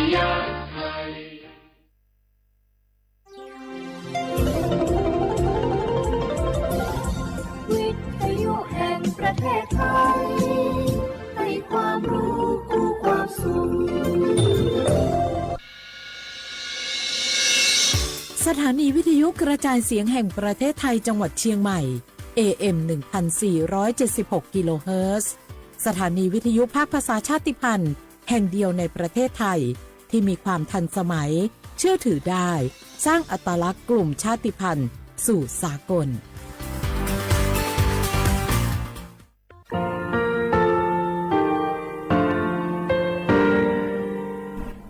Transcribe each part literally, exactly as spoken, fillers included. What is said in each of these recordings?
วิทยุแห่งประเทศไทย ให้ความรู้คู่ความสุข สถานีวิทยุกระจายเสียงแห่งประเทศไทยจังหวัดเชียงใหม่ เอ เอ็ม หนึ่งพันสี่ร้อยเจ็ดสิบหก กิโลเฮิรตซ์ สถานีวิทยุภาคภาษาชาติพันธุ์แห่งเดียวในประเทศไทย ที่มีความทันสมัย เชื่อถือได้ สร้างอัตลักษณ์กลุ่มชาติพันธุ์สู่สากล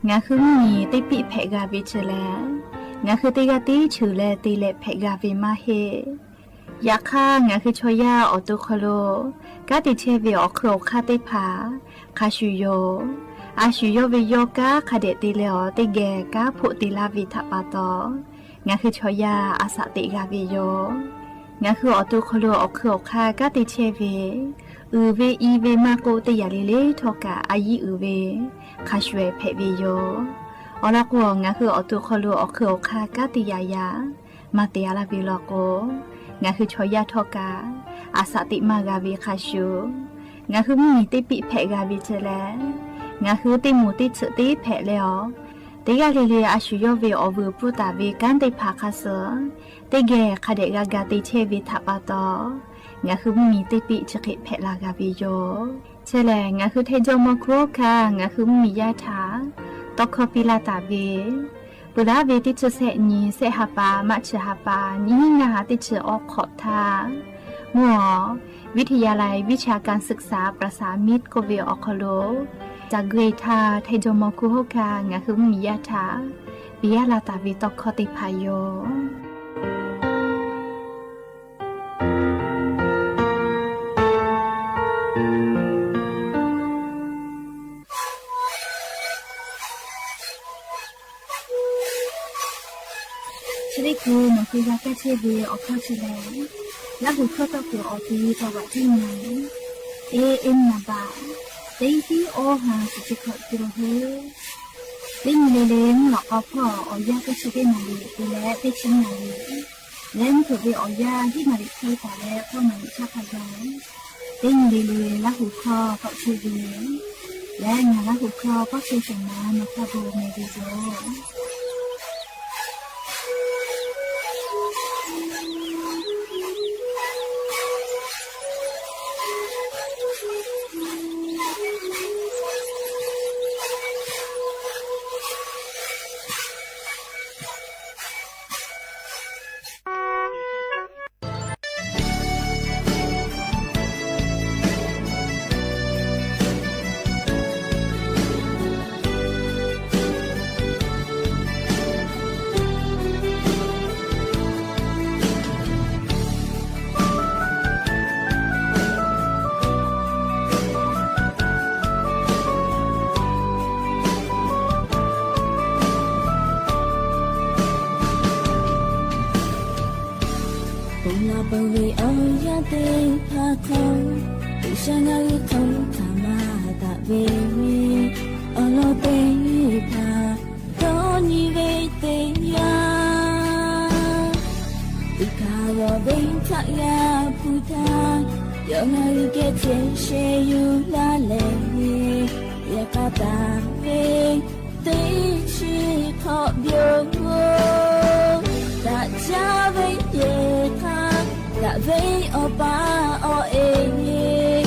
ငါဃုမီး တေပ့းဖဲးဂၤဝဲဆဲးလဲၣ်, ငါဃုတဂၤတဆူလဲၣ် တလဲၤဖဲးဂၤဝဲမးဟ့ၣ် ယခါ ငါဃုဆီယၢ်အီၣ်တူၢ်ခီလိာ် ကါတံာ်ဆဲးဝဲအီၣ်ခုၣ်အီၣ်ခါသ့ၣ်တဖၣ် ခါဆူၣ်ယိာ် အါဆူၣ်ယိာ်ဝဲယိာ် ကါခါဒဲးတလဲၤအီၤ တကဲ ကါဖိးတ့လးဝဲထးပာ်တီၤ ငါဃုဆီယၢ် အစးတ့ဂၤဝဲယိာ် ငါဃုအီၣ်တူၢ်ခီလိာ် အီၣ်ခုၣ်အီၣ်ခါ ကါတံာ်ဆဲးဝဲ အုၣ်ဝဲအံၤဝဲမးကိးတယၢ်လံလံထီၣ်ကး အယံၤအုၣ်ဝဲ ခါဆူၣ်ဖဲးဝဲယိာ် အီၤလီၤကိး ငါဃုအီၣ်တူၢ်ခီလိာ် အီၣ်ခုၣ်အီၣ်ခါ ကါတယၢ်ယၢ် မၤတ့အလၢဝဲလီၤကိး ငါဃုဆီယၢ်ထီၣ်ကး အစးတ့မးဂၤဝဲခါဆူၣ် ငါဃုမီး တေပ့းဖဲးဂၤဝဲဆဲးလဲၣ်, ငါဃုတ့မူးတ့ဆၢးတ့ဖဲးလဲၣ်အီၤ, တဂၤလံလံ အါဆူၣ်ယိာ်ဝဲအီၣ်ဝုၢ်ပူၤတၢ်ဝဲ ကါသ့ၣ်တဖၣ်ခါဆၢၣ်, တကဲ ခါဒဲးဂၤဂၤတံာ်ဆဲးဝဲထးပာ်တီၤ, ငါဃုမီး တေပ့းဆၢးဃဲးဖဲးလၢဂၤဝဲယိာ် ဆဲးလဲၣ် ငါဃုထဲယိမီၤခူဟီၣ်ခါ ငါဃုမီးယါထး တီခီပံလၢတၢ်ဝဲ ပှၤလၢဝဲတဆံဆဲးနံၣ် ဆဲးဟးပာ် မးဆၢဟးပာ် နံၣ်နံၣ်နၢ်ဟး တဆံအီၣ်ခိးထါ မုၢ်အီၤ วิทยาลัยวิชาการศึกษาประสานมิตร ကိးဝဲအီၣ်ခီလိာ် တၢ်ဂ့ၢ်ထါ ထဲယိမီၤခူဟီၣ်ခါ ငါဃုမီးယါထး ပံယါလၢတၢ်ဝဲတီခီသ့ၣ်တဖၣ်ယိာ် ဆၢလ့ကူ နီၢ်ဃုဂၤကဲဆ့ဝဲအီၣ်ခီဆဲးလဲၣ်, လၢဟူၣ်ခီတီၢ်ပူၤအီၤ ကီၢ်ဝးတံၢ်နၢ် เอ เอ็ม นามบัตร သၢဆံ โอ ห้าสิบเจ็ด กิโลเฮิรตซ์ သ့ၣ်ညါလံလံ မုၢ်လီၤကီဖီၣ် အီၣ်ယၢ်သၢဆံတ့ၢ်နၣ်ရံၣ် တုၤလၢသၢဆံနၣ်ရံၣ် လၢမုၢ်ထူၣ်ဝဲအီၣ်ယၢ် ဟံၣ်နၣ်ရံၣ်ချ့ပၢ်လၢ ဃိးနၣ်ရံၣ်ဆါခါယီၤ သ့ၣ်ညါလံလံ လၢဟူၣ်ခီတီၢ်ဆ့ဝဲ လၢညါလၢဟူၣ်ခီ ပီၣ်ဆ့ၣ်စၢၣ်မၤ နီၢ်ဖးဘိမ့ၢ်ဝံၤယိာ် ပူၤလၢပဝဲၢ်အီၣ်ယၢ်သ့ၣ်တဖၣ်ထီၣ်, ပူၤစၢ်ငါဂ့ၤထီၣ်တၢ်မၤတၢ်ဝဲဝဲ, အီၣ်လီၤသ့ၣ်တဖၣ် ဒီနံၤဝဲသ့ၣ်ညါ, သုးခးဂီၤဝဲထးယၤပူၤတၢ်, ယီၤငါဂ့ၤကဲဆ့ဆ့ယူၤလါလဲၣ်, ယကတၢ်ဝဲ သ့ၣ်ဆ့ထီၣ်ဘျိ, တၢ်ကၢ်ဝဲယဲၢ်ခါ, တၢ်ဝဲအီၣ်ပၢ်အီၣ်အဲၣ်,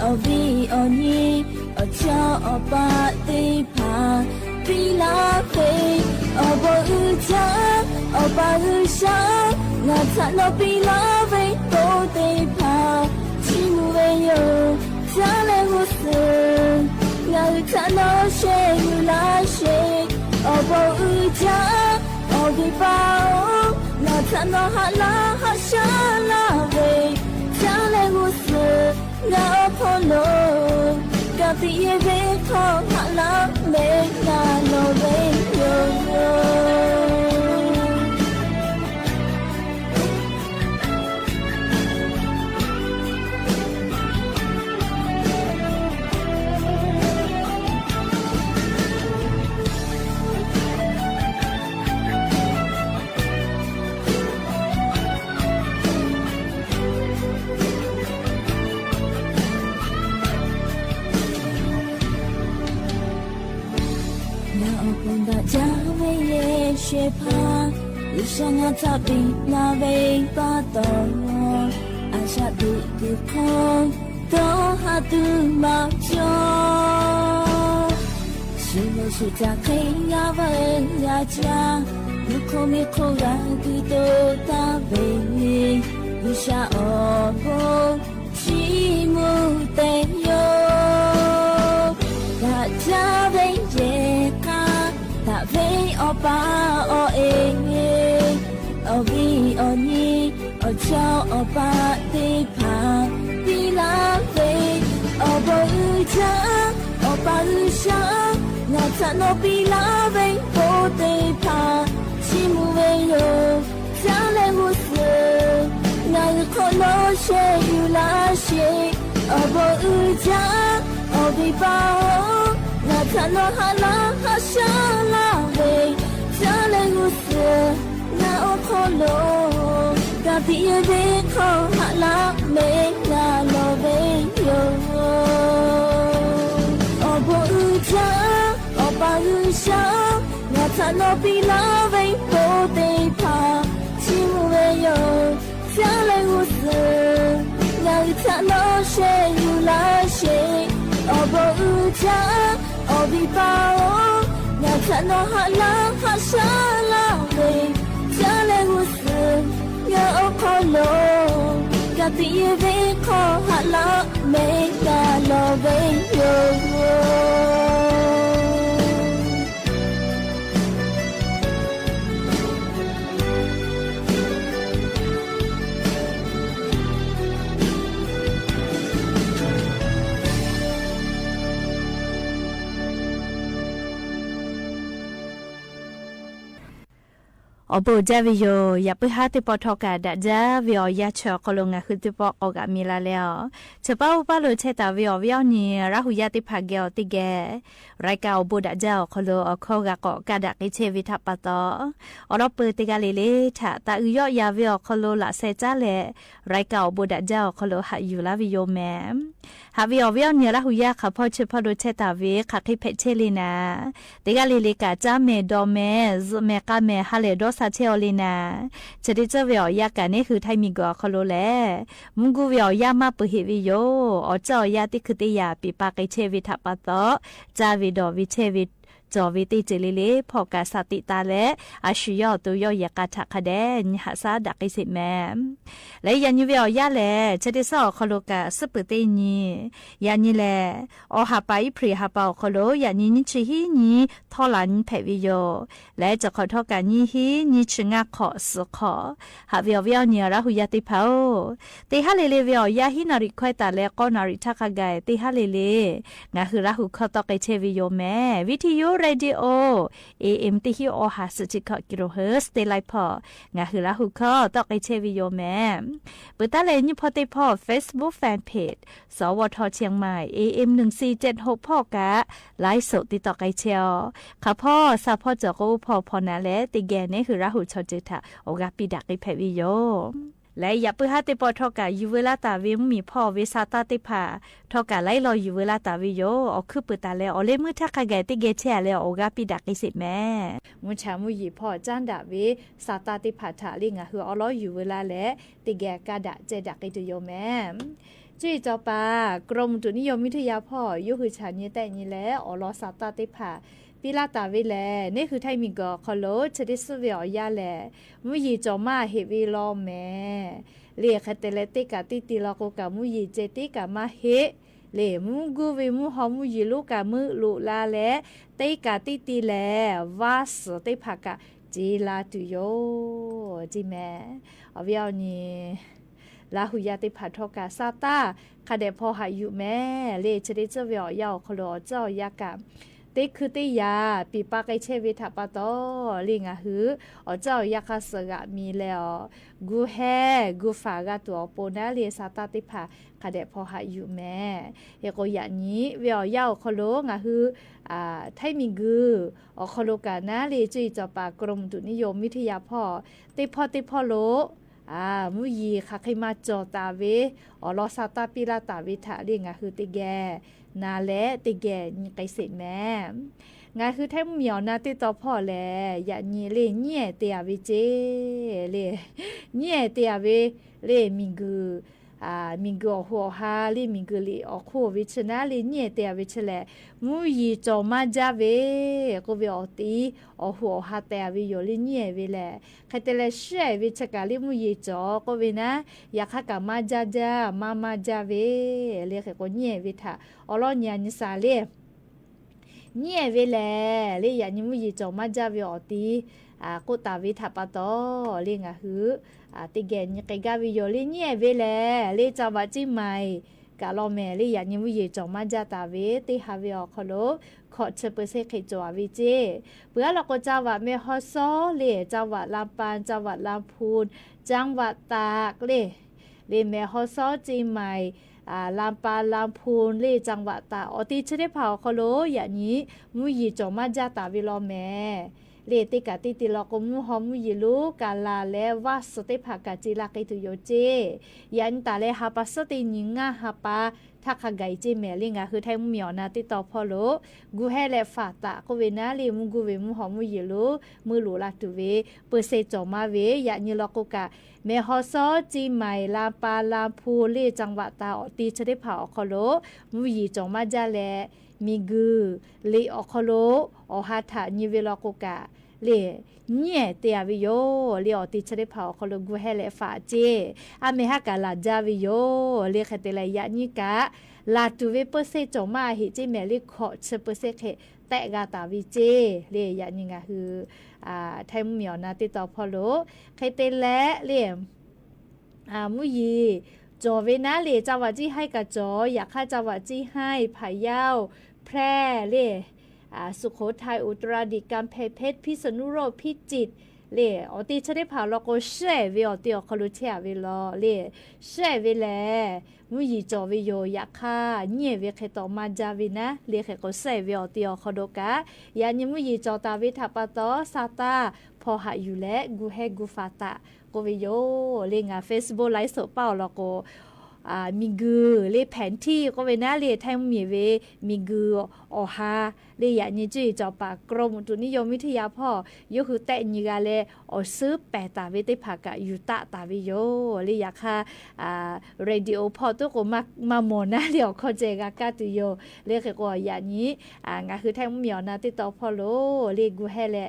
အီၣ်ဝံၤအီၣ်နံၤ, အီၣ်ဆၢအီၣ်ပၢ်သ့ၣ်တဖၣ်, ပံလၢဝဲ, အီၣ်ဘီအုၣ်ကၢ, အီၣ်ပၢ်ဂုၢ်စၢ, နၤထးနီၣ်ပံလၢဝဲဖိသ့ၣ်တဖၣ်, ထံမူဝဲယိာ် တၢ်လဲၤဂိၢ်စၢၤ, နၤဂ့ၤထးနီၣ်ဆ့ယူၤလါဆ့, အီၣ်ဘီအုၣ်ကၢ, အီၣ်ဂ့ၤပၢ်အိၣ်, နၤထးနီၣ်ဟးလၢဟးဆှါလၢဝဲ, တၢ်လဲၤဂိၢ်စၢၤ, နၤအီၣ်ဖီလိာ်, ကသံၣ်ယဲၢ်ဝဲထီၣ်ဟးလၢမဲာ် နၤလီၤဝဲယိာ်ယိာ်. ဒၣ်ကၢ်ဝဲယဲၢ်ဆဲးဖး ယၡါယၤထးပ့ၤလၢ်ဝဲပၢ်တီၤ အစၢဒုးဒုးခီ ဒီးဟးတုၤမၤကၠီ ဆူမဲာ်ဆူတၢ်ခဲယၤဝဲယၤကၢ် မူခိၣ်မ့ၢ်ခိၣ်ဂၤဒုးဒိၣ်တၢ်ဝဲ ယၡါအီၤဘိ ထံမူတဲယိၤ ဒၣ်ကၢ်ဝဲယဲၢ်ခါ တၢ်ဝဲအီၣ်ပၢ်အီၣ်အဲၣ် အီၣ်ဂံၢ်အီၣ်နံၤ အီၣ်ကၠီအီၣ်ပၢ်သ့ၣ်တဖၣ် ပံလၢ်ဝဲ အီၣ်ဘိအုၣ်ကၢ် အီၣ်ပၢ်အုၣ်ကၢ် နၢ်ထးနီၣ်ပံလၢ်ဝဲ ဘိသ့ၣ်တဖၣ် ထံမူဝဲယိၤ ကၢ်လဲၤဟူးသုး နၢ်အုၣ်ခီၣ်လီၢ်ဆဲးယူၢ်လၢ်ဆ့ အီၣ်ဘိအုၣ်ကၢ် အီၣ်ဘံၣ်ပၢ်အီၤ နၢ်ထးနီၣ်ဟးလၢ်ဟးဆှါလၢ်ဝဲ ကၢ်လဲၤဟူးသုး နၢ်အုၣ်ခီၣ်လီၢ် ကၢ်သံယဲၢ်ဘ့ၣ်ခီၣ်ဟးလၢ် မဲာ်နၢ်လီၤဝဲယိၤ အီၣ်ဘိအုၣ်ကၢ် အီၣ်ပၢ်အုၣ်ကၢ် နၢ်ထးနီၣ်ပံလၢ်ဝဲ ဘိသ့ၣ်တဖၣ် ထံမူဝဲယိၤ ကၢ်လဲၤဟူးသုး နၢ်အုၣ်ထးနီၣ်ဆဲးယူၢ်လၢ်ဆ့ အီၣ်ဘိအုၣ်ကၢ် အီၣ်ဘံၣ်ပၢ်အီၤ နၢ်ထးနီၣ်ဟးလၢ်ဟးဆှါလၢ်ဝဲ ကၢ်လဲၤဟူးသုး နၢ်အုၣ်ခီၣ်လီၢ် ကၢ်သံယဲၢ်ဘ့ၣ်ခီၣ်ဟးလၢ် မဲာ်နၢ်လီၤဝဲယိၤ အိၣ်ဘိၣ်ဒၣ်ဝဲယိၤ ယပုၢ်ဟါသ့ၣ်တဖၣ်ထီၣ်ကၢ် ဒၣ်ဒၣ်ဝဲအီၤယါဆၢအီၤခီလိာ် ငါဟုသ့ၣ်တဖၣ်ကိးဂၤမံၤလၢ်လၢ်အီၤ ဆၢပၢ်အိၣ်ပၢ်လိာ်ထဲတၢ်ဝဲအီၤဝဲအီၤန့ၣ် ရၤဟူးယါသ့ၣ်တဖၣ်ဂဲၤအီၤသ့ၣ်ဂဲၤ ရၢၢ်ကၢ်အိၣ်ဘိၣ်ဒၣ်ဒၣ်အီၤခီလိာ် အခီဂာ်ကိးကဒါက့ၤထဲဝဲထးပာ်သီ အိၣ်ဒီးပၢၤတဂၤလၢ်လၢ်ထး တၢ်အုၣ်ယီၣ်ယၤဝဲအီၤခီလိာ် လၢ်ဆဲးကၠါလဲၣ် ရၢၢ်ကၢ်အိၣ်ဘိၣ်ဒၣ်ဒၣ်အီၤခီလိာ် ဟးယူၢ်လၢ်ဝဲယိၤမဲာ် ဟးဝဲအီၤဝဲအီၤန့ၣ် ရၤဟူးယါခီဖီဆၢပၢ်လိာ်ထဲတၢ်ဝဲ ခးဃ့ဖဲးဆဲးလံနၤ တဂၤလၢ်လၢ်ကၢ် ကၠါမဲာ်ဒိးမဲာ် စုးမဲာ်ကါမဲာ် ဟးလဲၤဒီးစးထဲအီၤလံနၤ ဆၢဒ့ၣ်စၢၢ်ဝဲအီၤယါကၢ်န့ၣ် ဃုထၢမံၤကီၢ်အီၤခီလိာ်လဲၣ် မူဂူဝဲအီၤယါမးပၢၤဟ့ၣ်ဝဲယိၤ အီၣ်ကၠၢ်အီၣ်ယါသ့ၣ်ခုးသ့ၣ်ယာ် ပံးပာ်က့ၤထဲဝဲထးပာ်သီ ကၠါဝဲဒိးဝဲထဲဝဲ ကၠီဝဲသ့ၣ်စဲးလံလံ ဖီၣ်ကၢ်စးသံးသါလဲၣ် အဆူၣ်ယီၣ်အသိးယီၣ်ယဲၢ်ကါထးခါဒဲး နဟးစးဒၣ်က့ၤစ့းမဲာ် လၢယၤနံၤဝဲအီၤယါလဲၣ် ဆၢဒ့ၣ်စၢၢ်အီၤခီလိာ်ကၢ် စုပၢၤသ့ၣ်နံၤ ယၤနံၤလဲၣ် အီၣ်ဟးပာ်အ့ဖြ့ၣ်ဟးပာ်အီၤခီလိာ် ယၤနံၤနွံဆံဟံးနံၤ ထီၣ်လၢ်နံၤဖဲးဝဲယိၤ လၢတခီၣ်ထီၣ်ကၢ်နံၤဟံးနံၤဆံငါခီၣ် စုးခီၣ် ဟးဝဲအီၤဝဲအီၤန့ၣ် ရၤဟူးယါသ့ၣ်တဖၣ်ဧၢ သ့ၣ်ဟးလၢ်လၢ်ဝဲအီၤယါဟံးနၣ်ရံၣ်ခွဲးသးလၢ ဃုနၣ်ရံၣ်ထးခါဂၤ သ့ၣ်ဟးလၢ်လၢ် ငါဟုရၤဟူးခီတီၣ်က့ၤထဲဝဲယိၤမဲာ် ဝံထံယိၤ ရေဒီယိၤ A M တဟံးအီဟး ဆံဆံခီၣ် ကီၢ်ဟၢၣ် သ့ၣ်လၢ်ဖီၣ် ငါဟုရၤဟူးခီ တီၣ်က့ၤထဲဝဲယိၤမဲာ် ပၢ်တၢ်လဲၤညံၣ်ဖီသ့ၣ်တဖၣ် Facebook Fan Page စဝထ เชียงใหม่ A M หนึ่งสี่เจ็ดหก ဖီၣ်ကၢ် ไลฟ์สด သ့ၣ်တီၣ်က့ၤထဲအီၤ ခီဖီၣ် စးဖီၣ်စၢၤကအိၣ်ဖီၣ်ဖီၣ်နၤလဲၣ် သ့ၣ်ဂဲၤန့ၣ် ဟုရၤဟူးဆီၣ်တံၢ်ထး အိၣ်ဂၤပံးဒၣ်က့ၤဖဲးဝဲယိၤ လၢယပုၢ်ဟါသ့ၣ်တဖၣ်ထီၣ်ကၢ် ယူၢ်ဝဲလၢတၢ်ဝဲ မုၢ်မံၤဖီၣ်ဝဲ စးသၢ်သ့ၣ်တဖၣ် ထီၣ်ကၢ်လၢလီၤယူၢ်ဝဲလၢတၢ်ဝဲယိၤ အီၣ်ခုၣ်ပၢၤတၢ်လၢ အီၣ်လၢမုၢ်ထးခါဂၤ သ့ၣ်ဂဲၤထဲအလဲၣ် အိၣ်ဂၤပံးဒၣ်က့ၤစ့းမဲာ် မုၢ်ဆါမုၢ်ယံၤဖီၣ်ကၠၢၣ်ဒၣ်ဝဲ စးသၢ်သ့ၣ်တဖၣ်ထးလၢ ငါဟုအီၣ်လီၤယူၢ်ဝဲလၢ်လဲၣ် သ့ၣ်ဂဲၤကဒါက့ၤဒၣ်က့ၤတယိၤမဲာ် ကၠုၢ်အံၤစီၤပၤ กรมอุตุนิยมวิทยา ဖီၣ် ယိၤဟုၣ်ဆၣ်န့ၣ် သဲးန့ၣ်လဲၣ် အီၣ်လီၤစးသၢ်သ့ၣ်တဖၣ် ပံးလၢ်တၢ်ဝဲလဲၣ် န့ၣ်ဟုထၢမံၤကီၢ်ခီလိာ် ဆၢဒ့ၣ်စၢၢ်ဝဲအီၤယါလဲၣ် မုၢ်ယံၤကၠီၤမးဟ့ၣ်ဝဲလီၤမဲာ် လၢအဃဲတဲလဲၣ် သ့ၣ်ကၢ်သံၣ်တံၢ်လီၤကိးကၢ် မုၢ်ယံၤကၠီၤသ့ၣ်ကၢ်မးဟ့ၣ် လၢမုၢ်ဂူၢ်ဝံၤမုၢ်ဟီမုၢ်ယံၤလိၣ်ကၢ်မုၢ်လိၣ်လၢ်လဲၣ် သ့ၣ်ကၢ်သံၣ်တံၢ်လဲၣ် ဝါစၢၤသ့ၣ်တဖၣ်ကၢ် စ့လၢ်တုၤယိၤ စ့မဲာ် အဝဲအီၤန့ၣ် ရၤဟူးယါသ့ၣ်တဖၣ်ထီၣ်ကၢ် စးသၢ် ခါဒဲးဖီၣ်ဟးယူၢ်မဲာ် လၢဆၢဒ့ၣ်စၢၢ်ဝဲအီၤယါအီၤခီလိာ် အီၣ်ကၠၢ်အီၣ်ယါကၢ် သ့ၣ်ခုးသ့ၣ်ယာ် ပံးပာ်က့ၤထဲဝဲထးပာ်သီ လၢငါဟု အီၣ်ကၠၢ်အီၣ်ယါကၢ်စၢၤဂၤမံၤလဲၣ်အီၤ ဂုာ်ဟဲ ဂုာ်ဖးဂၤတုၤအီၤပိာ်နၤလၢစးသၢ်သ့ၣ်တဖၣ် ခါဒဲးဖီၣ်ဟးယူၢ်မဲာ် ဟ့ၣ်ကိးယၣ်နံၤ ဝဲအီၤယါအီၤခီလိာ် ငါဟု ထၢမံၤဂုာ် အီၤခီလိာ်ကၢ်နၤလၢကၠုၢ်အံၤစီၤပၤ กรมอุตุนิยมวิทยา ဖီၣ် သ့ၣ်ဖီၣ်သ့ၣ်ဖီၣ်လိာ် မုၢ်ယံၤခးဃ့မၤကၠီၤသးဝဲ အီၣ်လီၤစးသၢ်ပံးလၢ်တၢ်ဝဲထးလၢငါဟုသ့ၣ်ဂဲၤ နၤလဲၣ်သ့ၣ်ဂဲၤနံၤက့ၤစ့းမဲာ် ငါး ဟူး ထဲမီး မီး အီၤ နၤ တ့တီၢ် ဖီလီၤ ယၤနံၤ လၢ ညံၣ်အဲၣ်တ့ၢ် အဝဲ ကၠ့ လၢ ညံၣ်အဲၣ်တ့ၢ် အဝဲ လၢ မံၤဂုာ် မံၤဂုာ် အီၣ်ဟုၣ် အီၣ်ဟး လၢ မံၤဂုာ် လံာ် အီၣ်ဟုၣ် အဝဲ ဆၢနၤ လၢ ညံၣ်အဲၣ်တ့ၢ် အဝဲ ဆၢလဲၣ် မူယံၤ ကၠီၣ်မါဒၢ် ဝဲ ကိးဝဲ အီၣ်တ့ၢ် အီၣ်ဟုၣ် အီၣ်ဟး တ့ၢ် အဝဲ ယိာ် လၢ ညံၣ်အဲၣ် ဝဲလဲၣ် ခဲတဲလဲၣ် ဆှဲအဲၣ် ဝဲ ဆၢကး လၢ မူယံၤ ကၠီၣ် ကိးဝဲနၤ ယခါကး မါဒၢ်ဒၢ် မါမါဒၢ် ဝဲ လၢ ဃဲးကိး ညံၣ်အဲၣ် ဝဲ ထး အီၤ လီၤ ညါ နံၤသၢ် လၢ ညံၣ်အဲၣ် ဝဲလဲၣ် လၢ ယၤနံၤ မူယံၤ ကၠီၣ်မါဒၢ် ဝဲ အီၣ်တ့ၢ် ကိးတၢ် ဝဲ ထး ပၢ်တီၢ် လၢ ငါး ဟူး တ့ၢ်ဂဲၤ နံၤ ကဲဂၤ ဝဲ ယိာ် လၢ ညံၣ်အဲၣ် ဝဲလဲၣ် လၢ ကၠၢဝး ကၠ့မၢၣ် ကးလီၤ မဲာ် လၢ ယၤနံၤ မူယံၤ ကၠီၣ်မါဒၢ် တ့ၢ် ဝဲ တ့ၢ်ဟး ဝဲ အီၤ ခီလီၤ ခိးဆၢ ပၢၢ်ဆ့ၣ် ဃဲးကၠီၣ် အဝဲ ကၠ့ ပှၤ လီၤ ကိး ကၠၢဝး မဲၢ်ဟီၣ်စီ လၢ ကၠၢဝး လၢပၢၣ် ကၠၢဝး လၢဖူၣ် ကၠၢဝး တၢၣ် လၢ လၢ မဲၢ်ဟီၣ်စီ ကၠ့မၢၣ် လၢပၢၣ် လၢဖူၣ် လၢ ကၠၢဝး တၢၣ် အီၣ်တ့ၢ် ဆၢ တ့ၢ် ဖး အီၤ ခီလီၤ ယၤနံၤ မူယံၤ ကၠီၣ်မါဒၢ် တ့ၢ် ဝဲလီၤ မဲာ် လၢ တ့ၢ်ကး တ့ၢ်တ့ၢ် လီၤ ကိး မူဟီၣ် မူယံၤ လူၤ ကလး လၢ ဝးစၢၣ် တ့ၢ် ဖး ကး ကၠ့ လၢ ဃဲး တုၤ ယိာ် ကၠ့ ယၤနံၤ တၢ် လၢ ဟးပၢၣ် သၢတ့ၢ် နံၤ ငါး ဟးပၢၣ် ထးခး ဂၤအံၤ ကၠ့ မဲာ် လၢ ငါး ဟူး ထဲမီး မီး အီၤ နၤ တ့တီၢ် ဖီလီၤ ဂုာ်ဟဲလၢ ဖးတၢ် ကိးဝဲနၤ လၢ မူဂုာ် ဝဲ မူဟီၣ် မူယံၤ လူၤ မုၢ်လူၤ လၢတုၤ ဝဲ ပၢၢ်ဆ့ၣ် ကၠီၣ်မါ ဝဲ ယၤနံၤ လီၤ ကိးကး မဲၢ်ဟီၣ်စီ ကၠ့မၢၣ် လၢပၢၣ် လၢဖူၣ် လၢ ကၠၢဝး တၢၣ် အီၣ်တ့ၢ် ဆၢ တ့ၢ် ဖး အီၤ ခီလီၤ မူယံၤ ကၠီၣ်မါဒၢ် လဲၣ် မံၤဂုာ် လၢ အီၣ် ခီလီၤ အီၣ်ဟး ထး နံၤ ဝဲ လီၤ ကိးကး လၢ ညံၣ်အဲၣ်တ့ၢ် ဝဲ ယိာ် လၢ အီၣ်တ့ၢ် ဆၢ တ့ၢ် ဖး အီၤ ခီလီၤ ဂုာ်ဟဲလၢ ဖး ကၠ့ အမ့ၢ် ဟးကး လၢ်ဒၢ် ဝဲ ယိာ် လၢ ဃဲးတဲလဲၣ် ယၤနံၤ ကး လၢတုၤ ဝဲ ပၢၢ်ဆ့ၣ် ကၠီၣ်မါ အဟ့ၣ် ကၠ့ မဲာ် လၢ ခိးဆၢ ပၢၢ်ဆ့ၣ် ဃဲး တ့ၢ် ဂၤ တ့ၢ် ဝဲ ကၠ့ လၢ ယၤနံၤ ငါး ဟူး ထဲမီး မီး အီၤ နၤ တ့တီၢ် ဖီလီၤ ဃဲးတဲလဲၣ် လၢ မူယံၤ ကၠီၣ် ဝဲ နၤ လၢ ကၠၢဝး ကၠ့ၣ်ဟၢၣ် ကၠီၣ် ယခါ ကၠၢဝး ကၠ့ၣ်ဟၢၣ် ဖးယၢဝ်း ဖရဲ လၢ สุโขทัย อุตรดิตถ์ กำแพงเพชร พิษณุโลก พิจิตร လၢ အီၣ်တ့ၢ် ဆၢ တ့ၢ် ဖး လီၤ ကိး ဆှဲအဲၣ် ဝဲ အီၣ်တ့ၢ် အီၤ ခီလီၤ ထဲ ဝဲလီၤ လၢ ဆှဲအဲၣ် ဝဲလဲၣ် မူယံၤ ကၠီၣ် ဝဲ ယိာ် ယခါ ညံၣ်အဲၣ် ဝဲ ဃဲးတီၢ် မါဒၢ် ဝဲ နၤ လၢ ဃဲးကိး ဆှဲအဲၣ် ဝဲ အီၣ်တ့ၢ် အီၤ ခီဒိၣ်ကး ယၤနံၤ မူယံၤ ကၠီၣ် တ့ၢ် ဝဲ ထး ပၢ်တီၢ် သးတၢ် ဖီၣ်ဟး ယူၤ လဲၣ် ဂုာ်ဟဲ ဂုာ်ဖးတၢ် ကိးဝဲ ယိာ် လၢ ငါး Facebook ไลฟ์สด ပၢ်အီၤ လီၤ ကိး မံၤဂုာ် လၢ แผนที่ ကိးဝဲနၤ လၢ ထဲမီး မီး ဝဲ မံၤဂုာ် အီၣ်ဟး လၢ ယၤနံၤ ကၠ့ၣ် ကၠီၣ်ပာ် กรมอุตุนิยมวิทยา ဖီၣ် ယိၤ ဃုာ် တဲာ် နံၤ ဂၤ လၢ အီၣ်စုပယ်တၢ် ဝဲ တ့ၢ် ဖး ကး ယူၤတၢ် တ့ၢ် ဝဲ ယိာ် လၢ ယခါ ရေဒီယို ဖီၣ် တိခိၣ်မးမီၢ် နၤ လၢ အီၣ် ခီၣ်စဲၣ် ဂၤ ကးတုၤ ယိာ် လၢ ဃဲးကိး ယၤနံၤ ငါး ဟူး ထဲမီး မီး အီၤ နၤ တ့တီၢ် ဖီလီၤ လၢ ဂုာ်ဟဲလၢ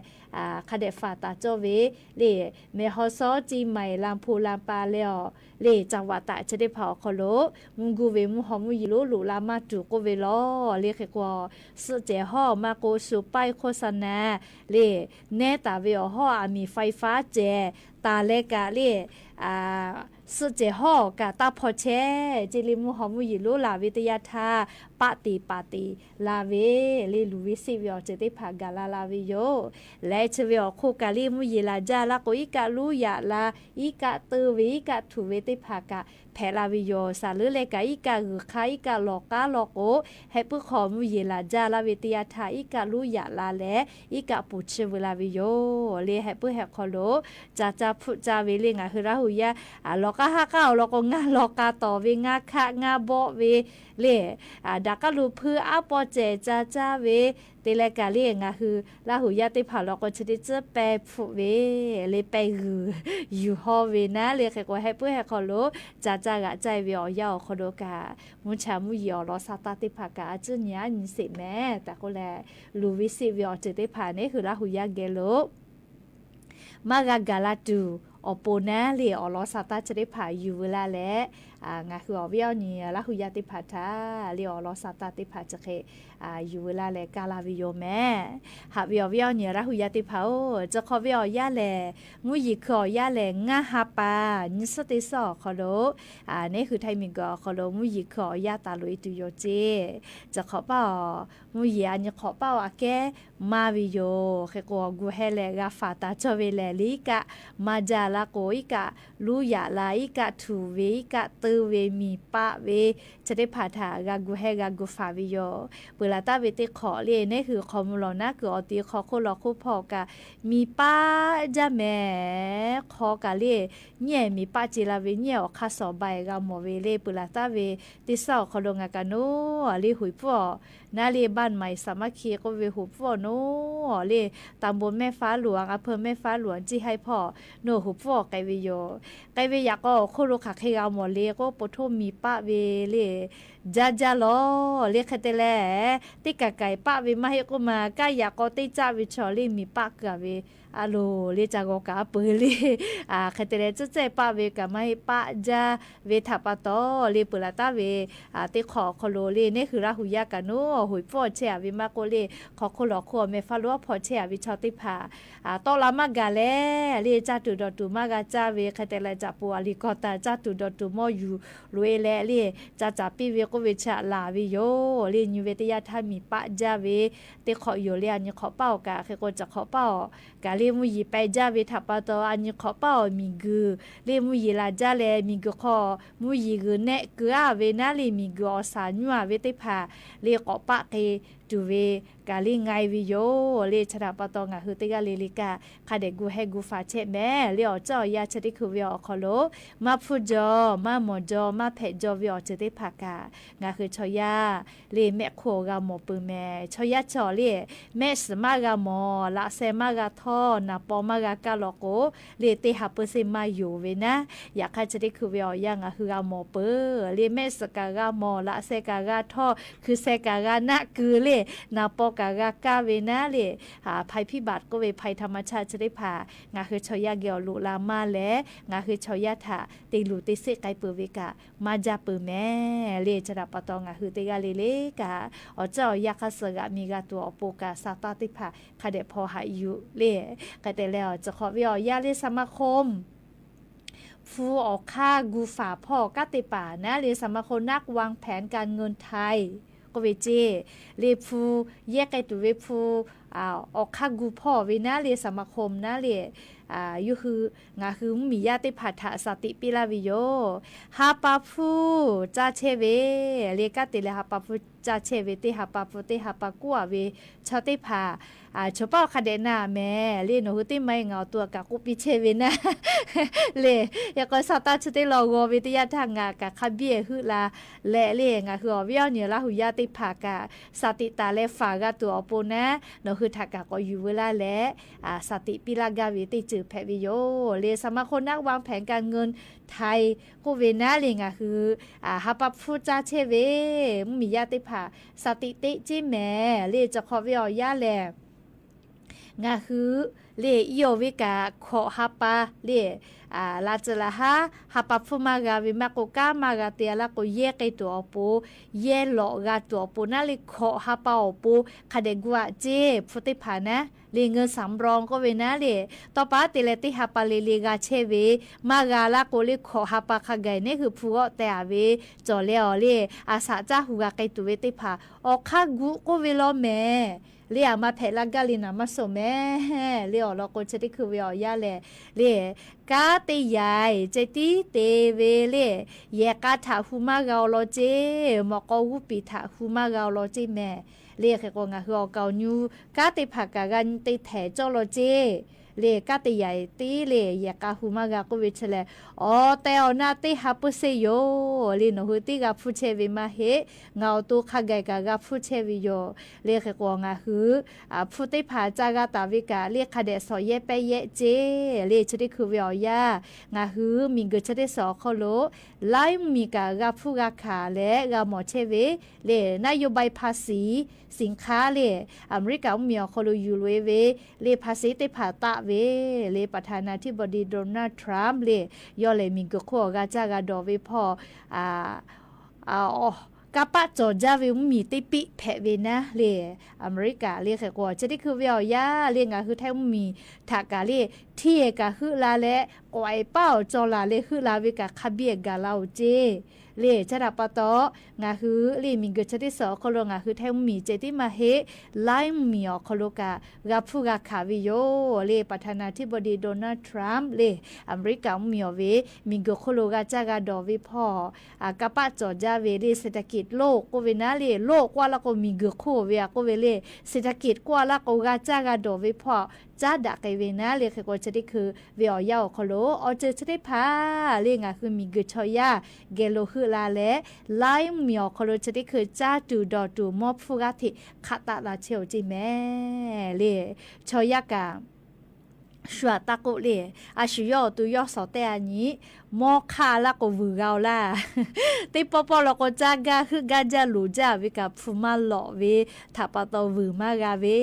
ခါဒဲး ဖးတၢ် ကၠီၣ် ဝဲ လၢ မဲၢ်ဟီၣ်စီ ကၠ့ၣ်မၢၣ် လၢဖူၣ် လၢပၢၣ် လၢအီၤ လၢ ကၠၢဝး တၢၣ် ဆၢ တ့ၢ် ဖး အီၤ ခီလီၤ မူဂုာ် ဝဲ မူဟီၣ် မူယံၤ လူၤ လူၤ လၢ မၤ တုၤ ကိးဝဲလီၤ လၢ ဃဲးကိး သ့ၣ်စဲၣ်ဟီၣ် မၤ ကိး စူးပၢၢ် โฆษณา လၢ နဲတၢ် ဝဲ အီၤ ဟီၣ် အမံၤ ไฟฟ้า စဲၣ် တၢ် လၢ ကး လၢ သ့ၣ်စဲၣ်ဟီၣ် ကး တၢ်ဖီၣ်ဆဲး ကၠ့ၣ် လၢ မူဟီၣ် မူယံၤ လူၤ လၢ် ဝဲ တယၢ်ထၢၣ် ပာ်တ့ၢ်ပာ်တ့ၢ် လၢ် ဝဲ လၢ လူၤ ဝဲ သ့ၣ် ဝဲ အီၤ စဲၣ် တ့ၢ် ဖး ဂၤ လၢ် လၢ် ဝဲ ယိာ် လဲၤ ဆၢ ဝဲ အီၤ ခိၣ် ကး လၢ မူယံၤ လၢ်ဒၢ် လၢ် ကိး အံၤ ကး လူၤ ယၣ် လၢ် အံၤ ကး တ့ၢ် ဝဲ အံၤ ကး ထူၣ် ဝဲ တ့ၢ် ဖး ကး ဖဲး လၢ် ဝဲ ယိာ် စး လၢ လၢ ကး အံၤ ကး ဂုာ် ခါ အံၤ ကး လီၤ ကါ လီၤ ကိး ဟဲ ပုၢ် ခီၣ် မူယံၤ လၢ်ဒၢ် လၢ် ဝဲ တယၢ်ထၢၣ် အံၤ ကး လူၤ ယၣ် လၢ် လဲၣ် အံၤ ကး ပူၤ ဆၢ ဝဲ လၢ် ဝဲ ယိာ် လၢ ဟဲ ပုၢ် ဟဲ ခီလီၤ ကၠၢ် ကၠၢ် ဖုၣ် ကၠၢ် ဝဲ လၢ ငါး ဟူး ရၢ် ဟူး ယၢ် လီၤ ကါ ဟး ကး အီၤ လီၤ ကိး ငါး လီၤ ကါ တီၢ် ဝဲ ငါး ခး ငါး ဘီၣ် ဝဲ လၢ ဒၣ် ကး လူၤ ဖု အါ ပီၣ်စဲၣ် ကၠၢ် ကၠၢ် ဝဲ တ့ၢ် လၢ ကး လၢ ငါး ဟူး လၢ် ဟူး ယၢ် တ့ၢ် ဖး လီၤ ကိး ဆၢ တ့ၢ် စၢၢ် ပဲ ဖုၣ် ဝဲ လၢ ပဲ ဂုာ် ယူၤ ဟီၣ် ဝဲ နၤ လၢ ဃဲးကိး ဟဲ ပုၢ် ဟဲ ခီလီၤ ကၠၢ် ကၠၢ် ဂၤ ကၠၢ် ဝဲ အီၤ ယၢ် အီၤ ခီဒိၣ်ကး မူဆၣ် မူယံၤ အီၣ် လီၤ သးတၢ် တ့ၢ် ဖး ကး အစုညါ နံၤ သ့ၣ် မဲာ် တၢ် ကိး လဲၣ် လူၤ ဝဲ သ့ၣ် ဝဲ အီၤ စဲၣ် တ့ၢ် ဖး န့ၣ် ဟူး လၢ် ဟူး ယၢ် ဂဲၤလိာ် မၤ ဂၤ ဂၤ လၢ် တုၤ အီၤ ပိာ် နၤ လၢ အီၣ် လီၤ သးတၢ် ဆၢ တ့ၢ် ဖး ယူၤ ဝဲ လၢ် လဲၣ် ငါး ဟူး အီၤ ဝဲ အီၤ နံၤ လၢ် ဟူး ယၢ် တ့ၢ် ဖး ထၢၣ် လၢ အီၣ် လီၤ သးတၢ် တ့ၢ် ဖး စဲၣ် ဃဲး ယူၤ ဝဲ လၢ် လဲၣ် ကါ လၢ် ဝဲ ယိာ် မဲာ် ဟး ဝဲ အီၤ ဝဲ အီၤ နံၤ လၢ် ဟူး ယၢ် တ့ၢ် ဖး အိၣ် စၢၢ် ခီၣ် ဝဲ အီၤ ယၢ် လဲၣ် မူယံၤ ခုၣ် အီၤ ယၢ် လဲၣ် ငါး ဟးပၢၣ် နံၤ သၢ တ့ၢ် သီၣ် အီၤ ခီလီၤ န့ၣ် ဃုထၢၣ် မံၤဂီၤ အီၤ ခီလီၤ မူယံၤ ခုၣ် အီၤ ယၢ် တၢ် လူၤ အံၤ တုၤ ယိာ် စဲၣ် စၢၢ် ခီၣ် ပၢ် အီၤ မူယံၤ အနံၤ ခီၣ် ပၢ် အီၤ အကဲ မၤ ဝဲ ယိာ် ဃဲးကိး ဂုာ်ဟဲလၢ ဂၤ ဖးတၢ် ကၠီၣ် ဝဲ လဲၣ် လၢ အံၤ ကး မၤ ဒၣ် လၢ် ကိး အံၤ ကး လူၤ ယၣ် လၢ် အံၤ ကး ထူၣ် ဝဲ အံၤ ကး ตื้อဝေ မီႇပႃႉဝေ ဆၢသ့ၣ်တဖၣ်ထၢၣ် ဂၤဂုၤဟဲဂၤဂုၤဖးဝေယိာ် ပၢၢ်လၢ်တၢ်ဝေတ့ၢ်ခီၣ်လၢ နဟူၣ်ခီၣ်မုၢ်လီၤနၢ်ကုၢ်အီၤတံၢ် ခီၣ်ခိၣ်လီၢ်ခိၣ်ဖီၣ်ကး မီၣ်ပၢ်ဒၣ်မဲာ် ခီကးလၢ ညဲၣ်မီၣ်ပၢ်စ့လၢဝေ ညဲၣ်အီၣ်ခါစီၣ်ဘၣ်ဂၤမီၢ်ဝေလၢ ပၢၢ်လၢ်တၢ်ဝေ တ့ၢ်စၢ်အီၤခီလိာ် ငါကနိး လၢဟူးပှီၣ် နၤလၢ บ้านใหม่สามัคคี ကိးဝေဟူးပှီၣ်နိး လၢ ตำบลแม่ฟ้าหลวง อำเภอแม่ฟ้าหลวง เจียงไฮ้พ่อ နိးဟူးပှီၣ်ကဲဝေယိာ် ကဲဝေယၤကီး ခိၣ်လိခးဃ့ဂၤမီၢ်လၢ ကိးပိာ်ထိၣ်မီၣ်ပၢ်ဝေလၢ ဒၣ်ဒၣ်လီၤ လၢခဲတဲလဲၣ် တ့ၢ်ကးကဲပၢ်ဝေမးဟ့ၣ်ကိးမး ကယၤကီးတ့ၢ်စၢ်ဝေဆီၣ်လၢမီၣ်ပၢ်ကးဝေ အလိၤလၢ ကၠၢ်ဂီၤကးပၢၢ်လၢ အခဲတဲလဲၣ် စဲးစဲးပၢ်ဝေကးမးဟ့ၣ်ပၢ်ဒၣ်ဝေထးပာ်တီၤလၢ ပၢၢ်လၢ်တၢ်ဝေ တ့ၢ်ခီၣ်ခီလိာ်လၢ နဟူးလၢဟူးယၤကနိး ဟူးပှီၣ်ဆဲးအဝေမးကိးလၢ ခီၣ်ခိၣ်လီၢ်ခိၣ်အမဲာ်ဖးလိာ်ဖီၣ်ဆဲးအဝေဆီၣ်သ့ၣ်တဖၣ် တီၢ်လၢ်မးဂၤလဲၣ် လၢကၠၢ်တူာ်ဒီးတူာ်မးဂၤကၠၢ်ဝေ ခဲတဲလဲၣ် ကၠၢ်ပူၤအလံၤကီၢ်တၢ် ကၠၢ်တူာ်ဒီးတူာ်မီၢ်ယူၤ လူဝဲလဲၣ်လၢ ကၠၢ်စၢ်ပ့ၢ်ဝေကိးဝေဆၣ်လၢ်ဝေယိာ် လၢညူဝဲတယၢ်ထါမီၣ်ပၢ်ဒၣ်ဝေ တ့ၢ်ခီၣ်ယိာ်လၢအနံၤခီၣ်ပၢ်အီၤကး ခဲကိးကၠၢ်ခီၣ်ပၢ်အီၤ ကးလၢမုၢ်ယံၤပဲဒၣ်ဝေထးပာ်တီၤ အနံၤခီၣ်ပၢ်အီၤမံၤဂုၤ လၢမုၢ်ယံၤလၢ်ဒၣ်လဲၣ် မံၤဂုၤခီ မုၢ်ယံၤဂုၤနဲၣ်ကုၤအဝေနၤလၢ မံၤဂုၤအီၣ်စၢ်ညူအဝေသ့ၣ်တဖၣ် လၢကိးပၣ်ဃ့တုၤဝဲ ကးလၢငါဝဲယိာ် လၢဆၢထၢၣ်ပာ်တီၤ ငါဟုးတဂၤလၢလၢကး ခါဒဲးဂုၤဟဲဂုၤဖးဆဲးမဲာ် လၢအီၣ်ကၠီၣ်အီၣ်ယၤဆၢသ့ၣ်ခုးဝဲအီၤခီလိာ် မါဖူကၠီ မါမီၢ်ကၠီ မါဖဲးကၠီဝဲအီၤဆၢသ့ၣ်တဖၣ်ကး ငါဟုးဆီၣ်ယၤ လၢမဲာ်ခိၣ်အဂၤမီၢ်ပၢၢ်မဲာ် ဆီၣ်ယၤဆီၣ်လၢ မဲာ်စၢ်မးဂၤမီၢ် လၢ်စဲးမးဂၤထီၣ် နၢ်ပီမးဂၤကၢ်လီၤကိး လၢတ့ၢ်ဟးပၢၢ်စ့ၢ်မးယိာ်ဝဲနၤ ယခါဆၢသ့ၣ်ခုးဝဲအီၣ်ယၤ ငါဟုးဂၤမီၢ်ပၢၢ် လၢမဲာ်စၢ်ကးဂၤမီၢ် လၢ်စဲးကးဂၤထီၣ် ခုးစဲးကးဂၤနၢ်ကုၤလၢ နၢ်ပီကးဂၤကၢ်ဝဲနၤလၢ ภัยพิบัติကိးဝဲ ภัยธรรมชาติဆၢသ့ၣ်တဖၣ် ငါဟုးဆီၣ်ယၤဂ့ၤအီၤလိာ်လၢ်မးလဲၣ် ငါဟုးဆီၣ်ယၤထၢၣ် တ့ၢ်လူၢ်တ့ၢ်စ့းကဲပၢၢ်ဝဲကး မၤဒၣ်ပၢၢ်မဲာ် လၢဆၢထၢၣ်ပာ်တီၤ ငါဟုးတဂၤလၢလၢကး အီၣ်ကၠီၣ်အီၣ်ယၤခါစၢ်ဂၤမံၤဂၤတူၢ်အီၤပိာ်ကး စးတၢ်သ့ၣ်တဖၣ် ခါဒဲးဖီၣ်ဟးယူၤလၢ ကတဲလဲၣ် အီၣ်စၢၣ်ခီဝဲအီၣ်ယၤလၢ สมาคม ဖုအီၣ်ခါဂုၤဖးဖီၣ်ကးသ့ၣ်တဖၣ်နၤလၢ สมาคมนักวางแผนการเงินไทย ကိးဝဲက့ လၢဖု ယဲၢ်ကဲတူၢ်ဝဲဖု အီၣ်ခါဂုၤဖီၣ်ဝဲနၤလၢ สมาคมနၤလၢ ယုၢ်ဟု ငါဟုးမုၢ်မံၤယါသ့ၣ်တဖၣ်ထၢၣ် စးတံးပ့ၢ်လၢ်ဝဲယိာ် ဟးပာ်ဖု ကၢ်ဆဲးဝဲ လၢကးတ့ၢ်လၢဟးပာ်ဖု ကၢ်ဆဲးဝဲ တ့ၢ်ဟးပာ်ဖု တ့ၢ်ဟးပာ်ကူၣ်အဝဲ ဆီၣ်သ့ၣ်တဖၣ် ဆိပာ်ခါဒဲးနၤမဲာ် လၢနဟူးတ့ၢ်မၤအံၤ ငါအီၤတူအကးကူၣ်ပ့ၢ်ဆဲးဝဲနၤ လၢ ယကီၢ်စးတၢ်ဆၢတ့ၢ်လီၤဂီၤဝဲတယၢ်ထၢၣ် ငါကးခါဘံၣ်ဟုၣ်လၢ်လဲၣ်လၢ ငါဟုးအီၣ်ဝဲအီၣ်နုာ်လၢဟူးယါသ့ၣ်တဖၣ်ကး စးတံးတၢ်လၢ ฝาก ဂၤတူၢ်အီၤပိာ်နၤ နဟူးထၢၣ်ကးကီးယူၤဝဲလၢ်လဲၣ် စးတံးပ့ၢ်လၢ်ဂၤဝဲသ့ၣ်စၢၢ်ဖဲးဝဲယိာ် လၢ สมาคมนักวางแผนการเงินไทย ကိးဝဲနၤလၢ ငါဟုး ဟးပာ်ဖု ကၢ်ဆဲးဝဲ မုၢ်မံၤယါသ့ၣ်တဖၣ် စးတံးတ့ၢ်က့ၤမဲာ် လၢကီၢ်ဝဲအီၤယါလဲၣ် ငါဟုး လၢအံၤအီၤဝဲကး ခိးဟးပာ် လၢ လၢ်စၢၤလၢ်ဟါ ဟးပာ်ဖုမၤဂၤဝဲမးကိးကါမၤဂၤတ့ၢ်အလၢကိးယဲၢ်က့ၤတူၢ်အီၤပိာ် ယဲၢ်လီၤဂၤတူၢ်အီၤပိာ်နၤလၢ ခိးဟးပာ်အီၤပိာ် ခါဒဲးဂုၤအစ့ ဖုသ့ၣ်တဖၣ်နၤ လၢ เงินสำรอง ကိးဝဲနၤလၢ တီၢ်ပာ်တ့ၢ်လၢတ့ၢ်ဟးပာ်လၢလၢဂၤဆဲးဝဲ မၤဂၤလၢကိးလၢခိးဟးပာ်ခါဂၤအံၤန့ၣ် ဟုးဖုဂီၢ်တဲအဝဲ ကၠီၣ်လဲအီၤလၢ အစးကၢ်ဟူးဂၤက့ၤတူၢ်ဝဲသ့ၣ်တဖၣ် အီၣ်ခါဂုၤကိးဝဲလီၤမဲာ် လၢအမၤဖဲးလၢ်ဂၤလၢနၤမၤစိာ်မဲာ် လၢအီၤလီၤကိးဆၢ တ့ၢ်ခုးဝဲအီၤယါလဲၣ် လၢ ကါတ့ၢ်ယၤအံၤ ကဲတံၤတ့ၢ်ဝဲလၢ ယဲၢ်ကါထးဟူးမၤဂၤအီၤလီၤစ့ မီၢ်ကီၢ်ဂူပံးထးဟူးမၤဂၤအီၤလီၤစ့မဲာ် လၢဃဲးကီး ငါဟုးအီၣ်ကၠီၣ်ညူ ကါသ့ၣ်တဖၣ်ကးဂၤတ့ၢ်ထဲးကၠီၣ်လီၤစ့ လၢကါတ့ၢ်ယၤအံၤတ့ၢ်လၢ ယဲၢ်ကါဟူးမၤဂၤကိးဝဲဆၢလဲၣ် အီၣ်တဲအီၤနၤတ့ၢ်ဟးပၢၢ်စ့ယိာ် လၢနဟုးတ့ၢ်ဂၤဖုဆဲးဝဲမးဟ့ၣ် ငါအီၤတိခါဂၤကးဂၤဖုဆဲးဝဲယိာ် လၢဃဲးကီး ငါဟုး ဖုသ့ၣ်တဖၣ်ကၢ်ဂၤတၢ်ဝဲကး လၢခါဒဲး စီၤယဲၢ်ပဲယဲၢ်စ့ လၢဆၢ တ့ၢ်ခုးဝဲအီၤယါ ငါဟုး မံၤဂုၤဆၢ တ့ၢ်စၢ်အီၤခီလိာ် လၢမံၤကးဂၤဖုဂၤခးလဲၣ် ဂၤမီၢ်ဆဲးဝဲ လၢ นโยบายภาษี สินค้า လၢ အမဲရကၤမုၢ်မံၤအီၤခီလိာ် ယူၤလွဲဝဲ လၢ ภาษี သ့ၣ်တဖၣ်တၢ်ဝဲ လၢ ประธานาธิบดี โดนัลด์ ทรัมป์ လၢ ယီၢ်လဲၣ်မံၤဂုၤခိၣ်အဂၤကၢ်ဂၤဒီးဝဲ ဖီၣ် အ အ ကပာ်ကၠီၣ်ကၢ်ဝဲမုၢ်မံၤတ့ၢ်ပံးဖဲးဝဲနၤလၢ အမဲရကၤ လၢဃဲးကီး ဆၢ တ့ၢ်ခုးဝဲအီၤယါ လၢငါဟုးထဲမုၢ်မံၤ ထးကးလၢ ထံၣ်ကးဟုၣ်လါလဲၣ် ကွၢ်ပာ်အီၤကၠီၣ်လါလဲၣ် ဟုၣ်လါဝဲကးခါဘံၣ်အဂၤလၢအိၣ်စ့ လႄၣ် ဆၢဒၣ်ပာ်တီၢ် ငါဟု လၢမီၣ်ဂုၢ်ဆၢထၢၣ်သီအီၤခီလိာ် ငါဟုထဲမုၢ်မံၣ်စဲးတံၢ်မးဟ့ လိုင်းမံၣ်အီၤခီလိာ်က ဂၤဖုဂၤခးဝဲယိၤ လၢ ပထနာထိဘဒီ Donald Trump လၢ အမဲရကၤမုၢ်မံၣ်အီၤဝဲ မီၣ်ဂုၢ်ခီလိာ်ဂၤကၢ်ဂၤဒီးဝဲဖီၣ် အကပာ်စီၣ်ဒၣ်ဝဲလၢ เศรษฐกิจโลก ကိးဝဲနၤလၢ โลกကွၢ်လၢ်ကိး မီၣ်ဂုၢ်ခီဝဲအကိးဝဲလၢ เศรษฐกิจကွၢ်လၢ်ကိးဂၤကၢ်ဂၤဒီးဝဲဖီၣ် ကၢ်ဒၣ်က့ၤဝဲနၤလၢ ဃဲးကိးဆၢထၢၣ်ခုဝဲအီၤယါအီၤခီလိာ် အီစၢၤဆၢထၢၣ်ဖး လၢ ငါဟုမီၣ်ဂုၢ်ဆီယါ ဂဲၤလိာ်ဟုလါလဲၣ် လိုင်းမံၣ်အီၤခီလိာ်ဆၢထၢၣ်ခု ကၢ်တူၢ်ဒီးတူၢ် မီၢ်ဖုဂၤထံး ခးတၢ်လၢ်ဆဲးအိၣ်က့ၤမဲာ် လၢ ဆီယါက ရွှာတၢ်ကိၣ်လၢ အဆူၣ်ယီၢ်အီၤတုၤယီၢ်စီၤတဲာ်အနံၤ မီၢ်ခးလၢ်ကိးဝုၤဂၤအီၤလၢ် တ့ပီပီၣ်လီၤကိး ကၢ်ဂၤဟုၣ်ဂၤဒ်လဲၣ်ကၢ်ဝဲကၢ် ဖုမၢလီၤဝဲ ထးပာ်တီၢ်ဝုၤမးဂၤဝဲ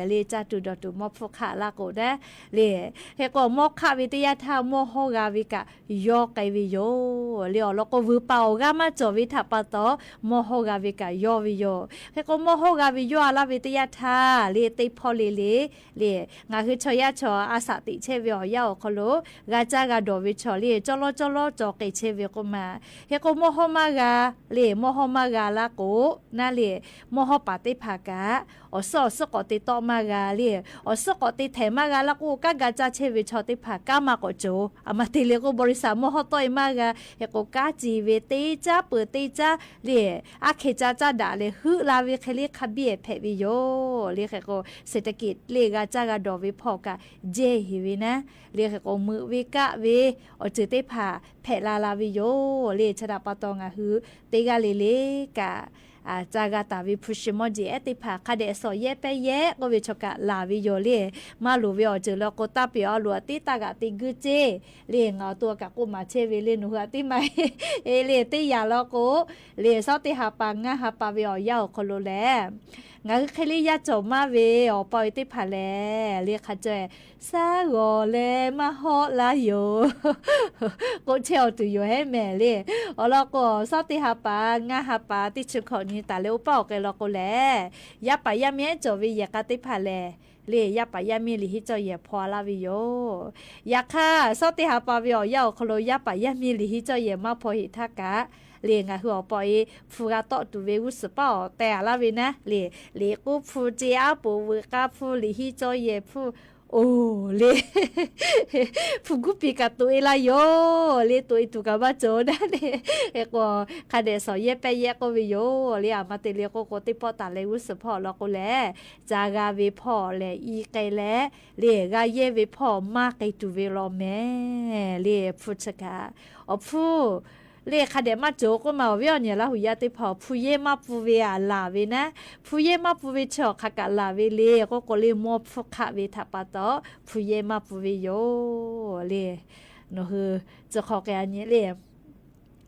လၢ ကၢ်တူၢ်ဒီးတူၢ် မီၢ်ဖုခးလၢ်ကိးဒၣ် လၢ ဃဲးကိးမီၢ်ခးဝဲတယာ်ထါ မီၢ်ဟီၣ်ဂၤဝဲကၢ် ယီၢ်က့ၤဝဲယိၤ လၢ အီၤလီၤကိးဝုၤပာ်အီၤဂၤမးစီၤဝဲထးပာ်တီၢ် မီၢ်ဟီၣ်ဂၤဝဲကၢ်ယီၢ်ဝဲယိၤ ဃဲးကိးမီၢ်ဟီၣ်ဂၤဝဲယီၢ်အလၢ်ဝဲတယာ်ထါ လၢ တ့ဖီလ့လ့ လၢ ငါဟုဆီယါဆီ အစးတ့ဆဲးဝဲအီၤယါအီၤခီလိာ် ဂၤကၢ်ဂၤဒီးဝဲဆီလၢ ကၠီလီကၠီလီကၠီက့ၤဆဲးဝဲကိးမး ဃဲးကိးမီၢ်ဟီၣ်မးဂၤ လၢ မီၢ်ဟီၣ်မးဂၤလၢ်ကိး နၤလၢ မီၢ်ဟီၣ်ပာ်သ့ၣ်တဖၣ်ကၢ် အီၤစ့ၢ်အီၤစ့ၢ်ကိးတ့တီၢ်မးဂၤလၢ အီၤစ့ၢ်ကိးတ့ထဲးမးဂၤလၢ်ကိး ကၢ်ဂၤကၢ်ဆဲးဝဲဆီသ့ၣ်တဖၣ် ကၢ်မၤကိးကၠိ အမၤတ့ၢ်လၢကိး ဘီရံစၢ်မီၢ်ဟီၣ်တီၢ်အံၤမးဂၤ ဃဲးကိးကၢ်စံးဝဲတ့ကၢ်ပၢၤတ့ကၢ် လၢ အခဲကၢ်ကၢ်ဒၣ်လဲၣ် ဟုလါဝဲခဲလၢာ် ခးဘံၣ်ဖဲးဝဲယိၤ လၢ ဃဲးကိး เศรษฐกิจလၢ ဂၤကၢ်ဂၤဒီးဝဲဖီၣ်ကၢ် ယဲၢ်ဟ့ၣ်ဝဲနၤ လၢ ဃဲးကိးမုာ်ဝဲကၢ်ဝဲ အီစၢၤသ့ၣ်တဖၣ် ဖဲးလါလါဝဲယိၤ လၢ ဆၢဒၣ်ပာ်တီၢ် ငါဟု တ့ဂၤလ့လ့ကၢ် အစၢ်ဂၤတၢ်ဝဲဖုၣ်ၡမီၣ် ဒ်အဲၣ်သ့ၣ်တဖၣ် ခါဒဲးစီၤယဲၢ်ပဲယဲၢ် ကိးဝဲဆီကၢ်လၢ်ဝဲယိၤလၢ မၤလိာ်ဝဲအီၤစၢၤလၢ်ကိး တၢ်ပ့ၤအီၤလိာ်အတ့တၢ်ဂၤတ့ဂုၢ်စ့ လၢ ငါအီၤတိၢ်အကးကိးမၤဆဲးဝဲလၢ နဟူအတ့မး လၢ တ့ယၤလီၤကိး လၢ စီၤတ့ဟးပာ် ငါဟးပာ်ဝဲအီၤယါအီၤခီလိာ်လဲၣ် ငါဟုခဲလၢာ်ယါစီၤမးဝဲ အီၤပီၢ်အံၤသ့ၣ်တဖၣ်လဲၣ် လၢ ခးကၠီ စါဂီၤလၢမၤဟီၣ်လါယိၤ ကိးဆဲးအီၤတုၤယိၤဟဲမဲာ်လၢ အီၤလီၤကိး စီၤတ့ဟးပာ် ငါဟးပာ် တ့ဆၢခိၣ်နံၤ တၢ်လၢအိၣ်ပၢ်အီၤကဲလီၤကိးလဲၣ် ယါပာ်ယါမ့ၢ်အဲၣ်ကၠီဝဲယဲၢ်ကၢ်သ့ၣ်တဖၣ်လဲၣ် လၢ ယါပာ်ယါမ့ၢ်လံာ်ဟံၣ်ကၠီယဲၢ်ဖီလါဝဲယိၤ ယခါ စီၤတ့ဟးပာ်ဝဲအီၤယါအီၤခီလိာ် ယါပာ်ယါမ့ၢ်လံာ်ဟံၣ်ကၠီယဲၢ်မၤဖီဟ့ၣ်ထါကၢ် လၢ ငါဟုအီၤပီၢ်အံၤ ဖုဂၤတီၣ်တုၤဝဲ ဝူစၢပၢ်အီၤတဲအလါဝဲနၤ လၢ လံာ်ကိးဖုစ့အါပူၤဝဲ ကၢ်ဖုလံာ်ဟံၣ်ကၠီယဲၢ်ဖု အိၣ်လၢ ဖုကူပံၤကၢ်တိၢ်အ့လါယိၤ လၢတိၢ်အ့တုၤကဘၣ်ကၠိဒၣ်လၢ ဃဲးကိး ခါဒဲးစီၤယဲၢ်ပဲယဲၢ်ကိးဝဲယိၤ လၢ အမၤတ့ၢ်လၢကိးကိးတ့ပီၣ်တၢ်လၢ ဝူစၢပၢ်အီၤလီၤကိးလဲၣ် စၢ်ဂၤဝဲဖီၣ်လဲၣ် အံၤကဲလဲၣ် လၢ ဂၤယဲၢ်ဝဲဖီၣ်မၤက့ၤတုၤဝဲလီၤမဲာ် လၢ ဖုဆၢကၢ် အီၤဖု လၢ ခါဒဲးမၤကၠိကိးမးအီၤဝဲအီၤန့ၣ် လၢဟူယါသ့ၣ်တဖၣ် ဖုယဲၢ်မၤပူၤဝဲအလၢ်ဝဲနၤ ဖုယဲၢ်မၤပူၤဝဲဆၢခါကၢ်လၢ်ဝဲလၢ ကိးကိးလၢမီၢ်ဖုခးဝဲထးပာ်တီၢ် ဖုယဲၢ်မၤပူၤဝဲယိၤ လၢ နဟူ စၢဃီၤက့ၤအန့ၣ်လၢ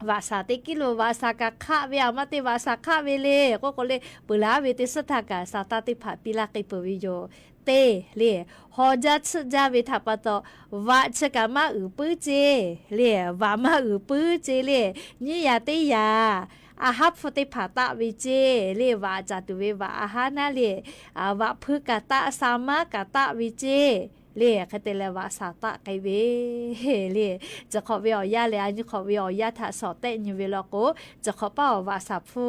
ဝးစၢ်တ့ကံလိာ် ဝးစၢ်ကၢ်ခးဝဲ အမၤတ့ၢ်ဝးစၢ်ခးဝဲလၢ ကိးကိးလၢ ပၢၤလၢဝဲတ့ၢ်စၢထးကၢ် စၢ်တၢ်သ့ၣ်တဖၣ်ပံလၢက့ၤပၢၤဝဲယိၤ တ့လၢ ဟီၣ်ဒၣ်ဆၢဒၣ်ဝဲထးပာ်တီၢ် ဝးဆၢကၢ်မၤအုၣ်ပုၢ်စ့ လၢ ဝးမၤအုၣ်ပုၢ်စ့လၢ ညံယၤတ့ယၤ အဟးဖုသ့ၣ်တဖၣ်တၢ်ဝဲစ့ လၢ ဝးအစၢ်တုၤဝဲ ဝးအဟါနၤလၢ အဝးဖုကၢ်တၢ် အစၢ်မါကၢ်တၢ်ဝဲစ့ လၢ ခဲတဲလၢ ဝးစၢ်တၢ်ကဲဝဲ လၢ စၢဃီၤဝဲအီၤယါလၢ အညိခိးဝဲအီၤယါထးစီၤတဲာ်ညိဝဲလီၤကိး စၢဃီၤပၢ်အီၤဝးစၢ်ဖု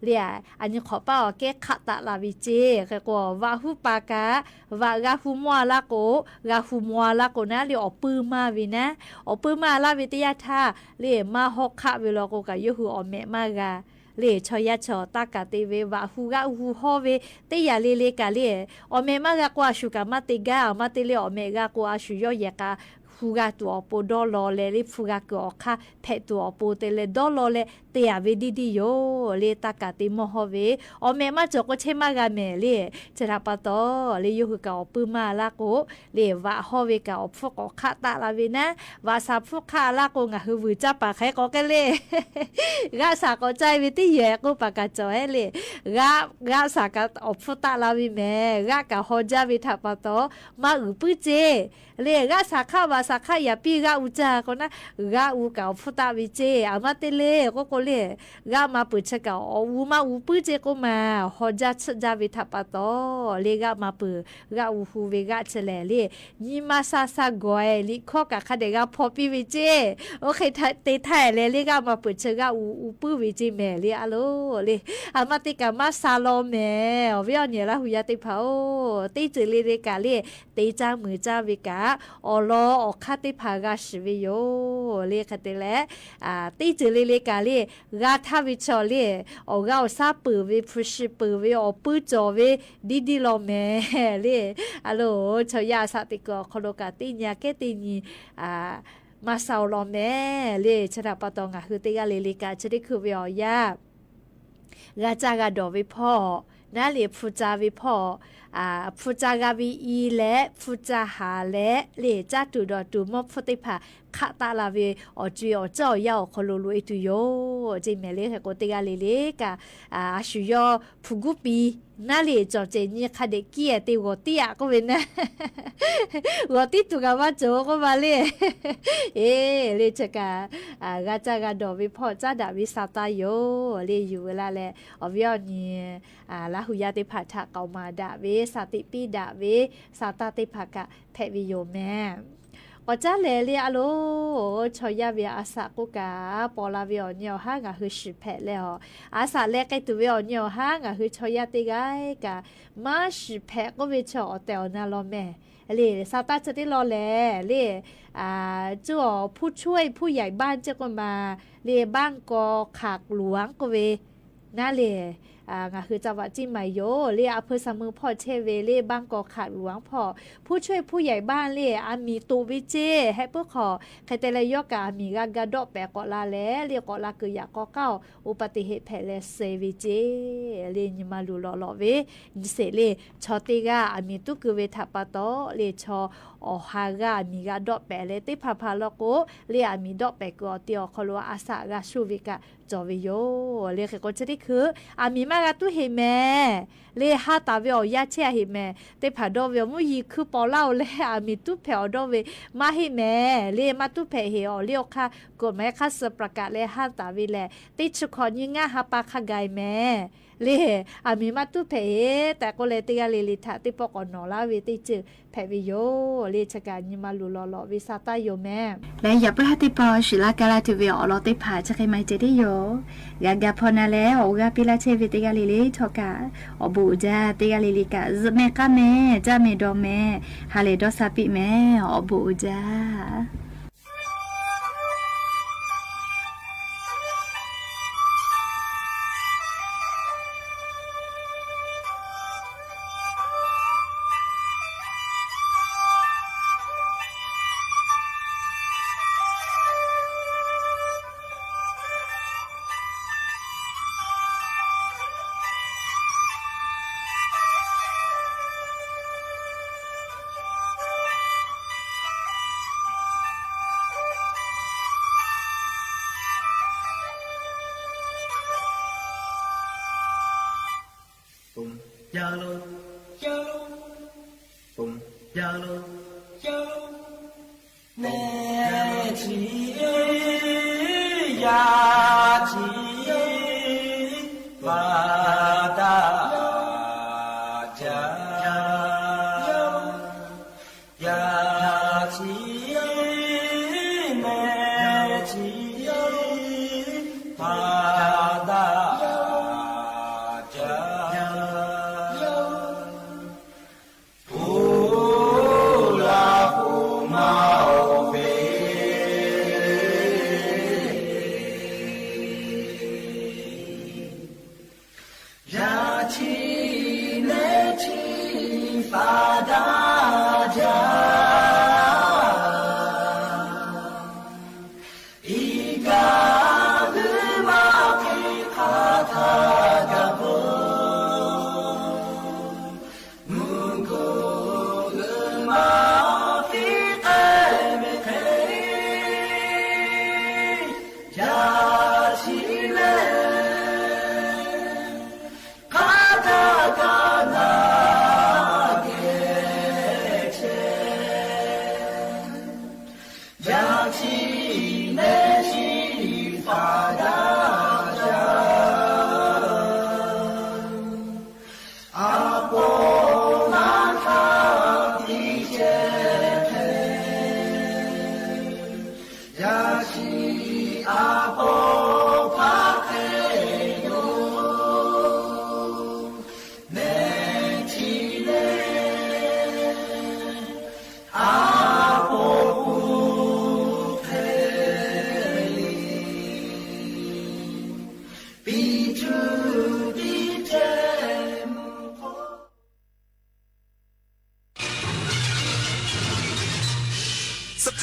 လၢ အညိခိးပၢ်အီၤကဲခးတၢ်လၢ်ဝဲစ့ ဃဲးကိး ဝးဟူပၢ်ကၢ် ဝးဂၤဟူမွါလၢ်ကိး ဂၤဟူမွါလၢ်ကိးနၤလၢ အီၣ်ပုၢ်မါဝဲနၤ အီၣ်ပုၢ်မါလၢ်ဝဲတယၢ်ထါ လၢ မါဟီၣ်ခးဝဲလီၤကိးကၢ် ယိၤဟူးအီၣ်မဲာ်မါဂၤ လၢ ဆီယါဆီ တၢ်ကၢ်တ့ဝဲ ဝးဟူးဂၤဟူးဟီၣ်ဝဲ တ့ယၤလ့လ့ကၢ်လၢ အီၣ်မဲာ်မါဂၤကိးအဆူၣ်ကၢ်မၤတ့ၢ်ဂၤ အမၤတ့ၢ်လၢအီၣ်မဲာ်ဂၤကိး အဆူၣ်ယီၣ်ယဲၢ်ကၢ် ဟူးဂၤတုၤအီၣ်ပိဒီလီၤလဲၣ် လၢဖုးဂၤကုာ်အီၣ်ခါ ဖဲးတုၤအီၣ်ပိတဲလၢဒီလီၤလဲၣ် တ့ယၤဝဲဒ်ဒ်ယိၤ လၢတၢ်ကၢ်တ့မီၢ်ဟီၣ်ဝဲ အီၣ်မဲာ်မါကၠီကိးဆ့မါဂၤမဲာ်လၢ ဆဲးထးပာ်တီၢ် လၢယိၤဟူးကၢ်အီၣ်ပုၢ်မါလၢ်ကိး လၢဝးဟီၣ်ဝဲကၢ်အီၣ်ဖုကိးခးတၢ်လၢ်ဝဲနၤ ဝးစၢ်ဖုခးလၢ်ကိး ငါဟူးဝုၢ်ကၢ်ပာ်ဃဲကိးကဲလၢ ဂၤစၢ်ကိးကၢ်ဝဲတယဲၢ်ကိးပာ်ကၢ်ကၠီဟဲလၢ ဂၤ ဂၤစၢ်ကၢ်အီၣ်ဖုတၢ်လၢ်ဝဲမဲာ် ဂၤကၢ်ဟီၣ်ကၢ်ဝဲထးပာ်တီၢ် မၤအုၣ်ပုၢ်စ့ လၢ ဂၤစၢ်ခးဝး တၢ်ခါယၤပီးဂါအူကၢ် ကီးနၢ် ဂါအူကၢ်အိၣ်ဖုးတၢ်ဝဲကၠ့ အမါတ့လ့ ကီးကီးလ့ ဂါမၤပၢၢ်ဆၢကၣ် အီၣ်အူမါအူပုၢ်ကၠ့ကိးမး ဟီၣ်ကၠၢဆၢကၠၢဝဲ ထးပာ်တီၢ်လ့ ဂါမၤပၢၢ် ဂါအူဟူးဝဲဂၤဆၢလဲၣ်လ့ ညံမၤစၢ်စၢ်ဂီၤအဲ လံာ်ခီၣ်ကၣ်ခါဒဲး ဂါဖီပီးဝဲကၠ့ အိၣ်ဃ့တ့ထါလဲၣ်လ့ ဂါမၤပၢၢ်ဆၢ ဂါအူအူပုၢ်ဝဲကၠ့မဲာ်လ့ အလိၤလ့ အမါတ့ကၣ်မၤစၢ်လီၤမဲာ် အီၣ်ဝဲအီၣ်နံၣ်လၢဟူးယါသ့ၣ်တဖၣ်အိၣ် တ့စၢၤလ့တ့ကၣ်လ့ တ့ကၠၢမုာ်ကၠၢဝဲကၣ် အီၣ်လီအီၣ်ခါသ့ၣ်တဖၣ် ဂၤစံးဝဲယိာ်လ့ ခဲတဲလဲၣ် တ့စၢၤလ့လ့ကၣ်လ့ ဂၤထါဝဲဆၢလ့ အီၣ်ဂါအီၣ်ဆၣ်ပၢၢ်ဝဲ ဖုးစံပၢၢ်ဝဲ အီၣ်ပုၢ်ကၠီၣ်ဝဲ ဒ်ဒ်လီၤမဲာ်လ့ အလိၤ ဆီယါအစးသ့ၣ်ကီး ခီဖျိကၣ်တ့ညါကဲတ့ညါ မၤစၢ်အီၤလီၤမဲာ်လ့ ဆၢထၢၣ်ပာ်တီၢ် ငါဟုးတ့ဂၤလ့လ့ကၣ် ဆၢတ့ခုးဝဲအီၤယါ ဂၤကၠၢ်ဂၤဒီးဝဲဖီ နၤလ့ ဖုးကၠၢ်ဝဲဖီ ဖုးကၠၢ်ဂၤဝဲအံၤလဲၣ် ဖုးကၠၢ်ဟးလဲၣ်လ့ ကၠၢ်တူာ်ဒီးတူာ် မိၢ်ဖိသ့ၣ်တဖၣ် ခးတၢ်လၢ်ဝဲ အီၣ်ကွံာ်အီၣ်ကၠၢ်အီၣ်ယၢ်အီၣ်ခီလိၤလိၤအံၤတုၤယိာ် ကၠ့မဲာ်လ့ ဃဲးကိးတ့ဂၤလ့လ့ကၣ် အဆူၣ်ယီၤ ဖုးကူပံၤ နၤလ့ ကၠီၣ်စဲးညံခါဒဲးကံအဲၣ်တ့ ဂီၤတံၢ်အကိးဝဲနၤ ဂီၤတံၢ်တူၢ်ကၣ်ဘၣ်ကၠိကိးဘၣ်လ့ အ့ လ့ဆၢကၣ် ဂၤကၠၢ်ဂၤဒီးဝဲဖီ ကၠၢ်ဒၣ်ဝဲစၢ်တၢ်ယိာ်လ့ ယူၢ်ဝဲလၢ်လၢ် အီၣ်ဝဲအီၣ်နံၣ် လၢဟူးယါသ့ၣ်တဖၣ် ထးကီးမၤဒၣ်ဝဲ စၢ်သ့ၣ်ပ့ၤဒၣ်ဝဲ စၢ်တၢ်သ့ၣ်တဖၣ်ကၣ် ဖဲးဝဲယိာ်မဲာ် ကီးကၠၢ်လဲၣ်လ့ အလိၤ ဆီယါဝဲအစးကိးကၣ် ပီၣ်လၢ်ဝဲအီၣ်နံၣ်အီၣ်ဟါ ငါဟုးစံးဖဲးလဲၣ်အီၤ အစးလဲၤကဲတုၤဝဲအီၣ်နံၣ်အီၣ်ဟါ ငါဟုးဆီယါတ့ဂၤကၣ် မၤစံးဖဲးကိးဝဲဆၢ အီၣ်တဲာ်အီၣ်နၤလီၤမဲာ်လ့ စၢ်တၢ်ဆၢတ့လီၤလဲၣ်လ့ ကၠိအီၤ ဖူးဆွဲၣ်ဖူးယဲၢ်ဘၢၣ်ကၠ့ကိးမး လ့ ဘၣ်ကီၢ်ခးလူၢ်ဝၣ်ကိးဝဲ နၤလ့ ငါဟုးစၢ်ဝးကၠံမၤယိာ်လ့ အဖၢစၢ်မုၢ်ဖီၣ်ဆဲးဝဲလ့ ဘၣ်ကီၢ်ခးလူၢ်ဝၣ်ဖီၣ် ဖူးဆွဲၣ်ဖူးယဲၢ်ဘၢၣ်လ့ အမံၤတိာ်ဝဲကၠ့ ဟဲပၢၢ်ခီၣ် ခဲတဲလဲၣ် ယီၤကၣ်အမံၤဂၤဂၤဒီးပဲာ်ကိးလၢ်လဲၣ်လ့ ကိးလၢ်ကယၤကီကၢ် အိၣ်ပာ်တ့ၢ်ဟ့ၣ်ဖဲးလဲၣ်စဲးဝဲကၠ့ လ့ ညံမၤလူၤလီၤလီၤဝဲ စဲးလ့ ဆီတ့ဂၤ အမံၤတူၢ်က့ၤဝဲထးပာ်တီၢ်လ့ ဆီအီၣ်ဟါဂၤ အမံၤဂၤဒီးပဲာ်လဲၣ် သ့ၣ်ဖးဖးလီၤကိး လ့ အမံၤဒီးပဲာ်က့ၤအီၤတ့အီၤခီလိာ် အစးဂၤဆူၣ်ဝဲကၣ် ကၠီၣ်ဝဲယိာ်လ့ ဃဲးကိးဆၢတ့ခုး အမံၤမးဂၤတူၢ်ဟ့ၣ်မဲာ် လ့ ဟါတၢ်ဝဲအီၤယါဆဲးအဟ့ၣ်မဲာ် သ့ၣ်ဖးဒီးဝဲအီၤ မုၢ်ယံၤခုပီၣ်လၢ်အိၣ်လဲၣ် အမံၤတူၢ်ဖဲးအီၤဒီးဝဲ မၤဟ့ၣ်မဲာ် လ့ မၤတူၢ်ဖဲးဟ့ၣ်အီၤလ့ အိၣ်ခါ ကိးမးခါစၢပှၤကၣ်လဲၣ် ဟါတၢ်ဝဲလဲၣ် သ့ၣ်ဆၢခီၣ်ညံငါဟးပာ်ခါဂၤအံၤမဲာ် လ့ အမံၤမးတူၢ်ဖဲးဟ့ၣ် တၢ်ကိးလဲၣ်တ့ဂၤလ့လ့ထး သ့ၣ်ပီၣ်ကိးနီၢ်လၢ်ဝဲသ့ၣ်စၢဖဲးဝဲယိာ်လ့ ဆၢကၣ်ညံမၤလူၤလီၤလီၤဝဲစၢ်တၢ်ယိာ်မဲာ် လၢယပှၤဟးသ့ၣ်ပီၣ် စူၤလၢ်ကါလၢ်တုၤဝဲအီၤလီၤသ့ၣ်ဖး ဆၢဃ့မၤစၢၤတ့ယိာ် ဂၤဂၤဖီနၤလဲၣ် အီၣ်ဂၤပ့လၢ်ဆဲးဝဲတ့ဂၤလ့လ့ထီၣ်ကၣ် အီၣ်ဘိးအိၣ်ဒါ တ့ဂၤလ့လ့ကၣ် စၢမဲာ်ကါမဲာ် တၢ်မဲာ်ဒီးမဲာ် ဟးလဲၤဒီးစၢ်ပံးမဲာ် အီၣ်ဘိးအိၣ်ဒါ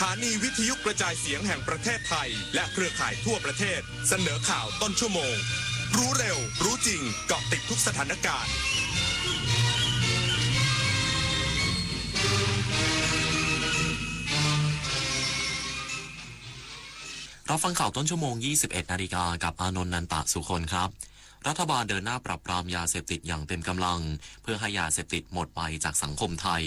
ถานีวิทยุกระจายเสียงแห่งประเทศไทย และเครือข่ายทั่วประเทศ เสนอข่าวต้นชั่วโมง รู้เร็ว รู้จริง เกาะติดทุกสถานการณ์ รับฟังข่าวต้นชั่วโมง ยี่สิบเอ็ดนาฬิกา กับอานนท์ นันตะสุคนครับ รัฐบาลเดินหน้าปราบปรามยาเสพติดอย่างเต็มกำลัง เพื่อให้ยาเสพติดหมดไปจากสังคมไทย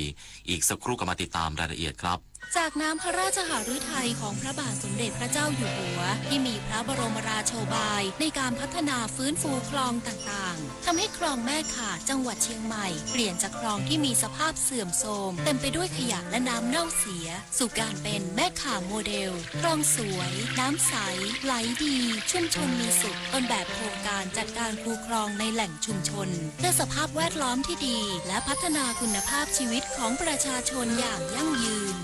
อีกสักครู่กลับมาติดตามรายละเอียดครับ จากน้ำพระราชหฤทัยของพระบาทสมเด็จพระเจ้าอยู่หัว ที่มีพระบรมราโชบายในการพัฒนาฟื้นฟูคลองต่างๆ ทำให้คลองแม่ข่าจังหวัดเชียงใหม่ เปลี่ยนจากคลองที่มีสภาพเสื่อมโทรม เต็มไปด้วยขยะและน้ำเน่าเสีย สู่การเป็นแม่ข่าโมเดล คลองสวย น้ำใส ไหลดี ชุมชนมีสุข ต้นแบบโครงการจัดการคูคลองในแหล่งชุมชน เพื่อสภาพแวดล้อมที่ดี และพัฒนาคุณภาพชีวิตของประชาชนอย่างยั่งยืน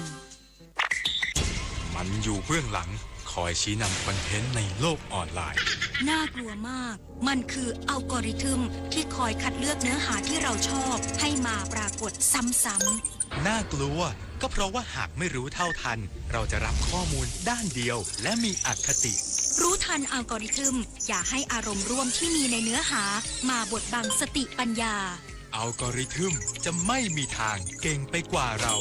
มันอยู่เบื้องหลัง คอยชี้นำคอนเทนต์ในโลกออนไลน์ น่ากลัวมาก มันคืออัลกอริทึมที่คอยคัดเลือกเนื้อหาที่เราชอบให้มาปรากฏซ้ำๆ น่ากลัว ก็เพราะว่าหากไม่รู้เท่าทัน เราจะรับข้อมูลด้านเดียว และมีอคติ รู้ทันอัลกอริทึม อย่าให้อารมณ์ร่วมที่มีในเนื้อหา มาบดบังสติปัญญา อัลกอริทึมจะไม่มีทางเก่งไปกว่าเรา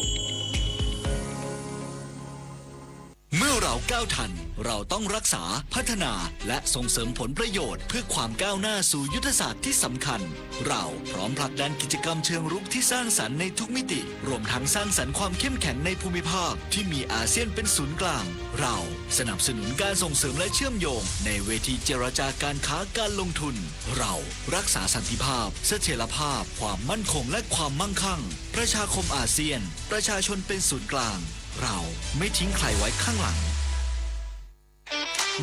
เมื่อเราก้าวทัน เราต้องรักษา พัฒนา และส่งเสริมผลประโยชน์ เพื่อความก้าวหน้าสู่ยุทธศาสตร์ที่สำคัญ เราพร้อมผลักดันกิจกรรมเชิงรุกที่สร้างสรรค์ในทุกมิติ รวมทั้งสร้างสรรค์ความเข้มแข็งในภูมิภาคที่มีอาเซียนเป็นศูนย์กลาง เราสนับสนุนการส่งเสริมและเชื่อมโยงในเวทีเจรจาการค้าการลงทุน เรารักษาสันติภาพ เสถียรภาพ ความมั่นคงและความมั่งคั่ง ประชาคมอาเซียน ประชาชนเป็นศูนย์กลาง เราไม่ทิ้งใครไว้ข้างหลัง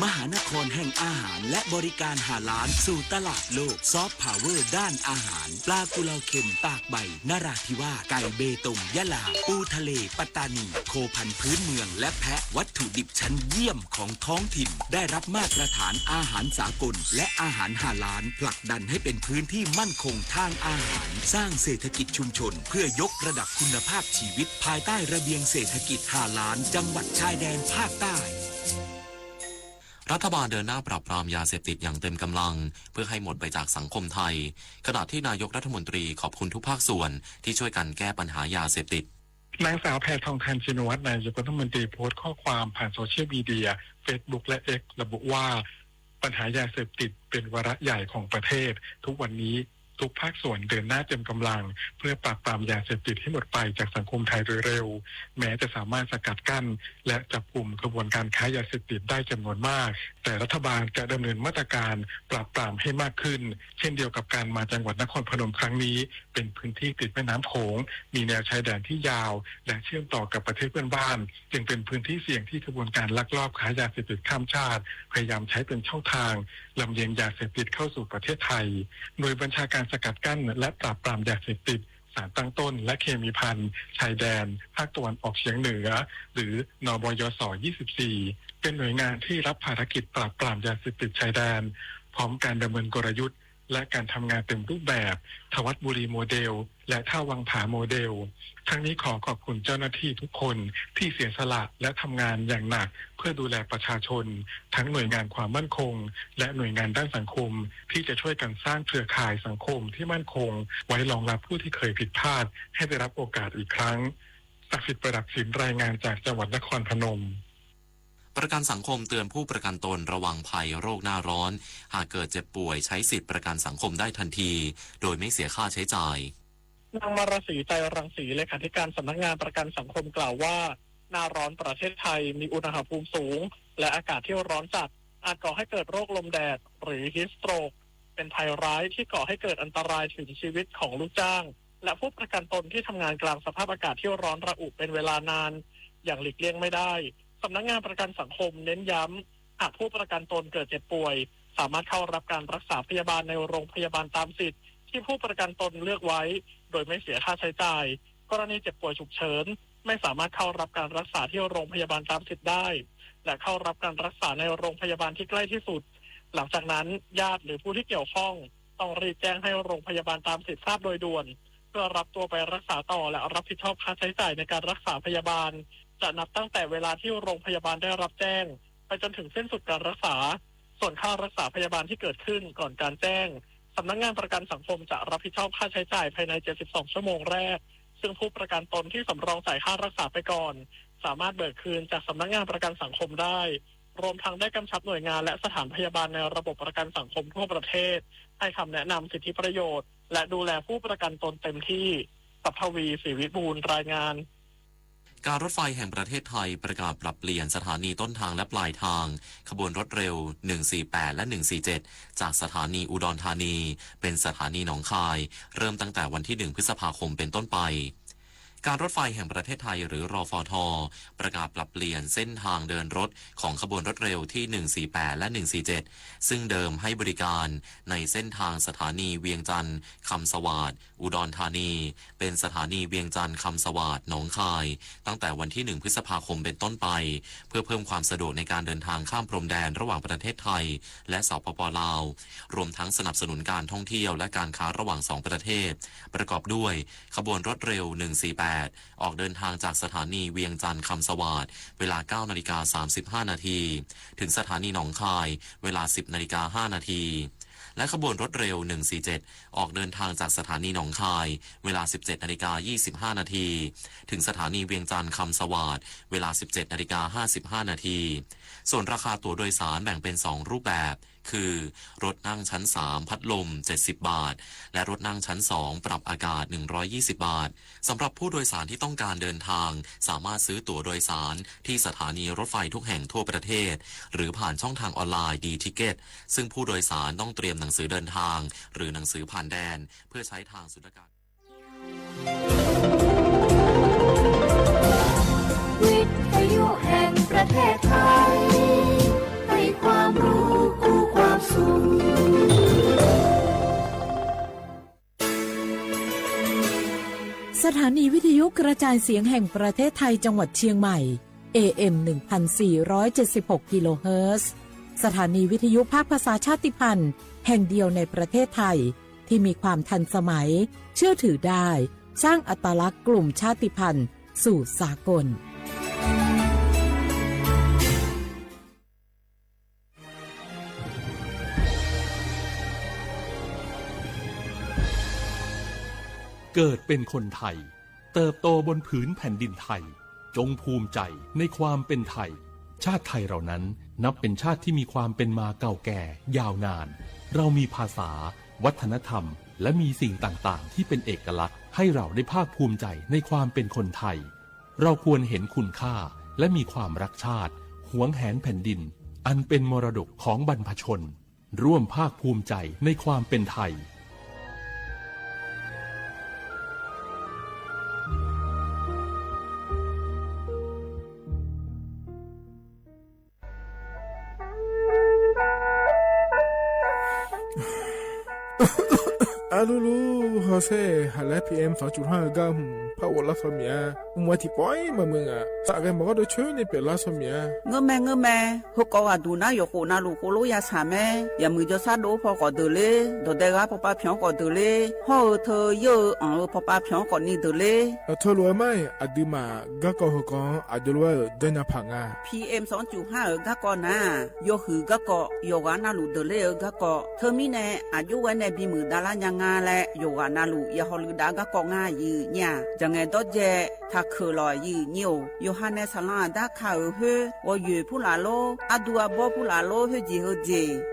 มหานครแห่งอาหารและบริการฮาลาลสู่ตลาดโลก ซอฟต์พาวเวอร์ด้านอาหาร ปลากุเลาเค็มตากใบนราธิวาส ไก่เบตงยะลา ปูทะเลปัตตานี โคพันธุ์พื้นเมืองและแพะ วัตถุดิบชั้นเยี่ยมของท้องถิ่น ได้รับมาตรฐานอาหารสากล และอาหารฮาลาล ผลักดันให้เป็นพื้นที่มั่นคงทางอาหาร สร้างเศรษฐกิจชุมชน เพื่อยกระดับคุณภาพชีวิต ภายใต้ระเบียงเศรษฐกิจฮาลาล จังหวัดชายแดนภาคใต้ รัฐบาลเดินหน้าปราบปรามยาเสพติดอย่างเต็มกำลัง เพื่อให้หมดไปจากสังคมไทย ขณะที่นายกรัฐมนตรีขอบคุณทุกภาคส่วนที่ช่วยกันแก้ปัญหายาเสพติด นางสาวแพทองธาร ชินวัตร นายกรัฐมนตรีโพสต์ข้อความผ่านโซเชียลมีเดีย เฟซบุ๊ก และ เอ็กซ์ ระบุว่า ปัญหายาเสพติดเป็นวาระใหญ่ของประเทศ ทุกวันนี้ทุกภาคส่วนเดินหน้าเต็มกำลัง เพื่อปราบปรามยาเสพติดให้หมดไปจากสังคมไทยโดยเร็ว แม้จะสามารถสกัดกั้น และจับกุมขบวนการค้ายาเสพติดได้จำนวนมาก แต่รัฐบาลจะดำเนินมาตรการปราบปรามให้มากขึ้น เช่นเดียวกับการมาจังหวัดนครพนมครั้งนี้ เป็นพื้นที่ติดแม่น้ำโขง มีแนวชายแดนที่ยาว และเชื่อมต่อกับประเทศเพื่อนบ้าน จึงเป็นพื้นที่เสี่ยงที่ขบวนการลักลอบค้ายาเสพติดข้ามชาติ พยายามใช้เป็นช่องทาง ลำเลียงยาเสพติดเข้าสู่ประเทศไทย หน่วยบัญชาการสกัดกั้น และปราบปรามยาเสพติด สารตั้งต้น และเคมีภัณฑ์ ชายแดน ภาคตะวันออกเฉียงเหนือ หรือ นบยส ยี่สิบสี่ เป็นหน่วยงานที่รับภารกิจปราบปรามยาเสพติดชายแดน พร้อมการดำเนินกลยุทธ์ และการทำงานเต็มรูปแบบ ธวัชบุรีโมเดล และท่าวังผาโมเดล ทั้งนี้ขอขอบคุณเจ้าหน้าที่ทุกคนที่เสียสละและทำงานอย่างหนักเพื่อดูแลประชาชน ทั้งหน่วยงานความมั่นคง และหน่วยงานด้านสังคม ที่จะช่วยกันสร้างเครือข่ายสังคมที่มั่นคง ไว้รองรับผู้ที่เคยผิดพลาดให้ได้รับโอกาสอีกครั้ง ศักดิ์สิทธิ์ ประดับศิลป์ รายงานจากจังหวัดนครพนม ประกันสังคมเตือนผู้ประกันตนระวังภัยโรคหน้าร้อน หากเกิดเจ็บป่วยใช้สิทธิ์ประกันสังคมได้ทันที โดยไม่เสียค่าใช้จ่าย นางมาราศี ไตรรังสี เลขาธิการสำนักงานประกันสังคมกล่าวว่า หน้าร้อนประเทศไทยมีอุณหภูมิสูง และอากาศที่ร้อนจัด อาจก่อให้เกิดโรคลมแดด หรือ heat stroke เป็นภัยร้ายที่ก่อให้เกิดอันตรายถึงชีวิตของลูกจ้าง และผู้ประกันตนที่ทำงานกลางสภาพอากาศที่ร้อนระอุเป็นเวลานาน อย่างหลีกเลี่ยงไม่ได้ สำนักงานประกันสังคมเน้นย้ำ หากผู้ประกันตนเกิดเจ็บป่วย สามารถเข้ารับการรักษาพยาบาลในโรงพยาบาลตามสิทธิ์ที่ผู้ประกันตนเลือกไว้ โดยไม่เสียค่าใช้จ่าย กรณีเจ็บป่วยฉุกเฉิน ไม่สามารถเข้ารับการรักษาที่โรงพยาบาลตามสิทธิ์ได้ และเข้ารับการรักษาในโรงพยาบาลที่ใกล้ที่สุด หลังจากนั้นญาติหรือผู้ที่เกี่ยวข้อง ต้องรีบแจ้งให้โรงพยาบาลตามสิทธิ์ทราบโดยด่วน เพื่อรับตัวไปรักษาต่อ และรับผิดชอบค่าใช้จ่ายในการรักษาพยาบาล จะนับตั้งแต่เวลาที่โรงพยาบาลได้รับแจ้ง ไปจนถึงสิ้นสุดการรักษา ส่วนค่ารักษาพยาบาลที่เกิดขึ้นก่อนการแจ้ง สำนักงานประกันสังคมจะรับผิดชอบค่าใช้จ่ายภายใน เจ็ดสิบสอง ชั่วโมงแรก ซึ่งผู้ประกันตนที่สำรองจ่ายค่ารักษาไปก่อน สามารถเบิกคืนจากสำนักงานประกันสังคมได้ รวมทั้งได้กำชับหน่วยงานและสถานพยาบาลในระบบประกันสังคมทั่วประเทศ ให้คำแนะนำสิทธิประโยชน์ และดูแลผู้ประกันตนเต็มที่ ศัพทวี ศรีวิบูลย์ รายงาน การรถไฟแห่งประเทศไทยประกาศปรับเปลี่ยนสถานีต้นทางและปลายทาง ขบวนรถเร็ว หนึ่งสี่แปด และ หนึ่งสี่เจ็ด จากสถานีอุดรธานี เป็นสถานีหนองคาย เริ่มตั้งแต่วันที่ หนึ่ง พฤษภาคมเป็นต้นไป การรถไฟแห่งประเทศไทย หรือ รฟท ประกาศปรับเปลี่ยนเส้นทางเดินรถของขบวนรถเร็วที่ หนึ่งสี่แปด และ หนึ่งสี่เจ็ด ซึ่งเดิมให้บริการในเส้นทางสถานีเวียงจันทน์ คำสวาท อุดรธานี เป็นสถานีเวียงจันทน์ คำสวาท หนองคาย ตั้งแต่วันที่ หนึ่ง พฤษภาคมเป็นต้นไป เพื่อเพิ่มความสะดวกในการเดินทางข้ามพรมแดนระหว่างประเทศไทย และ สปป ลาว รวมทั้งสนับสนุนการท่องเที่ยวและการค้าระหว่างสองประเทศ ประกอบด้วย ขบวนรถเร็ว หนึ่งสี่แปด ออกเดินทางจากสถานีเวียงจันทน์ คำสวาท เวลา เก้านาฬิกาสามสิบห้านาที ถึงสถานีหนองคาย เวลา สิบนาฬิกาห้านาที และขบวนรถเร็ว หนึ่งสี่เจ็ด ออกเดินทางจากสถานีหนองคาย เวลา สิบเจ็ดนาฬิกายี่สิบห้านาที ถึงสถานีเวียงจันทน์ คำสวาท เวลา สิบเจ็ดนาฬิกาห้าสิบห้านาที ส่วนราคาตั๋วโดยสารแบ่งเป็นสองรูปแบบ คือ รถนั่งชั้นสาม พัดลม เจ็ดสิบบาท และรถนั่งชั้นสอง ปรับอากาศ หนึ่งร้อยยี่สิบบาท สำหรับผู้โดยสารที่ต้องการเดินทาง สามารถซื้อตั๋วโดยสารที่สถานีรถไฟทุกแห่งทั่วประเทศ หรือผ่านช่องทางออนไลน์ ดีทิเก็ต ซึ่งผู้โดยสารต้องเตรียมหนังสือเดินทาง หรือหนังสือผ่านแดน เพื่อใช้ทางศุลกากร วิทยุแห่งประเทศไทย ให้ความรู้คู่ความสุข สถานีวิทยุกระจายเสียงแห่งประเทศไทยจังหวัดเชียงใหม่ เอ เอ็ม หนึ่งพันสี่ร้อยเจ็ดสิบหก กิโลเฮิรตซ์ สถานีวิทยุภาคภาษาชาติพันธุ์แห่งเดียวในประเทศไทย ที่มีความทันสมัย เชื่อถือได้ สร้างอัตลักษณ์กลุ่มชาติพันธุ์สู่สากล เกิดเป็นคนไทย เติบโตบนผืนแผ่นดินไทย จงภูมิใจในความเป็นไทย ชาติไทยเรานั้นนับเป็นชาติที่มีความเป็นมาเก่าแก่ยาวนาน เรามีภาษา วัฒนธรรม และมีสิ่งต่างๆ ที่เป็นเอกลักษณ์ ให้เราได้ภาคภูมิใจในความเป็นคนไทย เราควรเห็นคุณค่า และมีความรักชาติ หวงแหนแผ่นดิน อันเป็นมรดกของบรรพชน ร่วมภาคภูมิใจในความเป็นไทย อะลูลู ฮอเซ่ หาแล พีเอ็ม สองจุดห้า เก้า หืม ผ้าอบรัดฟันเหมีย มึงว่าตี้ปอยมามึงอะ สระแกมบอกว่าโดยช่วยนี่เปลี่ยนรัดฟันเหมีย เงอะแม่ เงอะแม่ เฮาก่ออะดูนะ หยกโขนนาลูกโคโลยาสาแม่ อย่ามือจอซาโดพอก่อเดินเลย ดอกแดงร้าปอปาเพียงก่อเดินเลย ห่อเออเธอเยอะ อ่างเออปอปาเพียงก่อนี่เดินเลย เออ เธอรู้ไหม อะดื้อหมา ก้าก่อเฮากอง อะจะรู้ว่าเออ เดินยาผางา พีเอ็ม สองจุดห้า เออ ก้าก่อนะ ยอหือก้าก่อ หยกหานาลูกเดินเลยเออ ก้าก่อ เธอมีแน่ อะยุไว้ในบีมือดาราญางาและ หยกหานาลูก อย่าฮอลือดาก้าก่องายือเนี่ย จะไงดอเจ ถ้าเขอหล่อยือเยี่ยว โยฮันเนสสาราด้าคาเออเฮ้อ วอเยอผู้หลาโล อะดูอะบอผู้หลาโล เฮ้อจีเฮอเจ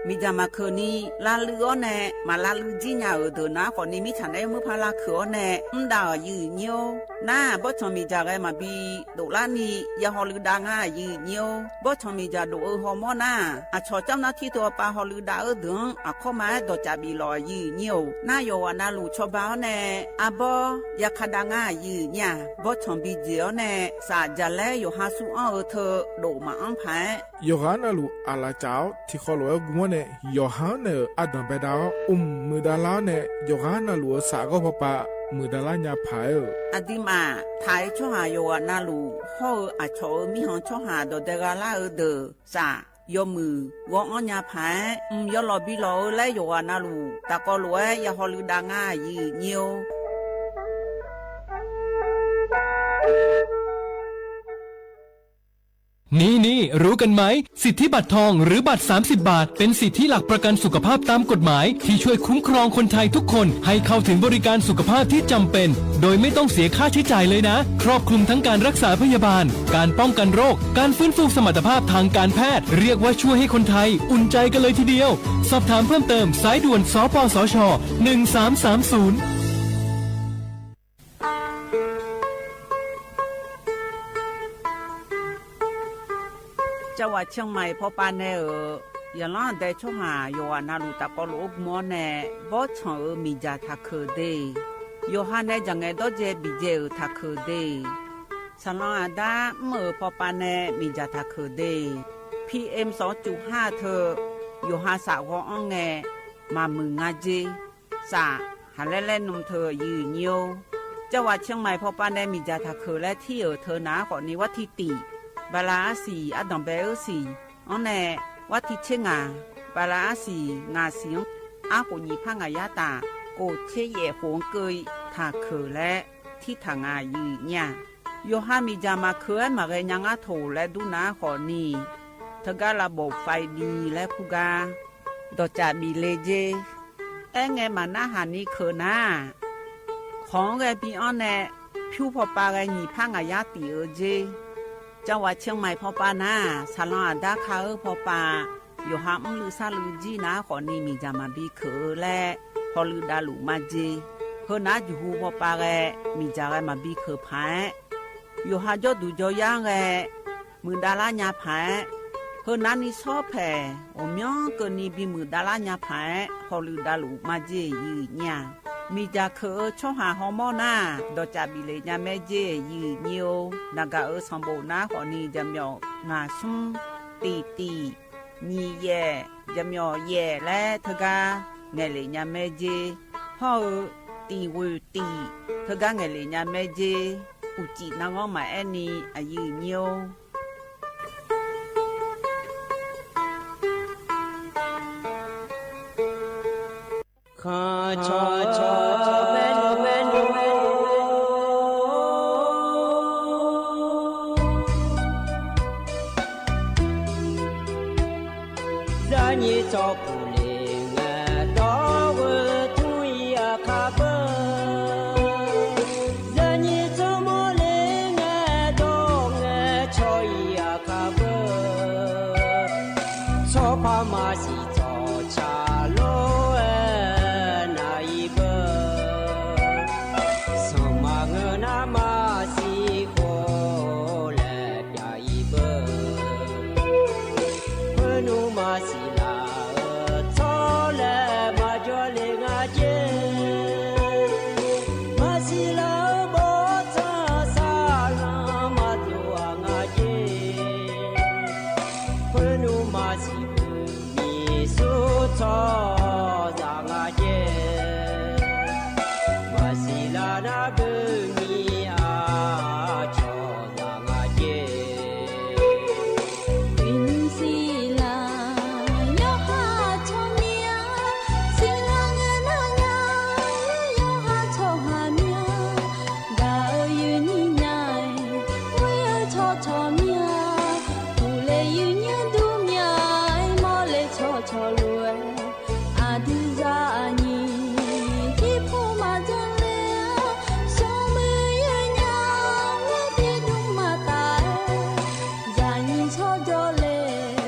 มีจามาเขอนี้ ลาลืออ้อแน่ มาลาลือจี้ญาเออเดินนะ ก่อนนี้มิจฉาได้เมื่อพาลาเขออ้อแน่ อืมดาเออยือเยี่ยว น้า บอสชองมีจาแกมาบี โดละนี้ อย่าฮอลือดางายือเยี่ยว บอสชองมีจาโดเออฮอมอน้า อะชอเจ้าหน้าตี้ตัวปาฮอลือดาเออเดิน อะข้อมาดอจาบีหล่อยือเยี่ยว น้าโยอานาลูกชอบาอ้อแน่ อะบอ อย่าคาดางายือเนี่ย บอสชองบีเจียวแน่ สาจะแล โยฮาซูอ้อเออเธอ โดมาอ้อมผาย โยฮานาลูก อะลาจาว ที่คอหลวงกุมอแน่ โยฮาเนอ อะดอนแบดาว อุ้มมือดาลาวแน่ โยฮานาลูก สาก็พอปะ มือดาลาญาผายเออ อะดีมา ผายช่อหาโยฮานาลูก ห่อเออ อะชอเออ มีหองช่อหา ดอแดงร้าเออเดอ สา ยอมือ วออ้อญาผาย อืม ยอหล่อบีหล่อเออ และโยฮานาลูก ตาก็หลวย อย่าฮอลือดางายือเยี่ยว นี่ๆ รู้กันไหม สิทธิบัตรทองหรือบัตร สามสิบ บาท เป็นสิทธิหลักประกันสุขภาพตามกฎหมาย ที่ช่วยคุ้มครองคนไทยทุกคนให้เข้าถึงบริการสุขภาพที่จำเป็น โดยไม่ต้องเสียค่าใช้จ่ายเลยนะ ครอบคลุมทั้งการรักษาพยาบาล การป้องกันโรค การฟื้นฟูสมรรถภาพทางการแพทย์ เรียกว่าช่วยให้คนไทยอุ่นใจกันเลยทีเดียว สอบถามเพิ่มเติม สายด่วน สปสช หนึ่งสามสามศูนย์ จังหวัดเชียงใหม่ พอปาแนเอ๋อ ယွၤလီၤဒဲးဆီဟၣ် ယွၤဟၣ်နၢ်လူၢ်တၢ်ကီလိာ်အိၣ်မူန့ၣ် ဘီၣ်ဆီၣ်ဧိၤ မီၢ်ယၢ်ထးခိၣ်ဒ့ၣ် ယွၤဟၣ်နဲၣ်ယၤငဲၤဒီးယဲၢ်ဘံၣ်ယဲၢ်ဧိၤထးခိၣ်ဒ့ၣ် ဆၣ်လီၤအဒါ မ့ၢ်ဧိၤ ဖီပာ်နဲ မံၤယၢ်ထးခိၣ်ဒ့ၣ် PM สองจุดห้า ထၢ ယိၤဟၣ်စးဂီၤအီၤငဲၤ မၤမုာ်ငါစ့ စး ဟးလဲလဲနုာ်ထၢ ယုၢ်ညိ ကဝးၡ့မၤ ဖီပာ်နဲ မံၤယၢ်ထးခိၣ်လၢထံၣ်အၢၣ်ထၢနၤဃီန့ၣ် ဝဲထံၣ်တံၣ် ဘၤလးအါစံၣ် အဒိၣ်ဘဲအၢစံၣ် အီၤနဲၣ် ဝဲထံၣ်ဆ့ငါ ဘၤလးအါစံၣ် ငါစံၣ် အါဃိၣ်ညံၤဖးငါယါတၢ် ကိၣ်ဆ့ယဲၢ်ဃိၣ်ကၢ ထးခိၣ်လၢ ထံထးငါယုၢ်ညၣ် ယိၤဟၣ်မံၤယၢ်မၤခုၣ် မၤဂဲၤညါငါထိၣ်လၢဒူနၤဃီန့ၣ် ထၢကါလၢဘိၣ် five G လၢဖုဂါ ဒီးကၠးဘံၣ်လ့စ့ အဲၣ်ငဲၤမၤနၢ်ဟးနံၤခုၣ်နၤ ခီဂဲၤဘံၣ်အီၤနဲၣ် ဖၠူဖီပာ်ဂဲၤညံၤဖးငါယါတံၣ်အၢစ့ ကဝးၡ့မၤ ဖီပာ်နၤ ဆၣ်လီၤအဒါခါအၢ ဖီပာ် ယိၤဟၣ်အီလုၢ်ဆါလုၢ်ကံနၤဃီန့ၣ် မံၤယၢ်မၤဘံခုၣ်အၢလၢ ဟီၣ်လုၢ်ဒါလုၢ်မၤစ့ ဟၢနၤယူၢ်ဟူ ဖီပာ်ဂဲၤ မံၤယၢ်ဂဲၤမၤဘံခုၣ်ဖး ယိၤဟၣ်ကၠီဒူၣ်ကၠီယါဂဲၤ မုာ်ဒါလါညါဖး ဟၢနၤနံၤဆီဖဲး အိၣ်မံကၢၢ်နံၤဘံၣ်မုာ်ဒါလါညါဖး ဟီၣ်လုၢ်ဒါလုၢ်မၤစ့ယုၢ်ညၣ် မံၤယၢ်ခုၣ်အၢဆီဟၣ်ဟီမီနၤ ဒီးကၠးဘံၣ်လ့ညါမဲစ့ယုၢ်ညိ နဂၤအၢဆီၣ်ဘိၣ်နၤဃီန့ၣ် ယမီၣ်ငါဆူ တံၣ်တံၣ် ညံၤယဲၢ် ယမီၣ်ယဲၢ်လၢထၢကါ ငဲၤလ့ညါမဲစ့ ဟီၣ်အၢ တံၣ်ဝုၢ်တံၣ် ထၢကါငဲၤလ့ညါမဲစ့ အိၣ်စံၣ်နါဂီၢ်မၤအဲၣ်နံၤအယုၢ်ညိ ခီၣ်ဆီၣ်ဆီၣ်မဲနုာ်မဲနုာ် ယၤနံၤဆီၣ်ပူၤလ့ၤငဲၤဒီးဝဲထူယၤခါဘၢ ယၤနံၤဆီၣ်မီၤလ့ၤငဲၤဒီးငဲၤဆီၣ်ယၤခါဘၢ ဆီဖးမၤစံၣ် ဆီၣ်ဆၣ်လိၤဝဲနၤအံၤဘၢ ဆီၣ်မၤဂၢၤနၤမၤစံၣ်ဃိလဲၣ်ပၠးအံၤဘၢ ဖၢနုာ်မၤစံၣ်လၢအၢ ဆီလဲၣ်မၤယွၤလ့ၤငါစ့ မၤစံၣ်လၢအၢဘီၣ်ဆီၣ်ဆၣ်လၢမၤတူၢ်အငါစ့ ဖၢနုာ်မၤစံၣ် မံၤဆူဆီၣ်သးငါကဲ မၤစံၣ်လၢနဘုးမံၤအါ ဆီၣ်သးငါကဲ မံၤစံၣ်လၢ ယိၤဟၣ်ဆီၣ်မံၤအါ စံၣ်လၢငဲၤနၤညါ ယိၤဟၣ်ဆီၣ်ဟၣ်မံၤအါ ဂၤအၢယုၢ်နံၤညါ ဝဲအၢဆီၣ်ဆီၣ်မံၤအါ ပူၤလ့ၤယုၢ်ညါဒူမံၤအါ မီၤလ့ၤဆီၣ်ဆီၣ်လိၤဝဲ အဒုးယၤအနံၤ ထံဖိမၤဒ်လဲၣ် စီၤမုၢ်ယုၢ်ညါ ဝဲသ့ၣ်ဒူမၤတၢ် ယၤနံၤဆီၣ်ဒီးလဲၣ်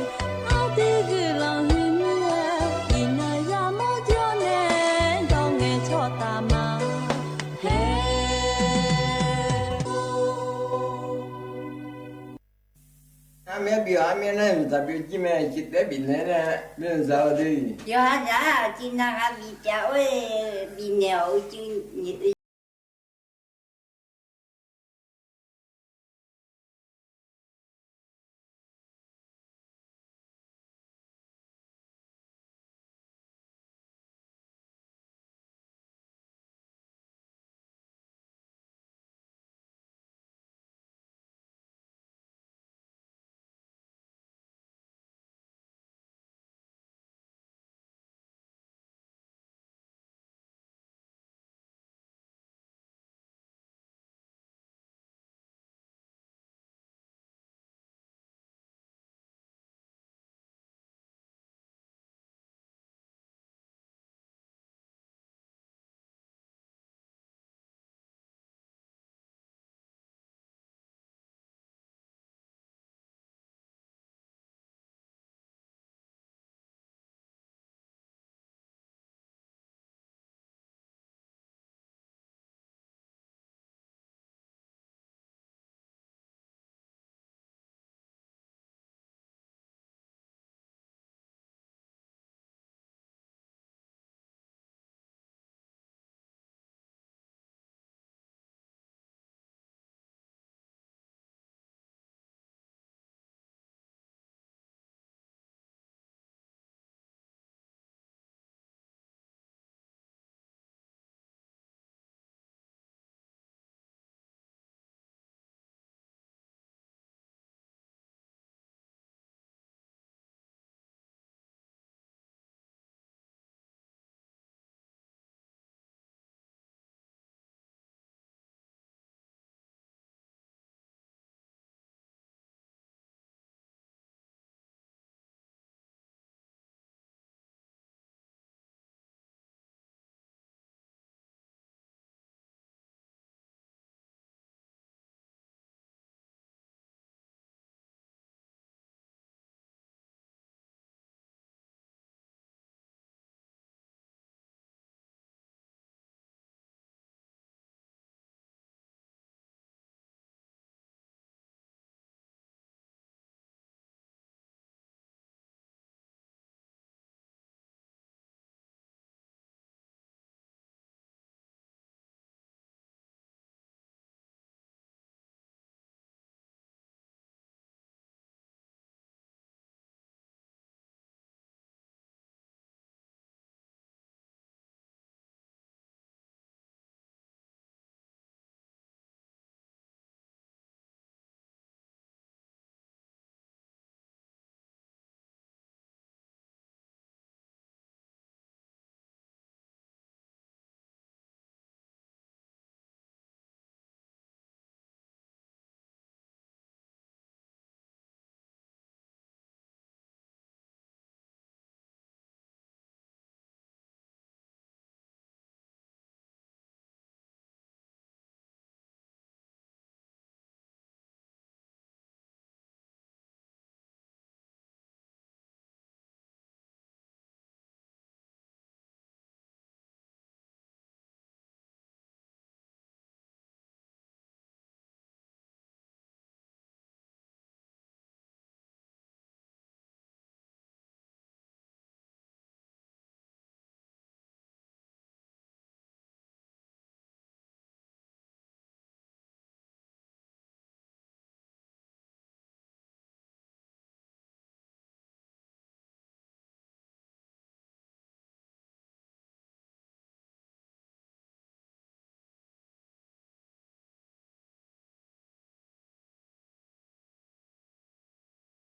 အဒုးဂုာ်လီၤဟုမံၤ အံၤနၤယၤမီၢ်ဒီးနဲၣ် ဒီးငဲၤဆီၣ်တၢ်မၤ ဟဲ အမ့ၢ်ဘံၣ်အီၤ အမ့ၢ်န့ၣ် မတၤဘံၣ်ကံၢ်မ့ၢ် ကံၢ်တဲဘံၣ်န့ၣ် မ့ၢ်စၢ်ဝဲဒၣ် ယွၤဒၣ် ကံၢ်နၤဂၤဘံၣ်ပျးအိၣ် ဘံၣ်နဲၣ်အီၤကံၢ်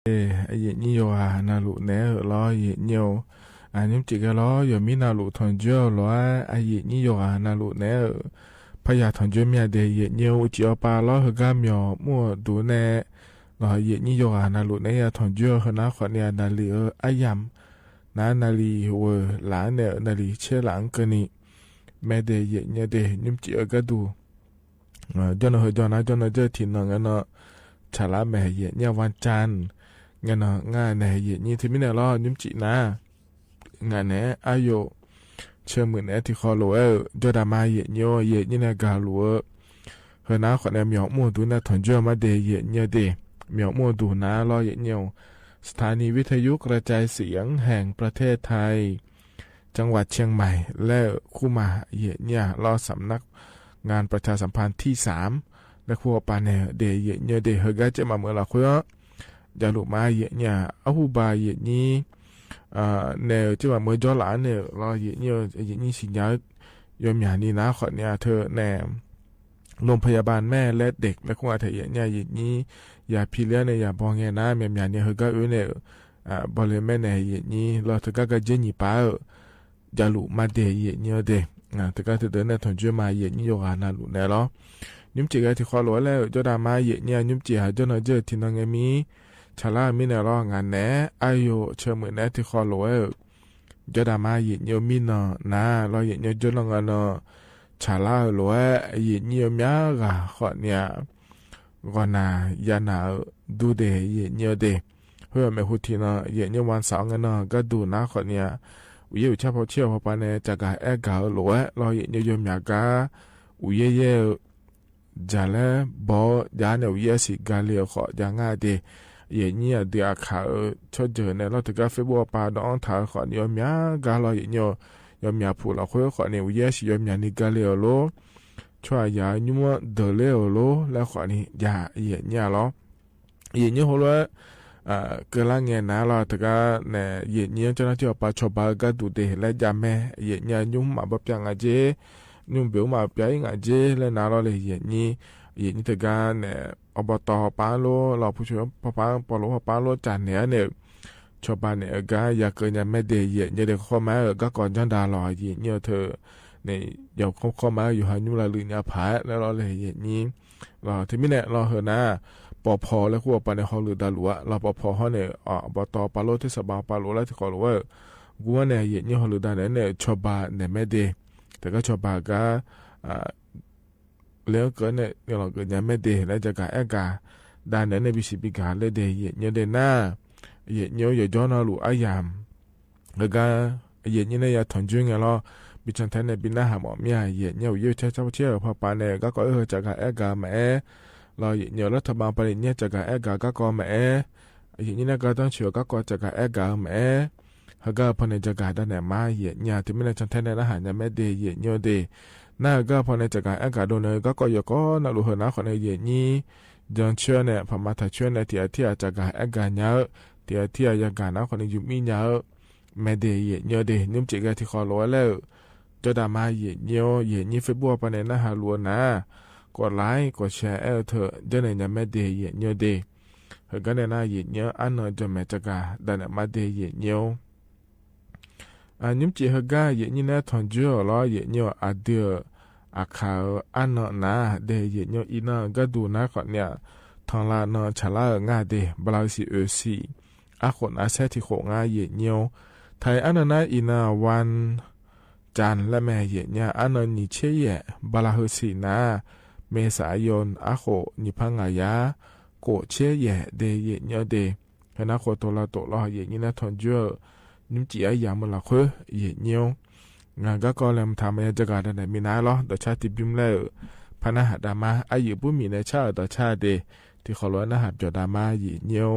เออ อะหยิบยี่ยกหานาลุแหนเอ่อ ลอหยิบยี่ โอ อะ ยุ้มจิกเกอลอ ยอมมีนาลุถอนเจื้อลอ อะหยิบยี่ยกหานาลุแหนเอ่อ พญาถอนเจื้อมีอะเด หยิบยี่ โอ อุจิออปาลอ เฮอก้าเหมียวมั่วดูแหน ลอหยิบยี่ยกหานาลุแหน ยาถอนเจื้อเฮอนาขอเนีย นาลีเอ่อ อะหยำ นานาลีเว่อ หลานเน่อ นาลีเชหลังเกอนี่ แม่เด หยิบยี่ โอ เด ยุ้มจิกเอ่อ ก้าดู เอ่อ จ้อนเฮอจ้อนนา จ้อนเฮอเจ้อถิ่นเนาะ เงาเนาะ ฉลาแม่ หยิบยี่ โอ วันจันทร์ เงาเนาะ งาแหน หยิบยี่ โอ ที่มีแหนลอ ยุ้มจินา งาแหน อะโย เชอหมื่นแหน ตี้คอหลัวเอ่อ จ้อดามา หยิบยี่ โอ หยิบยี่ โอ แหน กาหลัว เฮอนาขอเนีย เหมียวมั่วดูแหน ถอนเจื้อมาเด หยิบยี่ โอ เด เหมียวมั่วดูนา ลอหยิบยี่ โอ สถานีวิทยุกระจายเสียงแห่งประเทศไทย จังหวัดเชียงใหม่ และคู่มา หยิบยี่ โอ ลอสำนักงานประชาสัมพันธ์ที่สาม และคู่ปาแหนเด หยิบยี่ โอ เด เฮอก้าเจ๊มาเมือหลักเพื่อ ยาลุมา หยิบยี่ โอ อะฮูบา หยิบยี่ โอ เอ่อ แหนเจ๊มาเมือจ้อหลานเน่อ ลอหยิบยี่ โอ หยิบยี่ โอ สิญญา ยอมหยานี่นาขอเนีย เธอแหน โรงพยาบาลแม่และเด็ก และคู่มาเธอ หยิบยี่ โอ หยิบยี่ โอ ยาพีเลี้ยงเน่อ ยาบ่อแงนา แม่หยานี่เฮอก้าเอ่อเน่อ อ่า บ่อเลี้ยงแม่แหน หยิบยี่ โอ ลอเธอก้าก็เจ๊หนีป้าเอ่อ ยาลุมาเด หยิบยี่ โอ เด อ่า เธอก้าเธอเดินแหน ถอนเจื้อมา หยิบยี่ โอ ยกหานาลุแหนลอ ยุ้มจิกเอ่อ ตี้คอหลัวแล้ว จ้อดามา หยิบยี่ โอ ยุ้มจิหาจ้อนเฮอเจ้อถิ่นเนาะ เงามี ฉลามีแหนลอ งาแหน อะโย เชอหมื่นแหน ตี้คอหลัวเอ่อ จ้อดามา หยิบยี่ โอ มีเนาะนา ลอหยิบยี่ โอ จ้อนเงาเนาะ ฉลาหลัว หยิบยี่ โอ มีกาขอเนีย กอนา ยานาเอ่อ ดูเด หยิบยี่ โอ เด เฮอแม่ฮู้ถิ่นเนาะ หยิบยี่ โอ วันเสาร์เงาเนาะ ก้าดูนาขอเนีย อุยเย่อุชาพอเที่ยวพอปาแหน จากกาแอ้กาหลัว ลอหยิบยี่ โอ ยอมหยากา อุยเย่เย่ จ๋าและบ่จ๋าเน่อ อุยเย่สิกาเลียวขอจ๋างาเด หยิบยี่ โอ เดืออาขาเอ่อ ช่อเจิ่นเน่อ ลอเธอก้าเฟซบุ๊กปาดองถ่ายขอเนีย ยอมหยากา ลอหยิบยี่ โอ ยอมหยาผู้ละคุยขอเนีย อุยเย่สิยอมหยานี่กาเลียวโล ช่วยหยายุ่มเดินเลียวโล แล้วขอนี่ ยา หยิบยี่ โอ ลอ หยิบยี่ โอ หลัว เอ่อ เกอละแงนา ลอเธอก้าแหน หยิบยี่ โอ เจ้าหน้าตี้ออปา ชอปา ก้าดูเด และยาแม่ หยิบยี่ โอ ยุ่มหมาบ่เปียงอะเจ ยุ่มเบลหมาเปียงอะเจ และนา ลอเลย หยิบยี่ โอ หยิบยี่ โอ เธอก้าแหน อบต ปาโล ลอผู้ช่วยปอปา ปอหลวงปอปาโล จ๋าแหนเน่อ ชอปาแหนเอ่อ ก้ายาเกอ ยาแม่เด หยิบยี่ โอ เด ข้อมาเอ่อ ก้าก่อนจ้อนดา ลอหยิบยี่ โอ เธอ เน่อ ยาวข้อ ข้อมาอยู่หายุ่มละลือหยาผา แล้วลอเลย หยิบยี่ โอ ลอเธอมีแหนลอเฮอนา ปอพอ และคู่ปาแหน ฮอลือดาหลัว ลอปอพอ ฮอเน่อ อ่า อบต ปาโล เทศบาลปาโล และตี้คอหลัวเอ่อ กูว่าแหน หยิบยี่ โอ ฮอลือดาแหนเน่อ ชอปาแหนแม่เด แต่ก้าชอปาก้า อ่า แล้วเกิดเน่อ เนี่ยลอเกิดยาแม่เด และจากกาแอ้กา ดาแหนเน่อ บีซีบีกา และเด หยิบยี่ โอ เดนา หยิบยี่ โอ ยาจ้อนเฮอหลัวอะหยำ แล้วก็ หยิบยี่ โอ เน่อ ยาถอนเจื้อเงาลอ บีชังแท้เน่อ บีหน้าหาหมอเมีย หยิบยี่ โอ เย่ใช้เช่าเช่าพอปาแหน ก้าก็เอ่อ จากกาแอ้กามาแอ ลอหยิบยี่ โอ รัฐบาลปาแหนเนี่ย จากกาแอ้กา ก้าก็มาแอ หยิบยี่ โอ เน่อ ก้าต้องเฉียว ก้าก็จากกาแอ้กามาแอ เฮอก้าพอเน่อ จากกาดาแหนมา หยิบยี่ โอ เธอมีแหน ชังแท้เน่อ หาญาแม่เด หยิบยี่ โอ เด นา เฮอก้าพอเน่อ จากกาแอ้กาดูเน่อ ก้าก็ยาก็นาลุเฮอนาขอเน่อ หยิบยี่ โอ ยอนเชื่อเน่อ พม่าถ่าเชื่อเน่อ ตี้อาเตี้ย จากกาแอ้กาเน่อ ตี้อาเตี้ย ยากานาขอเน่อ อยู่มีเน่อ แม่เด หยิบยี่ โอ เด ยุ่มจิกเกอ ตี้คอหลัวแล้ว จ้อดามา หยิบยี่ โอ หยิบยี่ เฟซบุ๊กปาแหน หน้าหาหลัวนา กดไลก์ กดแชร์แอ้เธอ เจ้าเน่อ ยาแม่เด หยิบยี่ โอ เด เฮอก้าเน่อนา หยิบยี่ โอ อันเน่อ จอมแม่จากกา ดาแหนมาเด หยิบยี่ โอ อ่า ยุ่มจิเฮอก้า หยิบยี่ โอ เน่อ ถอนเจื้อลอ หยิบยี่ โอ อะเดืออาขาอันเน่อนา เด หยิบยี่ โอ อีเน่อ ก้าดูนาขอเนีย ทองลาเน่อ ฉลาเอ่องาเด บลาสีเอ่อสี อะโขนาแซ่ ตี้โขงา หยิบยี่ โอ ไทยอันเน่อนา อีเน่อ วันจันทร์ และแม่ หยิบยี่ โอ อันเน่อ หนีเชแหย่ บลาเฮอสีนา เมษายน อะโข หนีพังงายา โกะเชแหย่ เด หยิบยี่ โอ เด เฮอนาโขโตลาโตลอ หยิบยี่ โอ เน่อ ถอนเจื้อ ยุ่มจิอะหยำเมือหลักเฮอ หยิบยี่ โอ งานก้าก็แลมทำยาจากกาดาแหนมีนาลอ ดอชาติบิมแล้ว พนาหาดามา อะหยือปุ้มหมีในชาติ ดอชาติเด ตี้คอหลัวนาหาบจอดามา หยิบยี่ โอ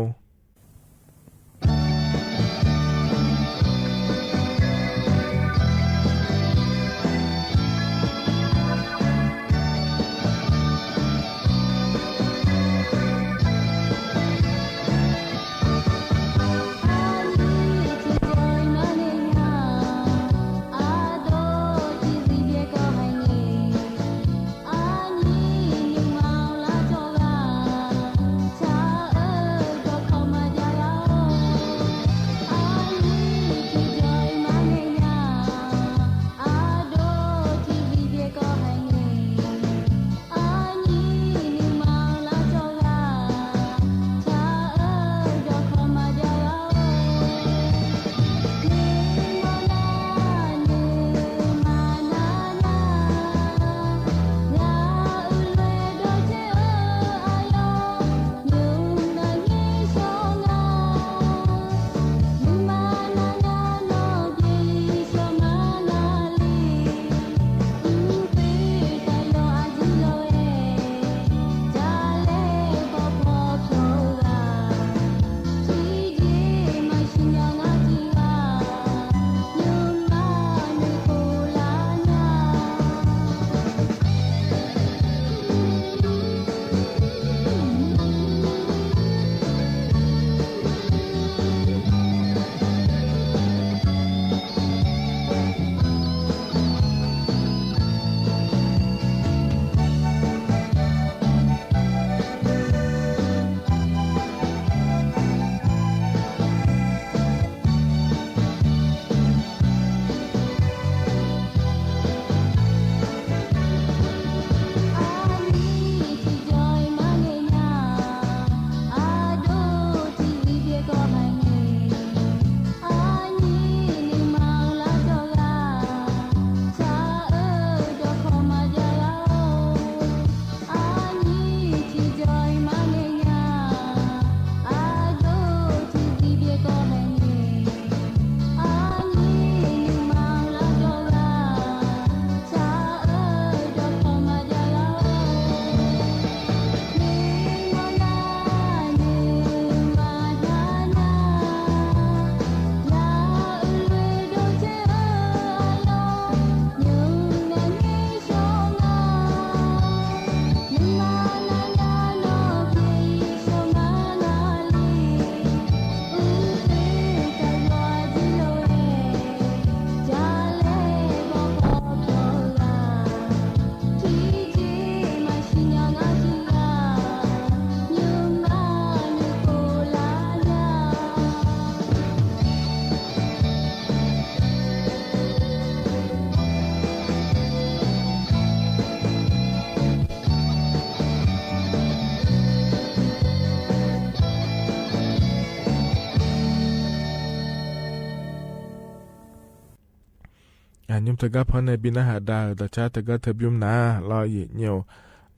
ယိၤတဂၤဖဲန့ၣ် ဘိးနၢ်ဟးဒါဧၢ ဒီးဆၢတဂၤတဘျုးနၤ လီၤယဲၢ်ညီဧိၤ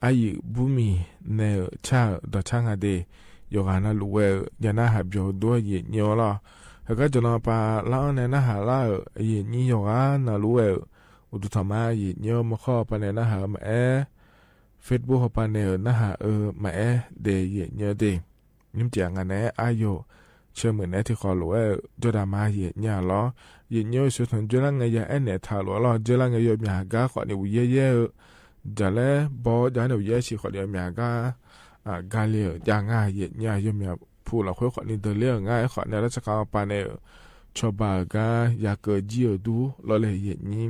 အယုၢ်ဘူမံၤနဲဧိၤ ဆၢဧိၤ ဒီးဆၢငါဒ့ၣ် ယိၤဂၤနၤလူၤဝဲဧိၤ ယနၢ်ဟးပျီၤဒိၣ်ယဲၢ်ညီလီၤ. ဟဲကၠီနီၤပၤလၢအီၤန့ၣ် နၢ်ဟးလၢဧိၤ ယဲၢ်ညီယိၤဂၤနၤလူၤဝဲဧိၤ အိၣ်ဒူၣ်ထီၣ်မး ယဲၢ်ညီ မုၢ်ဃီပၤန့ၣ် နၢ်ဟးမၤအဲၣ် Facebook ဟီၣ်ပၤန့ၣ်ဧိၤ နၢ်ဟးအၢမၤအဲၣ်ဒ့ၣ်ယဲၢ်ညီဒ့ၣ် နံၣ်တၢ်ငါန့ၣ် အယိၣ် ဆၢမုၢ်နဲထံဃီလိာ်ဝဲ ကၠီဒၣ်မးယဲၢ်ညီလီၤ. ယဲၢ်ညီ ဆၢထၢၣ်ကၠီလၢငယ်ယၤအဲၣ်နဲၣ်ထးလိာ်လီၤ. ကၠီလၢငယ်ယၤမၠးဂၤဃီန့ၣ် ဝူၤယဲယဲဧိၤ ဒ်လဲၣ် ဘီဒ်န့ၣ် ဝူၤယဲဆံးဃီန့ၣ် မၠးဂၤ ဂၤလၢ ယၤငါယဲၢ်ညီ ယမၠးဖုလီၤဃိဃီန့ၣ် ဒ်လဲၣ်ဧိၤ ငါဃီန့ၣ် လၢစခါပၤန့ၣ်ဧိၤ ဆီၣ်ဘၣ်ဂၤ ယၤကၢၣ်ကၠံဧိၤဒူလီၤလၢယဲၢ်ညီ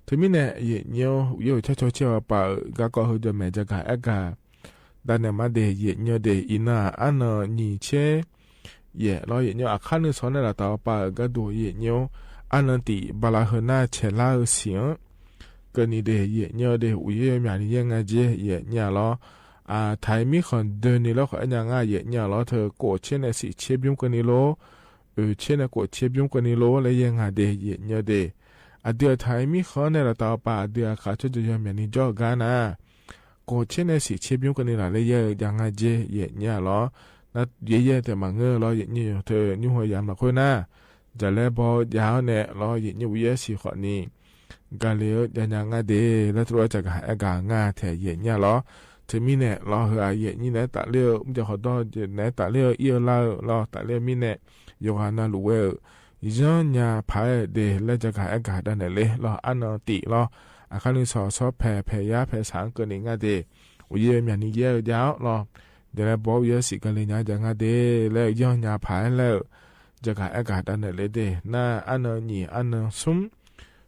တမံၤန့ၣ် ယဲၢ်ညီ ယဲၢ်ညီဆၢဆီၣ်ဆၢအပၤဧိၤ ဂၤကီၢ်ဟုၣ်ဒီးမ့ၢ်ကၠီဂၤအဲၣ်ဂၤ ဒ်န့ၣ်မးဒ့ၣ်ယဲၢ်ညီဒ့ၣ် အံၤနၤ အါနံၣ်နံၣ်ဆံယဲၢ်လီၤ ယဲၢ်ညီ အခါနုၢ်စီၤနဲၣ်လီၤတၢ်အပၤဧိၤ ကၢ်ဒိၣ်ယဲၢ်ညီ အါနံၣ်တံၢ် ဘၣ်လီၤဟုၣ်နၤဆဲးလါဧိၤဆံးဧိၤ ကၢၢ်နံၣ်ဒ့ၣ်ယဲၢ်ညီဒ့ၣ် ဝူၤယဲယဲမၠးနံၣ်ယဲငါယဲၢ် ယဲၢ်ညီလီၤ. အထါမံၣ်ဃီဒၢနံၣ်လၢဃီ အညါငါယဲၢ်ညီလီၤ ထၢၣ်ကိၣ်ဆ့နဲၣ်ဆံးဆ့ဘျုးကၢၢ်နံၣ်လိၤ အုၣ်ဆ့နဲၣ်ကိၣ်ဆ့ဘျုးကၢၢ်နံၣ်လိၤ လၢယဲၢ်ငါဒ့ၣ် ယဲၢ်ညီဒ့ၣ် အဒုးအထါမံၣ်ဃီနဲၣ်လီၤတၢ်အပၤ အဒုးအခါဆၢ ယဲၢ်ညီမၠးနံၣ်ယဲဂၤနၤ ကိၣ်ဆ့နဲၣ်ဆံးဆ့ဘျုးကၢၢ်နံၣ်လီၤ လၢယဲၢ် ယဲၢ်ငါယဲၢ် ယဲၢ်ညီလီၤ. နယဲၢ်ယဲၢ်တမၤငၢၢ်လီၤ ယဲၢ်ညီ ထၢၣ်နူဟိယၤမၠးဃိနၤ ဒ်လဲၣ် ဘီယၤန့ၣ်လီၤ ယဲၢ်ညီ ဝူၤယဲဆံးဃီန့ၣ် ဂၤလၢ ယၤငါဒ့ၣ် လၢတရူးကၠီဂၤအဲၣ်ဂၤ ငါထဲးယဲၢ်ညီလီၤ. တမံၤန့ၣ်လီၤ ဟုၣ်အယဲၢ်ညီန့ၣ် တၢ်လၢ မုၢ်ကၠီဃီဒီး ယဲၢ်ညီတၢ်လၢအံၤအလါဧိၤလီၤ တၢ်လၢမံၤန့ၣ် ယိၤဂၤနၤလူၤဝဲဧိၤ ယဲၢ်ညီဖးဒ့ၣ် လၢကၠီဂၤအဲၣ်ဂၤဒၣ်နဲၣ်လံလီၤ အါနံၣ်တံၢ်လီၤ အခါနုၢ်စီၤ ဆီဖဲး ဖဲးယါ ဖဲးဆၣ် ကၢၢ်နံၣ်ငါဒ့ၣ် ဝူၤယဲမၠးနံၣ်ယဲၢ်ယၤလီၤ. ဒ်လဲၣ် ဘီဝူၤယဲဆံး ကၢၢ်လံၤညါ ယဲၢ်ငါဒ့ၣ် လၢယဲၢ်ညီဖးလၢ ကၠီဂၤအဲၣ်ဂၤဒၣ်နဲၣ်လံဒ့ၣ် နၤ အါနံၣ်နံၣ် အါနံၣ်ဆူမ်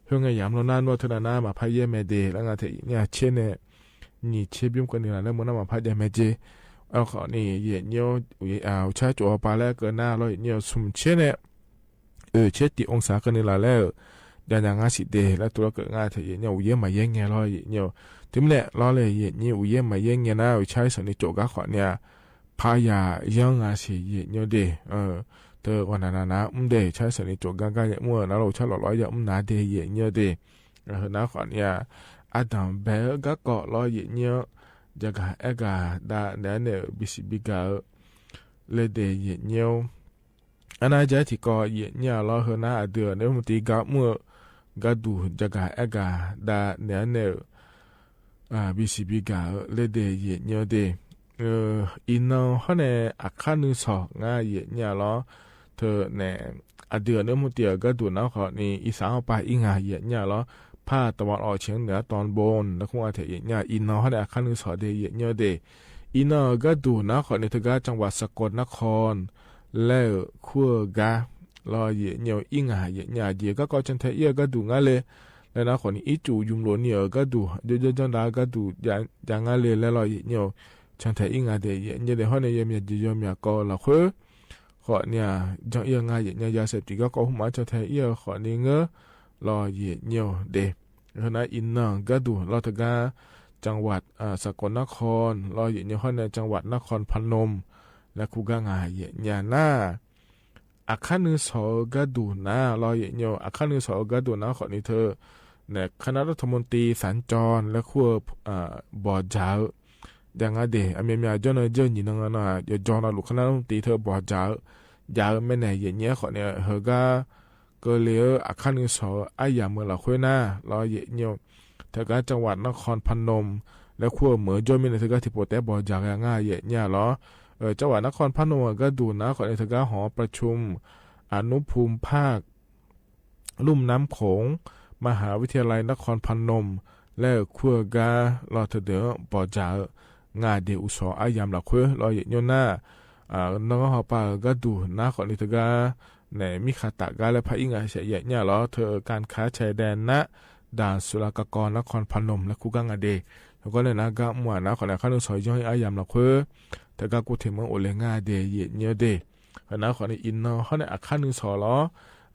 ဟုၣ်ငဲယၤမၠိနၤ နီၢ်ထၢၣ်နၤ မၤဖးယဲၢ်မ့ၢ်ဒ့ၣ် လၢငါထဲးယဲၢ်ညီဆ့နဲၣ် နံၣ်ဆ့ဘျုးကၢၢ်နံၣ်လီၤ လၢမုၢ်နၤမၤဖးယဲၢ်မ့ၢ်ဒ့ၣ် အဃီန့ၣ် ယဲၢ်ညီ ဆၢကၠီပၤလၢကၢၢ်နၤလီၤ ယဲၢ်ညီ ဆူမ်ဆ့နဲၣ် အုၣ်ဆ့တံၢ်အူစါကၢၢ်နံၣ်လီၤလၢ ယဲၢ်ညီငါဆံးဒ့ၣ် လၢတရူးကၢၢ်ငါထဲးယဲၢ်ညီ ဝူၤယဲမၤယဲၢ်ငဲလီၤ ယဲၢ်ညီ တမံၤန့ၣ်လီၤလၢ ယဲၢ်ညီ ဝူၤယဲမၤယဲၢ်ငဲနၤ အုၣ်ဆ့စၢၤနံၣ်ကၠိဂၤဃီန့ၣ် ဖးယၤယဲၢ်ငါဆံး ယဲၢ်ညီဒ့ၣ် တဂီၢ်နၤနၤနၤ မုၢ်ဒ့ၣ် ဆ့စၢၤနံၣ်ကၠိဂၤဂၤ ယဲၢ်မုၢ်နၤလီၤ ဆ့လီၤလီၤ ယဲၢ်မုၢ်နၤဒ့ၣ် ယဲၢ်ညီဒ့ၣ် နၤဃီန့ၣ် အဒၣ်ဘဲဧၢ ဂၤကီၢ်လီၤ ယဲၢ်ညီ ကၠီဂၤအဲၣ်ဂၤ ဒၣ်နဲၣ်န့ၣ် ဘံၣ်စံးဘံၣ်ကၢ်ဧိၤ လၢဒ့ၣ် ယဲၢ်ညီ အနၤယဲၢ်ထံၣ်ကီး ယဲၢ်ညီလီၤ ဟုၣ်နၤ အဒုးအန့ၣ်မူတံၢ် ဂၤမုၢ် ဂၤဒူၣ် ကၠီဂၤအဲၣ်ဂၤ ဒၣ်နဲၣ်န့ၣ် ဘံၣ်စံးဘံၣ်ကၢ်ဧိၤ လၢဒ့ၣ် ယဲၢ်ညီဒ့ၣ် အံၤနၤဟီန့ၣ် အခါနုၢ်စီၤ ငါယဲၢ်ညီလီၤ ထၢၣ်န့ၣ် အဒုးအန့ၣ်မူတံၢ် အဂၤဒူၣ်နၤဃီန့ၣ် အံသၣ်အပၢ်အံငါ ယဲၢ်ညီလီၤ ภาคตะวันออกเฉียงเหนือตอนบน လၢခူၣ်အထဲး ယဲၢ်ညီ အံၤနၤဟီန့ၣ် အခါနုၢ်စီၤဒ့ၣ် ယဲၢ်ညီဒ့ၣ် အံၤနၤအဂၤဒူၣ်နၤဃီန့ၣ် တဂၤ จังหวัดสกลนคร လၢခူၣ်ဂၤ လီၤ ယဲၢ်ညီ အံငါ ယဲၢ်ညီ ယဲၢ် ဂၤကီၢ် ဆၢၣ်ထဲးအံအဂၤဒူၣ် ငါလဲၣ် လၢနၤဃီန့ၣ် အံကၠူၣ်ယုမ်လိာ်နံၣ်အဂၤဒူၣ် ယဲၢ်ညီ ယဲၢ်ညီဒၣ်အဂၤဒူၣ် ယၤငါလဲၣ် လၢလီၤ ယဲၢ်ညီ ဆၢၣ်ထဲးအံငါဒ့ၣ် ယဲၢ်ညီဒ့ၣ် ဟီန့ၣ် ယဲၢ်မၠး ယဲၢ်မၠးကီးလီၤဃိ ဃီန့ၣ် ယဲၢ်အံအငါ ယဲၢ်ညီ ယၤစဲးပံၣ် ဂၤကီၢ် ဟူမး ဆၢၣ်ထဲးအံအဃီန့ၣ် ငါ လီၤ ယဲၢ်ညီဒ့ၣ် နၤ အံၤနၤဂၤဒူၣ် လီၤ တဂၤ จังหวัดสกลนคร လီၤ ယဲၢ်ညီ ဟီန့ၣ် จังหวัดนครพนม လၢခူၣ်ဂၤ ငါယဲၢ်ညီနၤ အခါနုၢ်စီၤအဂၤဒူၣ်နၤ လီၤ ယဲၢ်ညီ အခါနုၢ်စီၤအဂၤဒူၣ်နၤဃီန့ၣ် ထၢၣ်န့ၣ် คณะรัฐมนตรีสัญจร လၢခူၣ် ဘီၣ်ကၠၢ်ဧိၤ ယဲၢ်ငါဒ့ၣ် အမ့ၢ်မၠး ကၠီနၤ ကၠီနံၣ်နၤ ယဲၢ်ညီနၤလူၤ คณะรัฐมนตรี ထၢၣ်ဘီၣ်ကၠၢ်ဧိၤ ယဲၢ်မ့ၢ်န့ၣ် ယဲၢ်ညီဃီန့ၣ် ဟဲကၢၢ်လံၤဧိၤ အခါနုၢ်စီၤ အါယၤမၢလီၤဃိနၤ လီၤ ယဲၢ်ညီ တဂၤ จังหวัดนครพนม လၢခူၣ်မၢကၠီမ့ၢ်န့ၣ် တဂၤ ထံၣ်ဖိတဲဘီၣ်ကၠၢ်ဧိၤ ငါယဲၢ်ညီလီၤ จังหวัดนครพนม အဂၤဒူၣ်နၤဃီန့ၣ် တဂၤ หอประชุมอนุภูมิภาคลุ่มน้ำโขง มหาวิทยาลัยนครพนม လၢခူၣ်ဂၤ လီၤ ထၢၣ်ဒုး ဘီၣ်ကၠၢ်ဧိၤ ငါဒ့ၣ် အူစီၤ အါယၤမၢလီၤဃိ လီၤ ယဲၢ်ညီနၤ နီၢ်ဂီၢ်ဟီၣ်ပၢ်အဂၤဒူၣ်နၤဃီန့ၣ် တဂၤ န့ၣ် မံခးတၢ်ဂၤလၢဖးအံငါ ဆဲးယဲၢ်ညီလီၤ ထၢၣ် การค้าชายแดน ณ ด่านศุลกากรนครพนม လၢခူၣ်ဂၤ ငါဒ့ၣ် ဂီၢ်န့ၣ်နၤ ဂၤမၢနၤဃီန့ၣ် အခါနုၢ်စီၤ ယဲၢ်အါယၤမၢလီၤဃိ တဂၤ ကူၣ်ထံၣ်မၢအိၣ်လၢ ငါဒ့ၣ် ယဲၢ်ညီဒ့ၣ် နၤဃီန့ၣ် အံၤနၤဟီန့ၣ် အခါနုၢ်စီၤလီၤ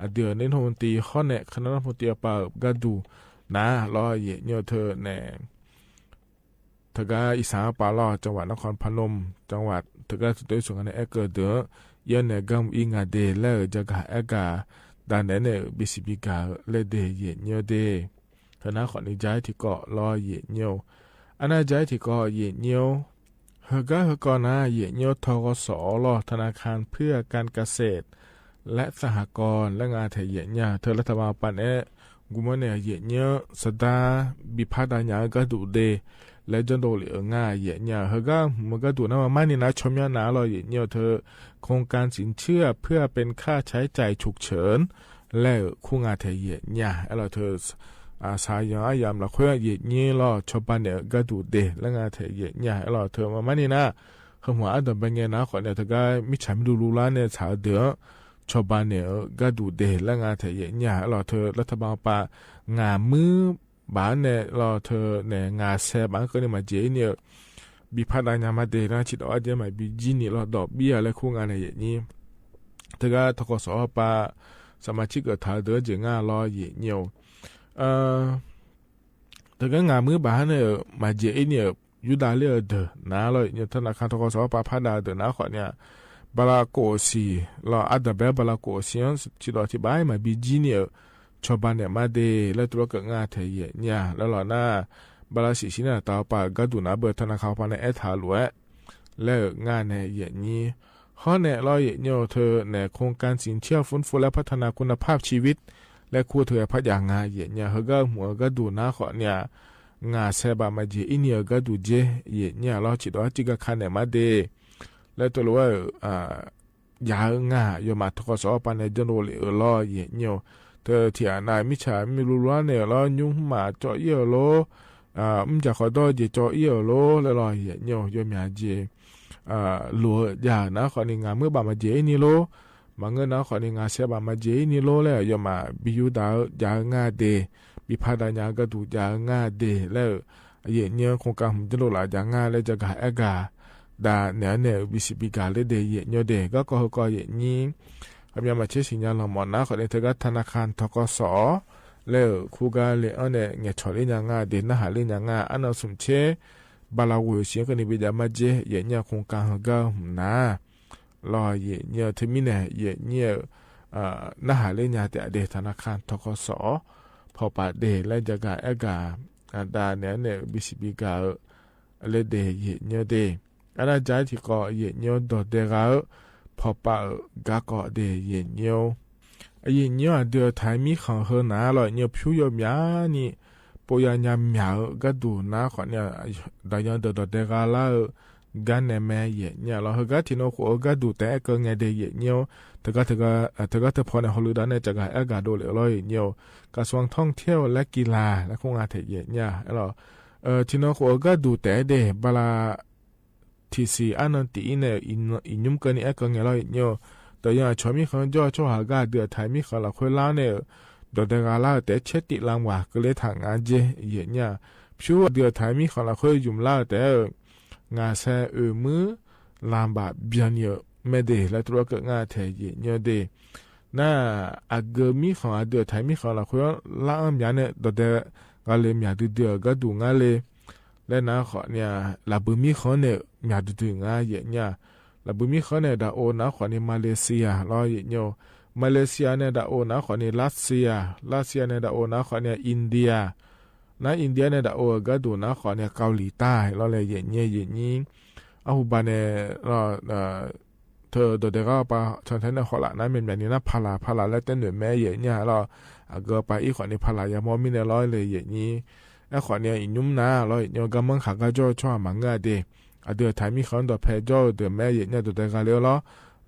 အဒုးအန့ၣ် รัฐมนตรี ဟီန့ၣ် คณะรัฐมนตรี အပၢ်အဂၤဒူၣ်နၤ လီၤ ယဲၢ်ညီ ထၢၣ်န့ၣ် တဂၤ အံသၣ်အပၢ်လီၤ จังหวัดนครพนม จังหวัด တဂၤ ထၢၣ်ဒုး ဆိၣ်ဂၤန့ၣ် အဲၣ်ကၢၢ်ဒုး ယဲၢ်န့ၣ် ဂၤမၢအံငါဒ့ၣ် လၢ ကၠီဂၤအဲၣ်ဂၤ ဒၣ်နဲၣ်န့ၣ် ဘံၣ်စံးဘံၣ်ကၢ်ဧိၤ လၢဒ့ၣ် ယဲၢ်ညီဒ့ၣ် အနာ်ခွဲးန့ၣ် ယဲၢ်ထံၣ်ကီၢ်လီၤ ယဲၢ်ညိၣ် အနာ်ယဲၢ်ထံၣ်ကီၢ် ယဲၢ်ညိၣ် ဟဲဂီၤဟဲကီၤနၤ ယဲၢ်ညိၣ် ทกส လီၤ ธนาคารเพื่อการเกษตร และสหกรณ์ လၢငါထဲယဲၢ်ညိၣ် ထဲလၢထးဘၣ်ပၤန့ၣ် ဂုာ်မီန့ၣ် ယဲၢ်ညိၣ် စဒါ ဘံၣ်ဖးဒၣ်ညါအဂၤဒူၣ်ဒ့ လၢကၠိဒိၣ်လံအဂၤ ယဲၢ်ညိၣ် ဟဲဂီၤမုၢ်အဂၤဒူၣ်နၤ မၤမၤန့ၢ်နၤ ဆီၣ်မီနၤလီၤ ယဲၢ်ညိၣ် ထဲ โครงการสินเชื่อเพื่อเป็นค่าใช้จ่ายฉุกเฉิน လၢခူငါထဲယဲၢ်ညိၣ် အဲၣ်လီၤ ထဲ စးယီၤအယၤလီၤခွဲ ယဲၢ်ညိၣ်လီၤ ဆီၣ်ဘၣ်န့ၢ်အဂၤဒူၣ်ဒ့ လၢငါထဲယဲၢ်ညိၣ် အဲၣ်လီၤ ထဲမၤမၤန့ၢ်နၤ ဟဲမုၢ်အါဒီးဘဲငဲနၤ ခွဲးန့ၣ် ထဲဂၤ မ့ၢ်ဆၣ်မ့ၢ်လူလူလၢ်န့ၣ် စးအဒုး ဆီၣ်ဘၣ်န့ၢ်အဂၤဒူၣ်ဒ့ လၢငါထဲယဲၢ်ညိၣ် အဲၣ်လီၤ ထဲလၢထးဘၣ်ပၤ ငါမုၢ်ဘၣ်န့ၣ်လီၤ ထဲန့ၣ် ငါဆဲးဘၣ် ကန့ၣ် မၤကဲအံၤန့ၣ် ဘံၣ်ဖးဒၣ်ညါမၤဒ့ လၢဆံးဒီးအါဒ့ မၤဘံၣ်ကၠံန့ၣ်လီၤ ဒီးဘံၣ်အါလၢခူငါန့ၣ် ယဲၢ်ညိၣ် ထဲဂၤ ทกส ပၤ စမၤဆံကၢၣ် ထဲဒုးက့ၤငါလီၤ ယဲၢ်ညိၣ် ထဲဂၤ ငါမုၢ်ဘၣ်န့ၣ် မၤကဲအံၤန့ၣ် ယူဒၤလၢအဒုးနၤလီၤ ယဲၢ်ညိၣ် ธนาคาร ทกส ပၤ ဖးဒၣ်အဒုးနၤ ခွဲးန့ၣ် ဘၣ်လၢကိးဆံလီၤ အါဒီးဘဲ ဘၣ်လၢကိးဆံ ဆံးဒီးထံၣ်ဘၣ် မၤဘံၣ်ကၠံန့ၣ် ဆီၣ်ဘၣ်န့ၢ်မၤဒ့ လၢတြီကၢၣ်ငါထဲယဲၢ်ညိၣ် လၢလီၤနၤ ဘၣ်လၢဆံးဆံးန့ၣ် တၢ်ပၤအဂၤဒူၣ်နၤ ဘၣ် ธนาคาร ပၤန့ၣ် အဲၣ်ထးလူၤဝဲ လၢငါန့ၣ် ယဲၢ်ညိၣ် ဟီန့ၣ်လီၤ ယဲၢ်ညိၣ် ထဲန့ၣ် โครงการสินเชื่อฟื้นฟูและพัฒนาคุณภาพชีวิต လၢခူထဲဖးယၢ်ငါ ယဲၢ်ညိၣ် ဟဲဂီၤမုၢ်အဂၤဒူၣ်နၤ ခွဲးန့ၣ် ငါဆဲးဘၣ် မၤကဲအံၤန့ၣ် အဂၤဒူၣ်ကၠ့ ယဲၢ်ညိၣ်လီၤ ဆံးဒီးစံးကခါန့ၢ်မၤဒ့ လၢတလိၣ်ဝဲ ယၢ်ငါ ယွၤမၤ ทกส ပၤန့ၣ် ကၠိဒိၣ်လံအလီၤ ယဲၢ်ညိၣ် ထဲထံၣ်အနၤ မ့ၢ်ဆၣ်မ့ၢ်လူလူလၢ်န့ၣ်လီၤ ညိမးကၠီအံၤအလိၤ မ့ၢ်စၢ်ခီဒီးကၠီအံၤအလိၤ လၢလီၤ ယဲၢ်ညိၣ် ယွၤမၤကၠ့ လူၤယၢ်နၤ ခွဲးန့ၣ် ငါမုၢ်ဘၣ်မၤကဲအံၤန့ၣ်လိၤ မၤငါနၤ ခွဲးန့ၣ် ငါဆဲးဘၣ်မၤကဲအံၤန့ၣ်လိၤ လၢယွၤမၤဘံၣ်ယူဒၤယၢ်ငါဒ့ ဘံၣ်ဖးဒၣ်ညါအဂၤဒူၣ်ယၢ်ငါဒ့ လၢ ယဲၢ်ညိၣ် โครงการ မုၢ်ကၠိဒိၣ်လၢ်ယၢ်ငါ လၢကဂၤအဲၣ်ဂၤ ဒၣ်နဲန့ၣ် ဘံၣ်စံးဘံၣ်ကၣ်လၢဒ့ ယဲၢ်ညိၣ်ဒ့ ဂီၤကီၢ်ဟဲကီၢ် ယဲၢ်ညိၣ် ခီပညီမၤဆဲးစံၣ်ညီၣ်လီၤမၢ်နၤ ခွဲးန့ၣ် ထဲဂၤ ธนาคาร ทกส လၢခူဂၤလၢအီၤန့ၣ် ငဲၤဆီၣ်လၢညါငါဒ့ နၢ်ဟးလၢညါငါ အနီၢ်ဆူၣ်ဆ့ ဘၣ်လၢဝဲဆံကန့ၣ် ဘံၣ်ဒၣ်မၤကၠ့ ယဲၢ်ညိၣ် โครงการ ဟဲဂီၤမုၢ်နၤ လီၤ ယဲၢ်ညိၣ် ထဲမံၤန့ၣ် ယဲၢ်ညိၣ် နၢ်ဟးလၢညါတဲဒ့ ธนาคาร ทกส ဖီၣ်ပာ်ဒ့ လၢကဂၤအဲၣ်ဂၤ ဒၣ်နဲန့ၣ် ဘံၣ်စံးဘံၣ်ကၣ်ဧၢ လၢဒ့ ယဲၢ်ညိၣ်ဒ့ အနာ်ယဲၢ်ထံၣ်ကီၢ် ယဲၢ်ညိၣ် ဒီၣ်ဒဲးဂၤဧၢ ဖီၣ်ပာ်ဧၢ ဂီၤကီၢ်ဒ့ ယဲၢ်ညိၣ် အယဲၢ်ညိၣ် အဒုးအထံးမံၣ်ဃီဟဲနၤလီၤ ယဲၢ်ညိၣ် ဖၠူယီၢ်မၠးနံၣ် ပိယါညါမၠးဧၢ ဂၤဒူၣ်နၤ ခွဲးန့ၣ် ဒၣ်ယီၤဒီး ဒီၣ်ဒဲးဂၤလၢ်ဧၢ ဂၤနဲမဲ ယဲၢ်ညိၣ်လီၤ ဟဲဂီၤထံၣ်နီၢ်ခိၣ်အဂၤဒူၣ်တဲအဲၣ်ကၢၣ်ငဲၤဒ့ ယဲၢ်ညိၣ် ထဲဂၤ ထဲဂၤ ထဲဖီန့ၣ် ဟီၣ်လံဒၣ်န့ၣ် ကဂၤအဲၣ်ဂၤဒိၣ်လၢလီၤ ယဲၢ်ညိၣ် กระทรวงท่องเที่ยวและกีฬา လၢခူငါထဲယဲၢ်ညိၣ်လီၤ ထံၣ်နီၢ်ခိၣ်အဂၤဒူၣ်တဲဒ့ ဘၣ်လၢ ထံၣ်ဆံးအါနီၢ်တံၢ်အံၤန့ၣ် အံၤညုၣ်ကၢၢ်န့ၣ် အဲၣ်ကၢၣ်ငဲၤလီၤ ယဲၢ်ညိၣ် ဒီးယီၤဆီမံၣ်ဃီ ယီၤဆီဟးဂီၤ ဒုးအထံးမံၣ်ဃီလီၤ ခွဲးလါန့ၣ် ဒီၣ်ဒဲးဂၤလၢ်ဧၢ တဲဆဲးတံၣ်လါဝၤ ကလဲၤထၣ်ငါကၠ့ ယဲၢ်ညိၣ် ဖၠူအဒုးအထံးမံၣ်ဃီလီၤ ခွဲးယုမ်လါဧၢ တဲ ငါဆဲးအုးမုၢ် လါဘၣ်ဘျီနံၣ်ဧၢ မ့ၢ်ဒ့ လၢတြီကၢၣ်ငါထဲယဲၢ်ညိၣ်ဒ့ နၤ အဂၤမံၣ်ဃီ အဒုးအထံးမံၣ်ဃီလီၤ ခွဲးလါအီၣ်မၠးန့ၣ် ဒီၣ်ဒဲးဂၤလၢ်မၠးဒုးဒုး အဂၤဒူၣ်ငါလၢ် လၢနၤခွဲးန့ၣ် လၢ်ဘုးမံၣ်ဃီန့ၣ် မၠးဒုးဒုးငါ ယဲၢ်ညိၣ် လၢ်ဘုးမံၣ်ဃီန့ၣ် ဒၣ်အိၣ်နၤခွဲးန့ၣ် မလေးရှားလီၤ ယဲၢ်ညိၣ် မလေးရှားန့ၣ် ဒၣ်အိၣ်နၤခွဲးန့ၣ် รัสเซีย รัสเซียန့ၣ် ဒၣ်အိၣ်နၤခွဲးန့ၣ် อินเดีย နၤ อินเดียန့ၣ် ဒၣ်အိၣ်အဂၤဒူၣ်နၤခွဲးန့ၣ် เกาหลีใต้လီၤ လၢယဲၢ်ညိၣ် ယဲၢ်ညိၣ် အဟူဘၣ်န့ၣ် ထဲဒီၣ်ဒဲးဂၤပၤ ဆီထဲန့ၣ် ဟီၣ်လာ်နၤ မ့ၢ်မၠးနံၤနၤ ဖးလာ် ဖးလာ်လၢတဲနုာ်မဲ ယဲၢ်ညိၣ်လီၤ အဂၤပၤအံၤခွဲးန့ၣ် ဖးလာ်ယၤမီၢ်မံန့ၣ်လီၤ လၢယဲၢ်ညိၣ် အဲၣ်ခွဲးန့ၣ် အံၤညုၣ်နၤလီၤ ယဲၢ်ညိၣ် ဂၤမၢ်ခးဂၤကၠီၣ်ဆီမၤငါဒ့ အဒုးအထံးမံၣ်ဃီဒီး ဖဲကၠီၣ်ဒုးမဲ ယဲၢ်ညိၣ် ဒီၣ်ဒဲးဂၤလၢ်လီၤ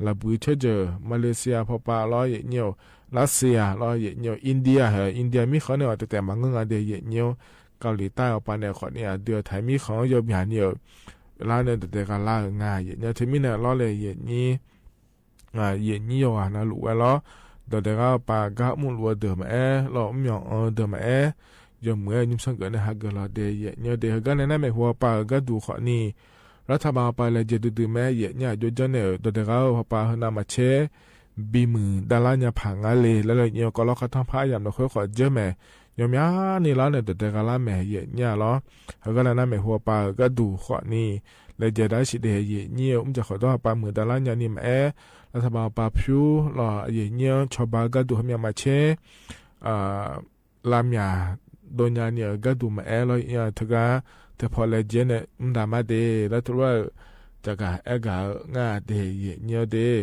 လၢ်ဘုးဆၢကၢၢ် မလေးရှား ဖီၣ်ပာ်လီၤ ယဲၢ်ညိၣ် รัสเซียလီၤ ယဲၢ်ညိၣ် อินเดีย ဟဲ อินเดียမံၣ်ဃီန့ၣ် အတတဲမၤငါဒ့ ယဲၢ်ညိၣ် เกาหลีใต้အပၤန့ၣ်ခွဲးန့ၣ် အဒုးအထံးမံၣ်ဃီယီၢ်မၠးနံၣ်ဧၢ လါန့ၣ် ဒီၣ်ဒဲးဂၤလၢ်ဧၢ ငါ ယဲၢ်ညိၣ် ထဲမံၤန့ၣ်လီၤ လၢယဲၢ်ညိၣ် ယဲၢ်ညိၣ်ယီၤဂၤနၤလူၤဝဲလီၤ ဒီၣ်ဒဲးဂၤပၤ ဂၤမုၢ်လူၤအဒုးမးအဲၣ် လီၤမၠီၣ်အဒုးမးအဲၣ် ယီၢ်မုၢ်အဲၣ်ညုၣ်ဆၢၣ်ကၢၣ်န့ၣ် ဟးဂီၤလီၤဒ့ ယဲၢ်ညိၣ်ဒ့ ဟဲဂီၤန့ၣ် နမ့ၢ်ဟူပာ်ဂၤဒူၣ်ခွဲးန့ၣ် ရထဘၣ်ပၤလဲၤယဲၢ်ဒုးဒုးမး ယဲၢ်ညိၣ် ယိၣ်ကၠီၣ်န့ၣ် ဒီၣ်ဒဲးဂၤပၤ ဟဲနၤမၤဆဲး ဘံၣ်မုၢ်ဒၣ်လါညါဖးငါလံ လၢလၢယဲၢ်ညိၣ် ကီၢ်လီၢ်ခီၣ်ထီၣ်ဖးယၢမ်ၣ်ဒီးခွဲး ယီၢ်မၠးန့ၣ်လီၤန့ၣ် ဒီၣ်ဒဲးဂၤလၢ်မး ယဲၢ်ညိၣ်လီၤ ဟဲဂီၤန့ၣ် နမ့ၢ်ဟူပာ်ဂၤဒူၣ်ခွဲးန့ၣ် လဲၤယဲၢ်ဒၣ်ဆံးဒ့ ယဲၢ်ညိၣ် မုၢ်ကၠီၣ်ဃီၤဒီးပၤမုၢ်ဒၣ်လါညါနံၣ်မးအဲၣ် ရထဘၣ်ပၤဖၠူလီၤ ယဲၢ်ညိၣ် ဆီဘၣ်ဂၤဒူၣ်ဟဲမၠးမၤဆဲး လၢ်မၠး ဒိုညါနံၣ်ဧၢ ကါဒူၣ်မအဲလီၤ ယံာ်ညံာ် တဂၤ တဖီၣ်လဲၤကဲန့ၣ် မတၤမးဒ့ လၢတရၢၣ် တကးအဲၣ်ဂၤဧၢ ငါဒ့ ယံာ်ညံာ်ဒ့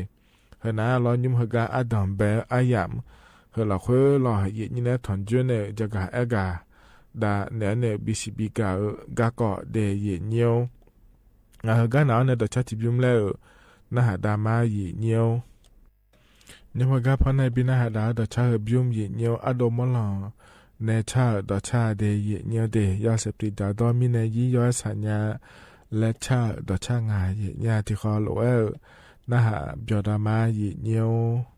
ဟဲနၤလီၤ ညိမ်ဟဲဂၤ အဒမ်ဘဲ အယၣ် ဟဲလီၤဃုလီၤ ယံာ်ညံာ် နဲ ထွန်ကၠိန့ၣ် တကးအဲၣ်ဂၤ ဒၣ်နဲန့ၣ် ဘံၣ်စံၣ်ဘံၣ်ကၣ်ဧၢ ကးကီၢ်ဒ့ ယံာ်ညံာ် အဟဲဂၤနၤအီၤ နဲ ဒီးဆါတံၢ်ဘျုးမလဲၣ်ဧၢ နၢ်ဟးဒါမါ ယံာ်ညံာ် ညိမ်ဟဲဂၤဖီန့ၣ် ဘံၣ်နၢ်ဟးဒါ ဒီးဆါဧၢ ဘျုး ယံာ်ညံာ် အဒိၣ်မီၢ်လီၤ နဲ ဆါဧၢ ဒီးဆါဒ့ ယံာ်ညံာ်ဒ့ ယီၤစဲးပျံၤတၢ်ဒီး မံၤနံၤယံၤ ယီၤဆၣ်ညါ လၢဆါဧၢ ဒီးဆါငါ ယံာ်ညံာ် တံၤဃီလၢဝဲဧၢ နၢ်ဟးပျီၤဒါမါ ယံာ်ညံာ်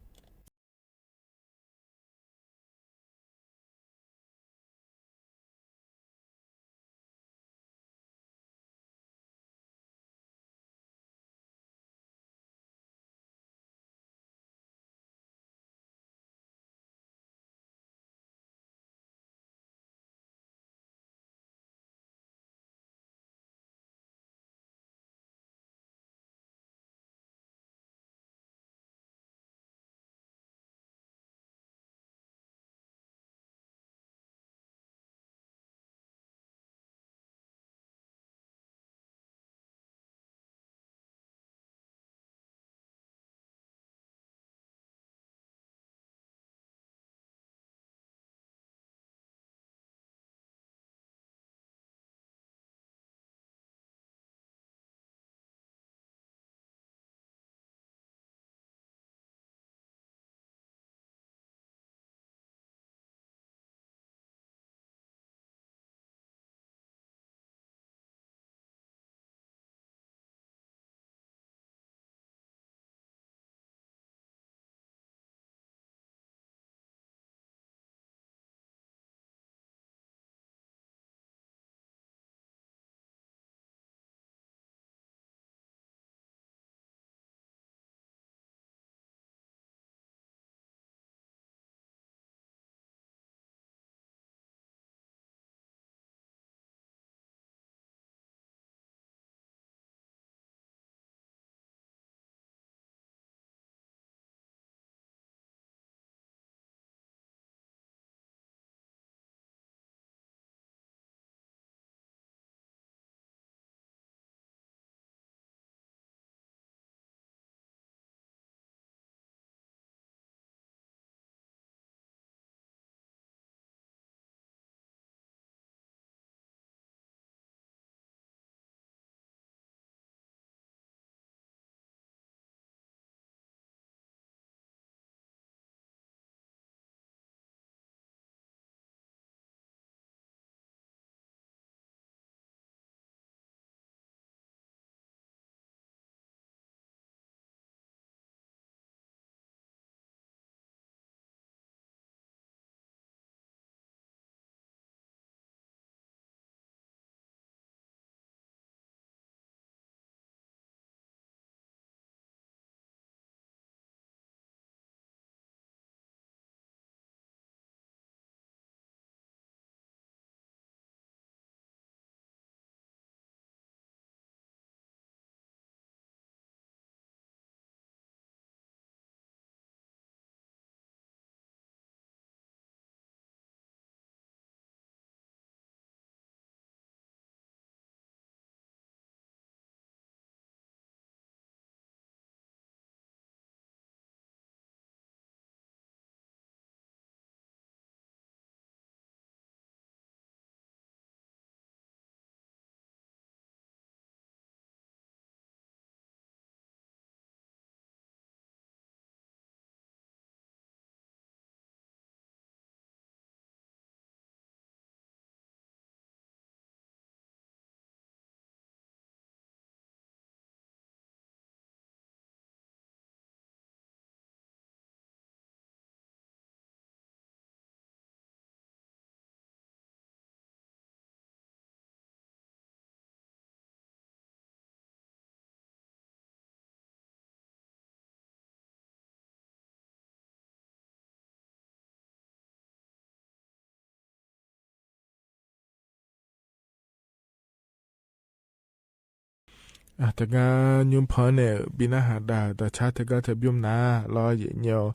အတဂၤညိမ်ဖီန့ၣ် ဘံၣ်နၢ်ဟးဒါ ဒီးဆါတဂၤတဘျုးနၤလီၤ ယံာ်ညံာ်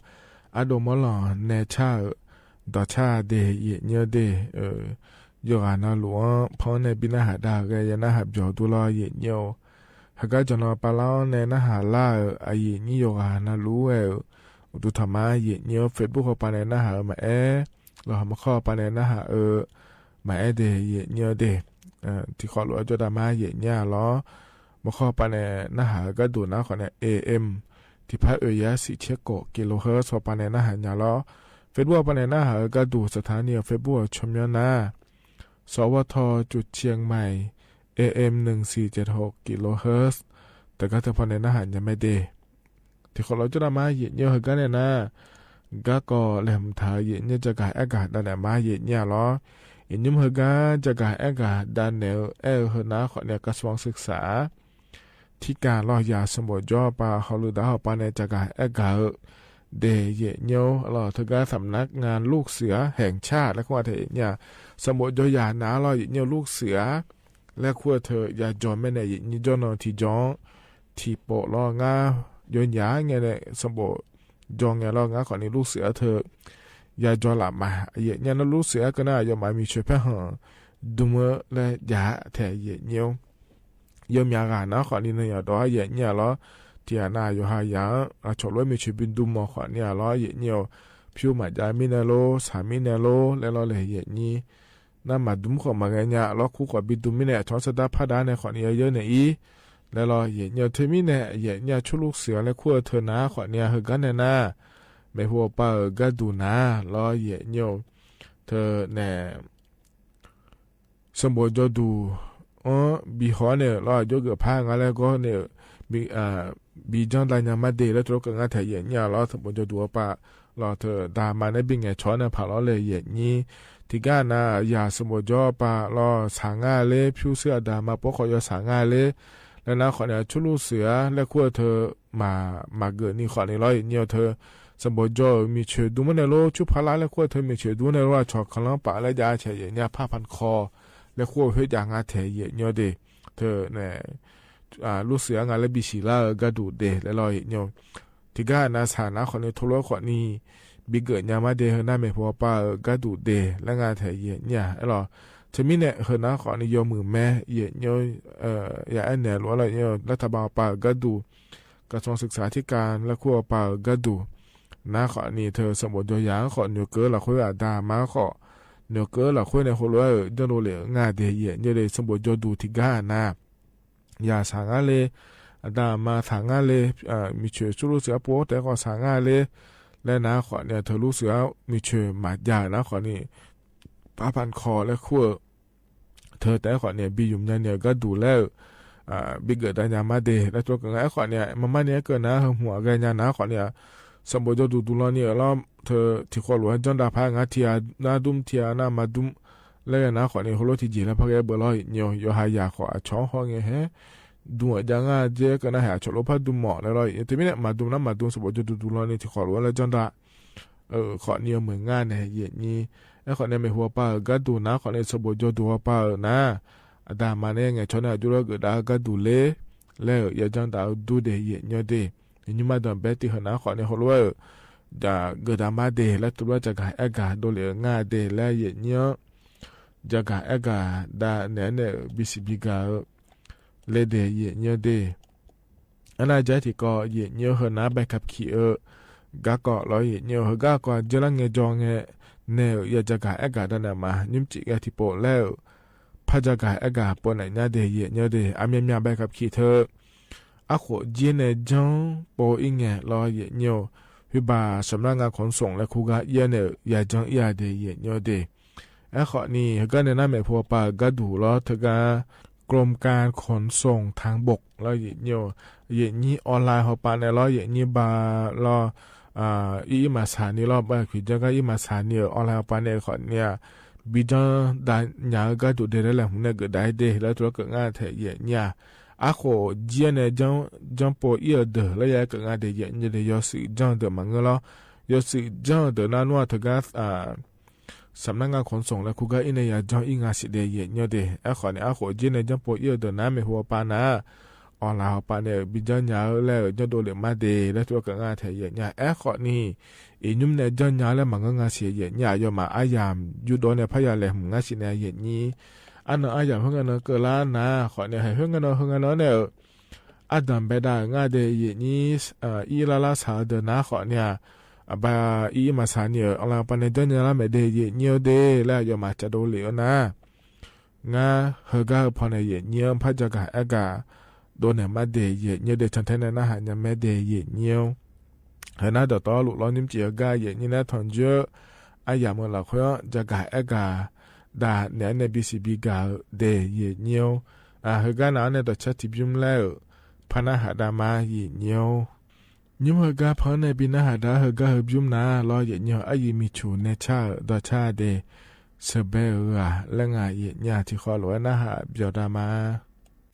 အဒိၣ်မီၢ်လီၤ နဲဆါဧၢ ดอดชาเด เหยียดเยียวเด เออ ยอดหานาหลู พร้อมในบินหน้าหาดาวแก ยาหน้าหาเบียวดูลอ เหยียดเยียว หากาจอนอปาล้อในหน้าหาล่า เออ อาเหยียดเยียว ยอดหานาหลู เออ ดูธรรมะ เหยียดเยียว เฟซบุ๊ก เข้าไปในหน้าหา เออ มาแอ ลอหามาข้อไปในหน้าหา เออ มาแอเด เหยียดเยียวเด เออ ตี้ขอหลวงเจ้าดามา เหยียดเยียวลอ มาข้อไปในหน้าหา กาดูหน้าขอเนี่ย เอเอ็ม ตี้พันเอ็ดร้อยสี่สิบเจ็ดกิโลเฮิรตซ์ เข้าไปในหน้าหาเยียวลอ เฟซบุ๊ก ไปในหน้าหา กาดูสถานี เฟซบุ๊ก ชมย้อนหน้า สวท จุดเชียงใหม่ เอเอ็ม หนึ่งสี่เจ็ดหกกิโลเฮิรตซ์ แต่ก็เธอพอในหน้าหาเยียวแม่เด ตี้ขอหลวงเจ้าดามา เหยียดเยียว เฮอกาเนี่ยนะ กาก็แหลมถา เหยียดเยียว จะกาแอกาดาเนี่ยมา เหยียดเยียวลอ เหยียดเยียว เฮอกา จะกาแอกาดาเนี่ย เออ เฮอหน้าขอเนี่ย กระทรวงศึกษาธิการลอ ยาสมบูรณ์ยอดปา เขาลือดาวปาใน จะกาแอกาเด เหยียดเยียวลอ เธอกาสำนักงานลูกเสือแห่งชาติ และครัวเธอเนี่ย สมบูรณ์ยอยาหน้าลอ เหยียดเยียว ลูกเสือ และครัวเธอ ยาจอแม่เนี่ย เหยียดเยียว จอนอตี้จอง ตี้โปะลองา ยอนยาเยียวเนี่ย สมบูรณ์ยอเยียวลองาขอนี้ ลูกเสือเธอ ยาจอหลับมา เหยียดเยียว ลูกเสือก็น่ายอมมามีช่วยแพ่หอ ดูเมอและยาแถ เหยียดเยียว ยอมยาหาหน้าขอนี้ ในยาดอ เหยียดเยียวลอ ตี้หน้ายอหายา อาฉอรวยมีช่วยบินดูหมอขอเนี่ยลอ เหยียดเยียว ผิวหมายามีในโล สามีในโล และลอเลย เหยียดเยียว หน้ามาดุมขอมาไงเนี่ยลอ คู่ขอบินดูมีใน อาฉอรสะดาผ้าดาในขอนี้ เยอะในอี และลอ เหยียดเยียว เธอมีใน เหยียดเยียว ชุดลูกเสือ และครัวเธอหน้าขอเนี่ย เฮอกาเนี่ยนะ แม่หัวปา เออ กาดูหน้าลอ เหยียดเยียว เธอแน่ สมบูรณ์ยอดู เออ บีฮอเนี่ยลอ ยกเกิดผ้างาแล้วก็เนี่ย บี อ่า บีจ้างดายามาเด และตรวจเกิดงาแถ เหยียดเยียวลอ สมบูรณ์ยอดูปาลอ เธอดามาในบินไงช้อนนะ ผ่าลอเลย เหยียดเยียว ตี้กานะ ยาสมบูรณ์ยอปาลอ สางาเลย ผิวเสือดามาปกขอยอสางาเลย และหน้าขอเนี่ย ชุดลูกเสือ และครัวเธอ มา มาเกิดนี้ขอนี้ลอ เหยียดเยียว เธอ สมบูรณ์ยอมีช่วยดูเมอในโล ชุดพละ และครัวเธอมีช่วยดูในโล อาฉอรคลังปะและยาแถ เหยียดเยียว ผ้าพันคอ และครัวเฮอยางาแถ เหยียดเยียวเด เธอแน่ อ่า ลูกเสืองาและบีสีล่า เออ กาดูเด และลอ เหยียดเยียว ตี้กานาสาหน้าขอนี้ โทรขอนี้ บีเกิดยามาเด เฮอหน้าแม่หัวปา เออ กาดูเด และงาแถ เหยียดเยียว เออลอ เธอมีเนี่ย เฮอหน้าขอนี้ ยอมือแม่ เหยียดเยียว เออ ยาแอนแหน่หลวงลอ เหยียดเยียว รัฐบาลปา เออ กาดู กระทรวงศึกษาธิการ และครัวปา เออ กาดู หน้าขอนี้ เธอ สมบูรณ์ยอยาขอ เหนียวเกอหลักคุย อาดามาขอ เหนียวเกอหลักคุยในโฮโล เออ เจ้าโลเล งาเด เหยียดเยียวเด สมบูรณ์ยอดู ตี้กานะ ยาสางาเลย อาดามาสางาเลย เอ่อ มีช่วยชุดลูกเสือปก แต่ก็สางาเลย และหน้าขอเนี่ย เธอลูกเสือมีช่วยหมายา หน้าขอนี้ ผ้าพันคอ และครัวเธอ แต่ขอเนี่ย บีหยุมยาเนี่ย กาดูแล้ว อ่า บีเกิดดายามาเด และตรวจเกิดงา ขอเนี่ย มาม่าเนี่ย เกิดนะ เฮอหัวแกยา หน้าขอเนี่ย สมบูรณ์ยอดูดูลอเนี่ยลอ เธอ ตี้ขอหลวงจ้างดาผ้างาเทีย หน้าดุมเทีย หน้ามาดุม และหน้าขอนี้ โฮโลตี้เจียและผ้าแกเบอร์ลอ เหยียดเยียว ยอหายาขอ อาฉอรฮอไงแฮ ดูยางาเจ ก็น่าหาฉอรโลผ้าดูหมอ และลอ เธอมีเนี่ย มาดุม หน้ามาดุม สมบูรณ์ยอดูดูลอเนี่ย ตี้ขอหลวงและจ้างดา เออ ขอนี้ เออ เหมือนงาเนี่ย เหยียดเยียว และขอเนี่ย แม่หัวปา เออ กาดูหน้าขอนี้ สมบูรณ์ยอดูปา เออ นะ อาดามาเนี่ย ไงช้อนเนี่ย จุลเกิดดา เออ กาดูเลย แล้ว เออ ยาจ้างดา เออ ดูเด เหยียดเยียวเด เออ นี่มาดอนแบตตี้เฮอหน้าขอนี้ โฮโล เออ จะเกิดดามาเด และตรวจจะกาแอกา โดเล เออ งาเด และ เหยียดเยียว จะกาแอกา ดาเนี่ยเนี่ย บีสีบีกา เออ เลเด เหยียดเยียวเด อันน่าจะตี้ก็ เหยียดเยียว เฮอหน้าใบขับขี่ เออ กาก็ลอ เหยียดเยียว เฮอกาก็ เจอละไงจองไง เนี่ย เออ ยาจะกาแอกา ดาเนี่ยมา ยิ้มจิกาตี้โปะแล้ว ผ้าจะกาแอกา โปะไหนเนี่ยเด เหยียดเยียวเด อาเมียเมียใบขับขี่เธอ อาโขเจียในจ้องโปะอี้ไงลอ เหยียดเยียว วิบาสำนักงานขนส่งและครูกาเอี้ยเนี่ย ยาจ้องอี้ยาเด เหยียดเยียวเด แอขอนี้ เฮอกาเนี่ยหน้าแม่หัวปา เออ กาดูลอ เธอกา กรมการขนส่งทางบก ลอ เหยียดเยียว เหยียดเยียว ออนไลน์ฮอปาในลอ เหยียดเยียว บาลอ อ่า อี้มาสถานีลอ บาขีเจ้าก็อี้มาสถานี เออ ออนไลน์ฮอปาในขอเนี่ย บีจ้างดายา เออ กาดูเด และแหละ หุนเนี่ย เกิดดาเด และตรวจเกิดงาแถ เหยียดเยียว อาโขเจียในจ้อง จ้องโปะอี้เออเดอ และยาเกิดงาเด เหยียดเยียวเด ยอสืบจ้างเดอมาเงอลอ ยอสืบจ้างเดอหน้านัว เธอกา อ่า สำนักงานขนส่งและครูกาอี้ในยาจ้องอี้งาสิเด เหยียดเยียวเด แอขอนี้ อาโขเจียในจ้องโปะอี้เออเดอ หน้าแม่หัวปานะ အီၣ်လၢ်အီၣ်ပာ်န့ၣ် ဘိး ကၠီၣ်ညါလၢ ကၠီၣ်ဒိလ့ၣ်မါဒ့ လၢထူကငါထဲယဲၢ်ညါ အဲၣ်ဃိးနံၣ် အံၤ ညိုမ့ၢ်န့ၣ် ကၠီၣ်ညါလၢမၤငါငါဆံးယဲၢ်ညါ ယွၤမၤအါယၢ် ယူၢ်ဒီးန့ၣ် ဖးယၢ်လဲၣ်မုၢ်ငါဆံးန့ၣ် ယဲၢ်ညါ အနီၢ်အါယၢ် ဟ့ၣ်ငါနီၢ်ကၢၢ်လါနၤ ဃိးနံၣ် ဟ့ၣ်ငါနီၢ် ဟ့ၣ်ငါနီၢ်န့ၣ် အဒၣ်ဘဲဒၣ်ငါဒ့ယဲၢ်ညါ အံၤလါလါဆၣ်ဒၢနၤ ဃိးနံၣ် အဘၣ်အံၤမၤဆါနံၣ်ဧၢ အီၣ်လၢ်အီၣ်ပာ်န့ၣ် ကၠီၣ်ညါလၢမ့ၢ်ဒ့ယဲၢ်ညါဒ့ လၢယွၤမၤကၠီၣ်ဒိလ့ၣ်ဧၢနၤ ငါဟၢဂၤဟၢဖီန့ၣ် ယဲၢ်ညါ ဖးကၠီၣ်ကၢ်အဲၣ်ကၢ် ဒိးန့ၢ်မါဒ့ယဲၢ်ညါဒ့ ဆၣ်ထဲန့ၣ် နဟးညါမ့ၢ်ဒ့ယဲၢ်ညါ ဟဲနၤဒီးတီလိၤလီၤ ညိုမ့ၢ်ကၠီၣ်အဂၤ ယဲၢ်ညါ နထီၣ်ကၠိ အါယၢ်မုၢ်လီၤခွဲ ကၠီၣ်ကၢ်အဲၣ်ကၢ် ဒၣ်နဲၣ်န့ၣ် ဘံစံးဘံကၤဒ့ယဲၢ်ညါ အဟၢဂၤနၤန့ၣ် ဒီးဆၢထံၣ်ဘျုးလၢ ဖးနဟးဒါမါယဲၢ်ညါ ညိုမ့ၢ်ဟၢဂၤဖီန့ၣ် ဘံနဟးဒါဟၢဂၤဟၢဘျုးနၤလီၤ ယဲၢ်ညါ အယံၤမံၤဆူၣ်နဲဆၢဒီးဆၢဒ့ စဘဲဂၤလၢငါယဲၢ်ညါ ထံၣ်ဃီလိာ်ဝဲနဟးပျီၣ်ဒါမါ ဒီး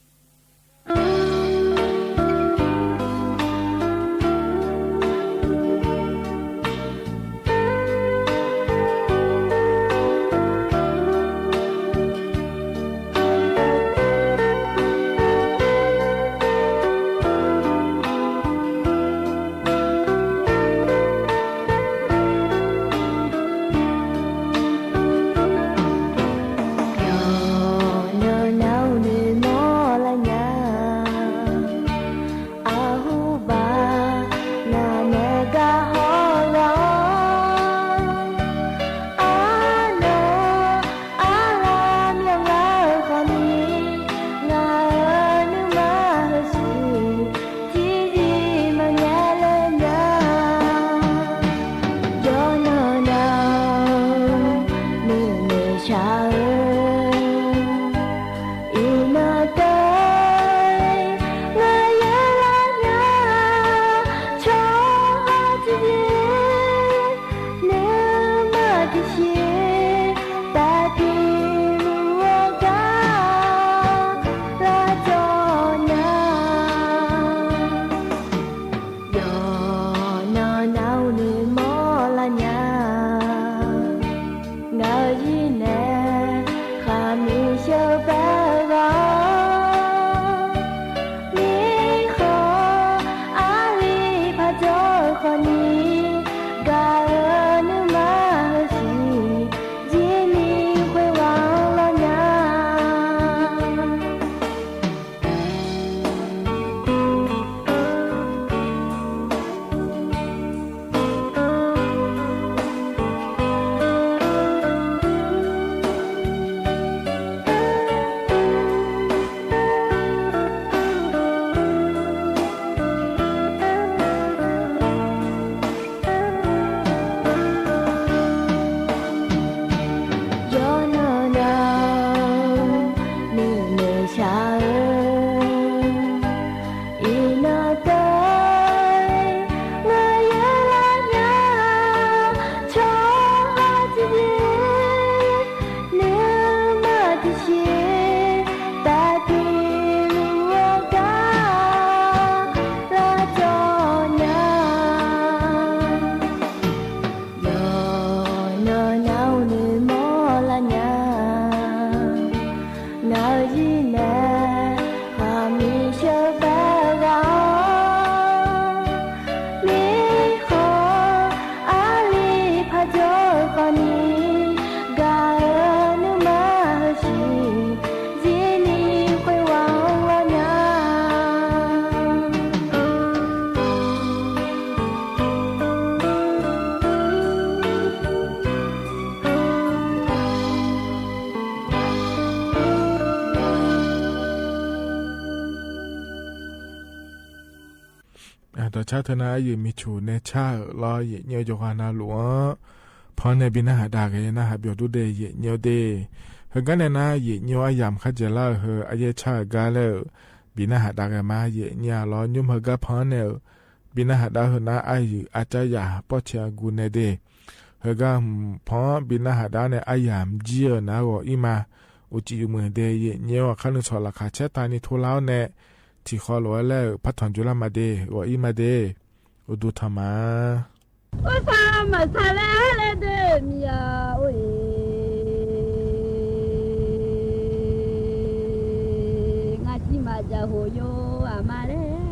ဆၢထၢၣ်နၤ အယံၤမံၤဆူၣ်နဲဆၢလီၤ ယဲၢ်ညိယွၤနၤလူၤဧၢ, ဖီန့ၣ်ဘံနဟးဒါဂ့ၤ နဟးပျီၣ်ဒူဒ့ယဲၢ်ညိဒ့, ဟဲကါန့ၣ်နၤ ယဲၢ်ညိအယၢမ်ၣ်ခါကဲလၢဟဲ အယဲၢ်ဆၢဂၤလၢ ဘံနဟးဒါဂ့ၤမး ယဲၢ်ညိလီၤ ညိမ့ၢ်ဟဲကါဖီန့ၣ် ဘံနဟးဒါဟဲနၤ အယံၤအကါယၤ ပီၣ်ဆဲးအဂူၤနဲဒ့ ဟဲကါဖီဘံနဟးဒါန့ၣ် အယၢမ်ၣ်ကံၢ်နၤဂီၤအံၤမး, အိၣ်ကံၢ်အိၣ်မုာ်ဒ့ယဲၢ်ညိ အခါနုာ်ဆီၣ်လၢခါဆဲးတၢ်နံၤထူလါန့ၣ်, ထံၣ်ဃီလိာ်ဝဲလၢ ဖးထီၣ်ကၠိလၢမးဒ့ ဂီၤအံၤမးဒ့, အိၣ်ဒိၣ်ထီၣ်မး အိၣ်သးမၤဆါလၢအါလဲၣ်ဒ့ မံၤယၤအိၣ်အံၤ, ငါစံးမး ယႃႇႁူႉယိူဝ်း ဢႃႇမႃႇလႄႈ ႁူႉယိူဝ်းမီးတႄႉလႄႈ ငႃးႁႃႉ ဢိူဝ်ႈ တီႈၵႃႈယႃႈ ဢိူဝ်ႈ တေႃႇတႄႉၼီႈၵႃႈ မေႃဢိူဝ်ႈ ႁႃၸေႃးလေႃးၼႃႇလႄႈ ဢိူဝ်ႈ တေႃႇတႄႉၼီႈ မေႃလႄႈ မေႃဢိူဝ်ႈ မေႃၺူဝ်ႇလေႃးၼႃႇ ဢိူဝ်ႈ မီးမႃးၸဵတ်းၵွင်ႈၶႃႈ ဢိူဝ်ႈ သွင်ၵႃႈငႃးလႄႈ မီးတီႈငႃးၵႃႈ ၸေႃးမီး ထီႇယူဝ်းၵႃႈလႄႈ မႃးၵိူဝ်လႄႈ ၽူႈယူႇၸေႈမီး ၸေႃးမီးဢႃးလႄႈ ထီႇယူဝ်းၵႃႈလႃႈ ဢူၺ်း မီးၸေႈထီႇမေႃႇၸေႃးၵႃႈ ၸေႈသႃႇၵႃႈလႄႈ မႃးၵိူဝ်လႄႈ ၽူႈယူႇၸေႈမေႃႇလႄႈ ၸေႃးမီးဢႃး ဢိူဝ်ႈ ၸေႈသႃႇၵႃႈလႃႈလေႃႈ ဢဝ်ဝႆႉလႃႈ ဢူဝ်ႈ မီးႁၢင်ႈ ယႃႇယူဝ်းတိူဝ်းလႄႈ ဝႃႈသႃႇမႃးသႃႇလႄႈ ဢႃးလႄႈ တေမီးယဝ်ႉဢေႈ။ သူင်ႇမိုဝ်းၸေႃးဢိူဝ်ႈ ၸေႃးထေး တူင်ႉငႄႈလေႃးဢဝ်ဢူဝ်း ယႃႇမီးတႄႉ ယႃႇၸိူဝ်းယႃႇမီးၸေႃး ဢႃးလႄႈ ၸေႃးထေး မႃးတူဝ်ၺႃးလေႃးတႄႉ သူင်ႇမိုဝ်းမီးလေႃးၸေႃး ၸေႃးပႃးၵႃႈငႄႈ ယႃႇၸိူဝ်းမီးလေႃးၸေႃးပႃး မႃးၵႃႈၺႃးလေႃး ဢူၺ်း ဢူႈသႃႇဢီးလႄႈ လႄႈၶႄႈၺႃးၵေႃႈမႃးတႄႉ သႃႇဢႄႇမီးဢႃႇ ငႃးလေႃးမႃးသႃႇ ယႃႇၸိူဝ်းယႃႇမီးငႃးလႄႈ ၽူႈလႂ်ၸေႃႉၸိုဝ်ႈၵႃႈလႄႈ တွင်းတႄႇဢီႈမႃးၼႃႇလႄႈ ၼီႈသူင်ႇမိုဝ်းႁႄႉၸီႇဢႃႇလႄႈ မျႃးၵိူဝ်ဢႃႇယႃႇလႄႈ ဢူၺ်း ငႃးၸွႆႈလေႃးႁူႉယွႆႈလႄႈၵေႃႈ ငႃးၸွႆႈလေႃးႁူႉယွႆႈလႄႈၵေႃႈ ပႃးၵိူဝ်ႁေႃႈ ဢူၺ်း လေႃးၸီႉၵိူဝ်လႄႈ ထီႇၸေႃးႁေႃးလႃႇ မျႃးမႃးတႄႉ မီးႁၢင်ႈယႃႇယူဝ်းတိူဝ်း ဢူၺ်း ဢႃႇတႃႇလေႃးတီႈယႃႇလႄႈ မျႃးသီႇ ဢသူႇယႃႇဢိူဝ်ႈ ၽူႈလေႃးလႃးမၼ်း ၸိူဝ်းတေႃႇမႃးၸူးလႄႈ ၼီႈလေႃးၸီႉ မျႃးမႃးသူႇလႄႈ ထီႇၸေႃးႁေႃးလႃႇလႄႈ ဢူၺ်း ဢႃႇတႃႇလေႃးတီႈလႄႈ မျႃးၵိူဝ်ဢႃႇယႃႇတႄႉ လေႃးၸီႉ မျႃးမႃးၵိူဝ်လႄႈ ထီႇၸေႃးႁေႃးငႄႈ မႃးၼႄးမႃးတေႃႇ ၸိူဝ်းပႃးမီးလေႃးငႃးလေႃးငႃးႁႃ ပေႃးယူႇတႄႉ ဢၵျူဝ်းမႃးတေႃႇလႄႈ ၸိူဝ်းပႃးယႃႇမီးငႃးလႃႇ မႃးၼႄးပေႃးယူႇတေႃႇဢိူဝ်ႈလႄႈ ဢႃႇၸႃႇၶႃႈ ၸီႇသိူဝ်းမႃးဢၢင်ႈငႃးလေႃး ဢၵျူဝ်းတေႃႇလႄႈ ဢႃႇလႃႇသၢင်ႇ ၸီႇၸႃႇမႃးဢၢင်ႈငႃးလေႃးတႄႉ ၵေႃႈသႃႇသႃႇမီးဢႃႈ ငႃးလေႃးမႃးသႃႇယႃႇၸိူဝ်း ယႃႇမီးယႃႇလႄႈဢႃႈႁေႃး ဢူၺ်း ၸိူဝ်းၵႄႈဢူႈသႃႇလႄႈ တိုၼ်းၼႄႇ ၸေႃႇတႃႇၵႃႈဢိူဝ်ႈတႄႉဢႃႈ ဢိူဝ်ႈ ၸေႃႇၵႄႈတိုၼ်းလႄႈ ဢသုမ်းသိူဝ်း ႁေႃႈႁႄႈသွၼ်ၼီႈမျႃးၼေႃႈ ဢူႈသႃႇ ဢူႈသႃႇမျႃး ၸေႃႇၵႄႈတိုၼ်းလႄႈ ဢသုမ်းသိူဝ်း ႁေႃႈႁႄႈသွၼ်ၼီႈတိုၼ်းငႄႈ ၼီႈၸိတ်ႉတႃႇမႃႇၶႃႈ ယႃႇၼုမ်ႇမႃးလႄႈ ၸၢင်ႈဢိူဝ်ႈလႄႈ ဢူၺ်း ယုၵ်ႉသုမ်းမိူဝ်းယႂ်ႇလႄႈၶႃႈ ႁိုဝ်ၸႂ်ဢိူဝ်ႈ မႃးၼႄးတေႃႇငႄႈ ၸေႃႇၶေႃး မႃးတေႃႇမီးဢႃႇငႃႇႁႃႉ ႁိုဝ်တႄႉ ၸူးသိုဝ်ႈတႄႉငႄႈလႄႈ ႁီႈလူဝ်ႇ မႃးၸႃႇလေႃးႁေႃးဢၼ်ၼႃႇ ဢူႈတူႈယႄႈၸေႈၸေႃႇငႄႈ ၸႃႇလႃႇမႃးယႄႈမီးဢႃႇ ဢူဝ်ႈသႃႇ ဢူဝ်ႈသႃႇမီးဢႃႇ ဢူၺ်း ဢူႈတူႈယႄႈၸေႈလႄႈ ၸေႃႇငႄႈၸႃႇလႃႇ မႃးယႄႈလႄႈႁေႃး မႃးၼႄးမႃးတေႃႇ ၸေႃႇၶေႃးတေႃႇ မႃးၼႄးမိုဝ်းမႃးတေႃႇလႄႈ ၸေႃႇၶေႃး မႃးတေႃႇလေႃးၼုမ်ႇ ၸူးသိုဝ်ႈမႃးၸေႈႁီႈလူဝ်ႇ မႃးၸႃႇလေႃးၼုမ်ႇ ဢႃႇ တေႃႇၶိုၼ်းဢႃႇယု ၼိုင်ႈမေႃးသၢမ်ၽၢ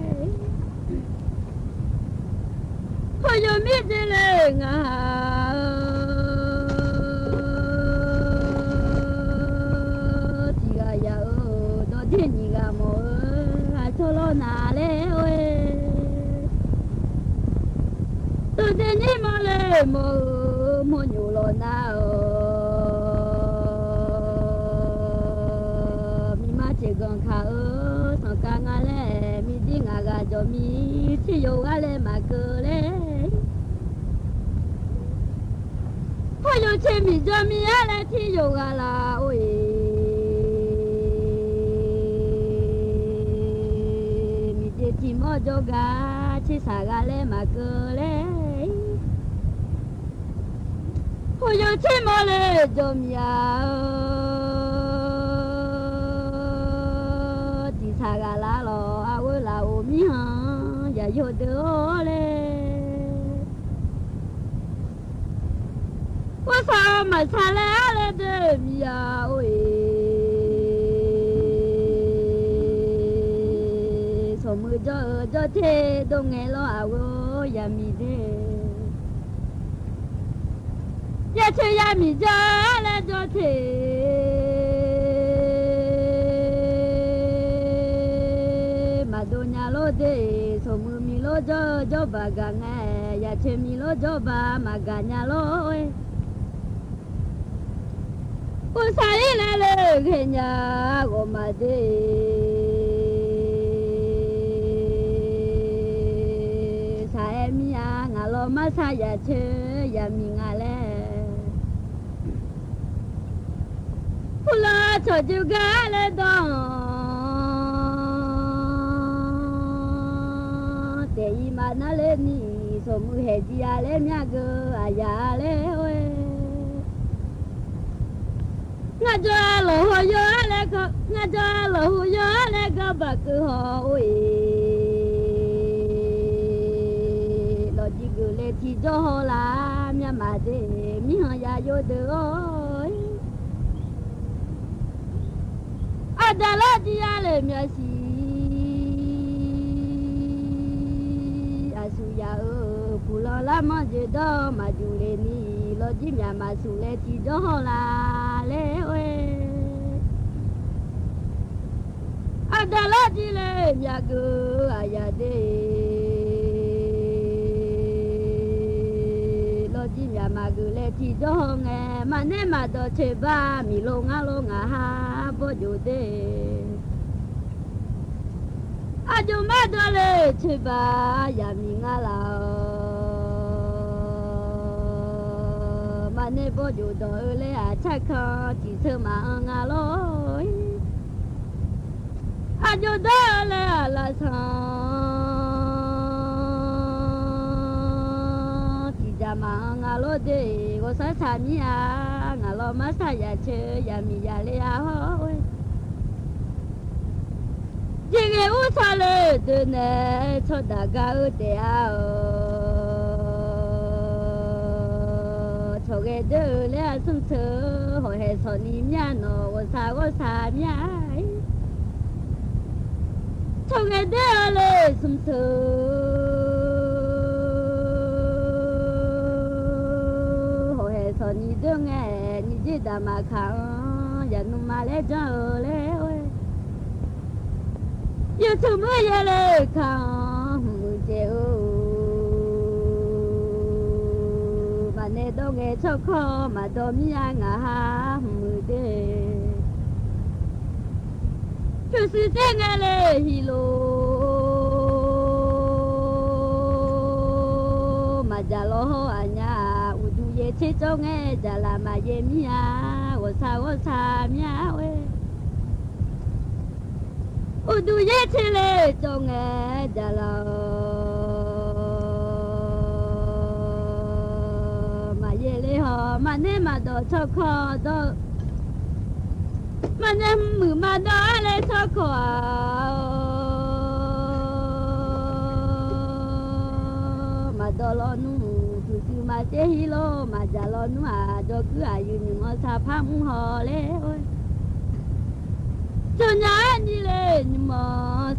င်ႁေႃးလႄႈ ဢူၺ်း ၸူဝ်ႈၺႃးၼီႈလႄႈ မီၢ်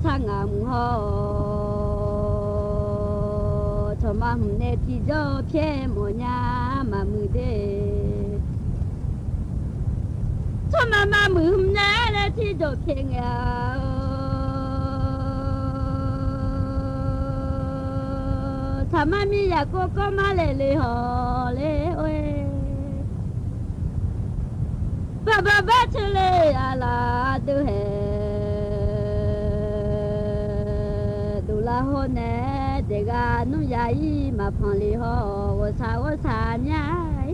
သၢ်ငါမုၢ်ဟီၣ် ထိၣ်မၤဟုၣ်နဲၣ်ထံၣ်ဒီးဖျဲၣ်မီၢ်ညါမၤမုာ်ဒ့ ထိၣ်မၤမၤမုာ်နဲၣ်လၢထံၣ်ဒီးဖျဲၣ်ငါ ထိၣ်မၤမံယၤကိးကီမၤလဲၤလၢဟီၣ်လၢဝဲ ဘၣ်ဘၣ်ဘၣ်ထၢၣ်လၢအလၤဒုးဟဲ ဒိၣ်လၢဟီၣ်နဲၣ် ဒဲးဂၤနုၢ်ယၤအံၤ မၤဖီၣ်လၢဟီၣ် ဂီၤဆၣ်ဂီၤဆၣ်ညါအံၤ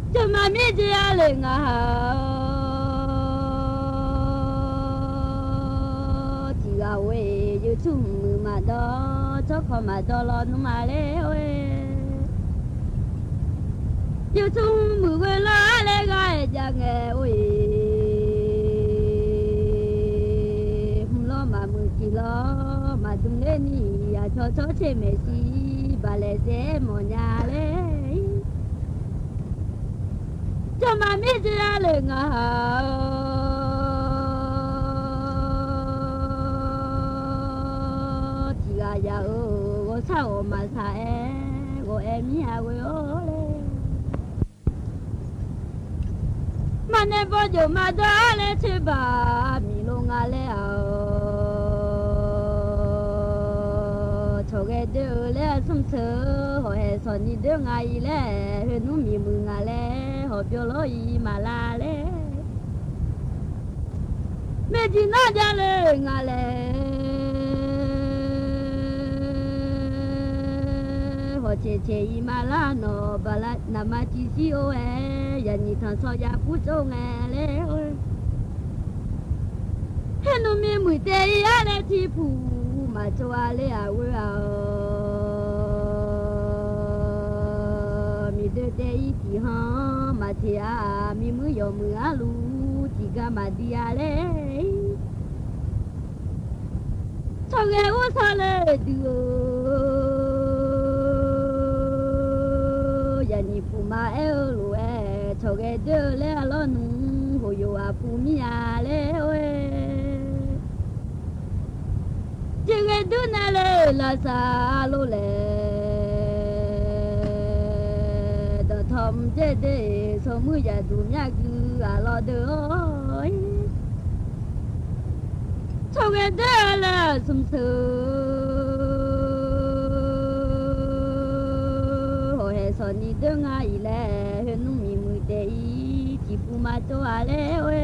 ထိၣ်မၤမံဒ့အါလၢငါဟး ထံၣ်ဂၤဝဲ ယိၤဆူၣ်မုာ်မးဒီး ထိၣ်ခီမးဒီးလီၤနုာ်မးလၢဝဲ ယိၤဆူၣ်မုာ်ဝဲလီၤလၢဂၤအဲၣ်ဒၣ်ငဲၤဝဲ မုာ်လီၤမၤမုာ်က့ၤလီၤ မၤဒုးလၢနံၣ် ယၤဆီဆီဆ့မဲာ်ဆံ ဘၣ်လဲၤစဲမီၢ်ညါလၢ ထိၣ်မၤမံဒ့အါလၢငါဟး ထံၣ်ဂၤယၤဧၢ ဂီၤဆၣ်ဂီၤမၤဆၣ်အဲ ဂီၤအဲၣ်မံအဝဲအိၣ်လၢ မၤနဲဘီယိၣ်မးဒီး လဲၤဆၢဘၣ်မံၤလိာ်ငါလဲၣ်ဧၢ ထိၣ်ဂဲၤဒၢလၢအဆိမိၣ်ဆၢ ဟီၣ်ဟဲစီၤနံၤဒၢငါအံၤလဲၣ် ဟဲနုာ်မံမုာ်ငါလဲၣ် ဟီၣ်ပျီလီၤအံၤမၤလၢလဲၣ် မ့ၢ်ဒ်နီၢ်ဒၣ်လၢငါလဲၣ် ဟီၣ်ဆဲးဆဲးအံၤမၤလၢနီၢ် ဘၣ်လၢနမၤတံၢ်စံအိၣ်ဝဲ ယၤနံၣ်ထီၣ်ဆီယၤကူကၠိငဲလဲၣ် ဟဲနုာ်မံမုာ်တဲအံၤအါလဲၣ်ထံပူၤ မၤကၠိအါလၢအဝဲဧၢ မ့ၢ်ဒၢတဲအံၤတံၢ်ဟီ မၤထဲအါ မံမုာ်ယီၢ်မုာ်အလူ တံၢ်ကါမၤဒံးအါလဲၣ် ထိၣ်ဂဲၤအိၣ်ဆီလၢဒုးဧၢ ယၤနံၣ်ပူၤမၤအဲၣ်အၢလိာ်အဲၣ် ထိၣ်ဂဲၤဒၢလၢအလီၤနုာ် ဟိၣ်ယိာ်အပူၤမံယၤလဲၣ်ဝဲ ထိၣ်ဂဲၤဒုးနဲၣ်လၢလၢ်သးလိၤလဲၣ် ဒီးထိၣ်မုၢ်တဲဒ့ ဆိမိၣ်ယၤဒုးမၠၣ်ကုအလီၢ်ဒၢဧၢ ထိၣ်ဂဲၤဒၢလၢအဆိမိၣ်ဆၢ ဟီၣ်ဟဲစီၤနံၤဒၢငါအံၤလဲၣ် ဟဲနုာ်မံမုာ်တဲအံၤ ထံပူၤမၤကၠိအါလဲၣ်ဝဲ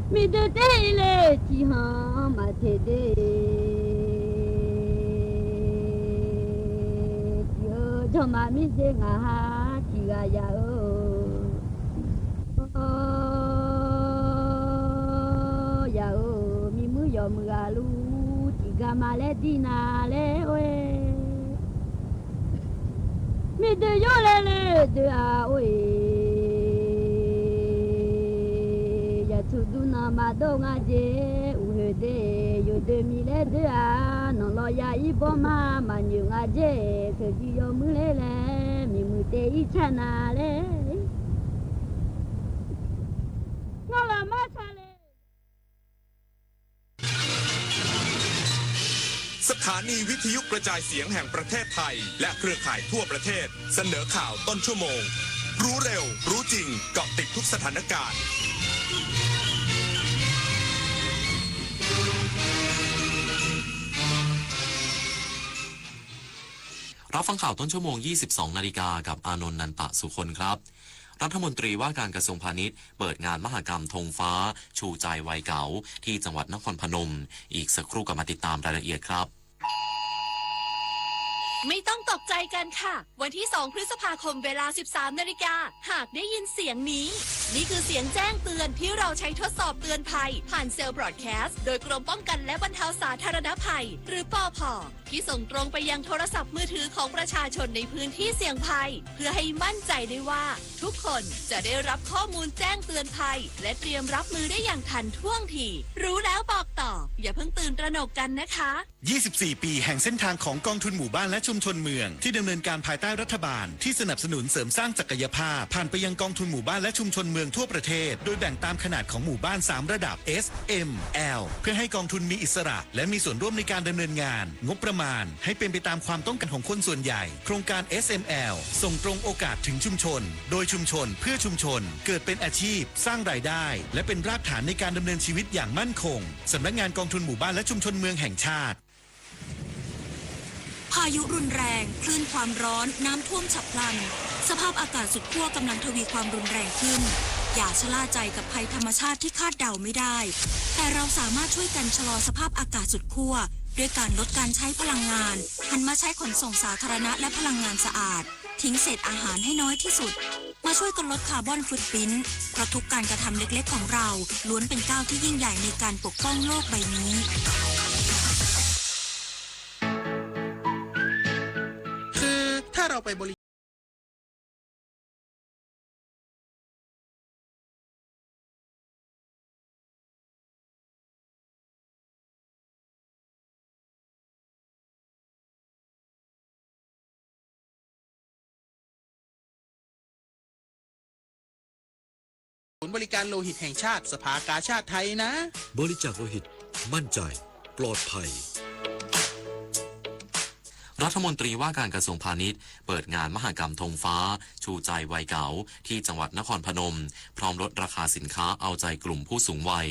မ့ၢ်ဒၢတဲအံၤလၢထံဟီ မၤထဲဒ့ ထံဧၢ ထိၣ်မၤမံဒ့ငါဟး ထံဂၤယၤဧၢ ယၤဧၢ မံမုာ်ယီၢ်မုာ်အလူ တံၢ်ကါမၤလဲၤဒ်နၤလဲၣ်ဝဲ မ့ၢ်ဒၢယိၣ်လဲၣ်လဲၣ်ဒၢအအိၣ်အံၤ ယၤဆူၣ်ဒူနၤမၤဒိၣ်ငါဒ့ အူဟၢဒ့ ယိၣ်ဒၢမံလဲၣ်ဒၢအါ နီၢ်လီၤယၤအံၤဘီမး မၤညၣ်ငါဒ့ ဆိၣ်ဒံယီၢ်မုာ်လဲၣ်လဲၣ် မံမုာ်တဲအံၤဆၣ်နၤလဲၣ် ငါလီၤမၢဆၣ်လဲၣ် สถานีวิทยุกระจายเสียงแห่งประเทศไทย และเครือข่ายทั่วประเทศ เสนอข่าวต้นชั่วโมง รู้เร็ว รู้จริง เกาะติดทุกสถานการณ์ รับฟังข่าวต้นชั่วโมง ยี่สิบสองนาฬิกา กับอานนท์ นันตะสุคนครับ รัฐมนตรีว่าการกระทรวงพาณิชย์ เปิดงานมหกรรมธงฟ้า ชูใจวัยเก๋า ที่จังหวัดนครพนม อีกสักครู่กลับมาติดตามรายละเอียดครับ ไม่ต้องตกใจกันค่ะ วันที่สองพฤษภาคมเวลาสิบสามนาฬิกา หากได้ยินเสียงนี้ นี่คือเสียงแจ้งเตือนที่เราใช้ทดสอบเตือนภัย ผ่านเซลล์บรอดแคสต์ โดยกรมป้องกันและบรรเทาสาธารณภัย หรือ ปภ ที่ส่งตรงไปยังโทรศัพท์มือถือของประชาชนในพื้นที่เสี่ยงภัย เพื่อให้มั่นใจได้ว่าทุกคนจะได้รับข้อมูลแจ้งเตือนภัย และเตรียมรับมือได้อย่างทันท่วงที รู้แล้วบอกต่อ อย่าเพิ่งตื่นตระหนกกันนะคะ ยี่สิบสี่ปีแห่งเส้นทางของกองทุนหมู่บ้านและ ชุมชนเมือง ที่ดำเนินการภายใต้รัฐบาลที่สนับสนุนเสริมสร้างศักยภาพ ผ่านไปยังกองทุนหมู่บ้านและชุมชนเมืองทั่วประเทศ โดยแบ่งตามขนาดของหมู่บ้านสามระดับ S M L เพื่อให้กองทุนมีอิสระ และมีส่วนร่วมในการดำเนินงาน งบประมาณให้เป็นไปตามความต้องการของคนส่วนใหญ่ โครงการ S M L ส่งตรงโอกาสถึงชุมชน โดยชุมชน เพื่อชุมชน เกิดเป็นอาชีพ สร้างรายได้ และเป็นรากฐานในการดำเนินชีวิตอย่างมั่นคง สำนักงานกองทุนหมู่บ้านและชุมชนเมืองแห่งชาติ พายุรุนแรง คลื่นความร้อน น้ำท่วมฉับพลัน สภาพอากาศสุดขั้วกำลังทวีความรุนแรงขึ้น อย่าชะล่าใจกับภัยธรรมชาติที่คาดเดาไม่ได้ แต่เราสามารถช่วยกันชะลอสภาพอากาศสุดขั้ว ด้วยการลดการใช้พลังงาน หันมาใช้ขนส่งสาธารณะและพลังงานสะอาด ทิ้งเศษอาหารให้น้อยที่สุด มาช่วยกันลดคาร์บอนฟุตพริ้นท์ เพราะทุกการกระทำเล็กๆของเรา ล้วนเป็นก้าวที่ยิ่งใหญ่ในการปกป้องโลกใบนี้ คือถ้าเราไปบริ ศูนย์บริการโลหิตแห่งชาติ สภากาชาดไทยนะ บริจาคโลหิต มั่นใจ ปลอดภัย รัฐมนตรีว่าการกระทรวงพาณิชย์ เปิดงานมหกรรมธงฟ้า ชูใจวัยเก๋า ที่จังหวัดนครพนม พร้อมลดราคาสินค้าเอาใจกลุ่มผู้สูงวัย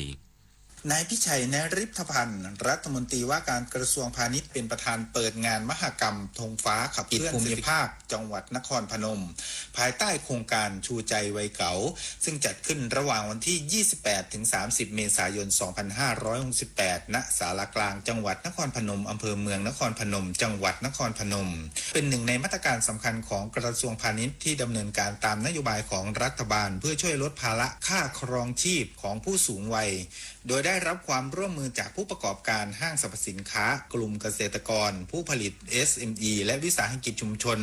นายพิชัย นฤทธพันธ์ รัฐมนตรีว่าการกระทรวงพาณิชย์ เป็นประธานเปิดงานมหกรรมธงฟ้าขับเคลื่อนเศรษฐกิจภูมิภาคจังหวัดนครพนม ภายใต้โครงการชูใจวัยเก๋า ซึ่งจัดขึ้นระหว่างวันที่ ยี่สิบแปด ถึง สามสิบ เมษายน สองพันห้าร้อยหกสิบแปด ณ ศาลากลางจังหวัดนครพนม อำเภอเมืองนครพนม จังหวัดนครพนม เป็นหนึ่งในมาตรการสำคัญของกระทรวงพาณิชย์ที่ดำเนินการตามนโยบายของรัฐบาล เพื่อช่วยลดภาระค่าครองชีพของผู้สูงวัย โดยได้รับความร่วมมือจากผู้ประกอบการห้างสรรพสินค้า กลุ่มเกษตรกร ผู้ผลิต เอสเอ็มอี และวิสาหกิจชุมชน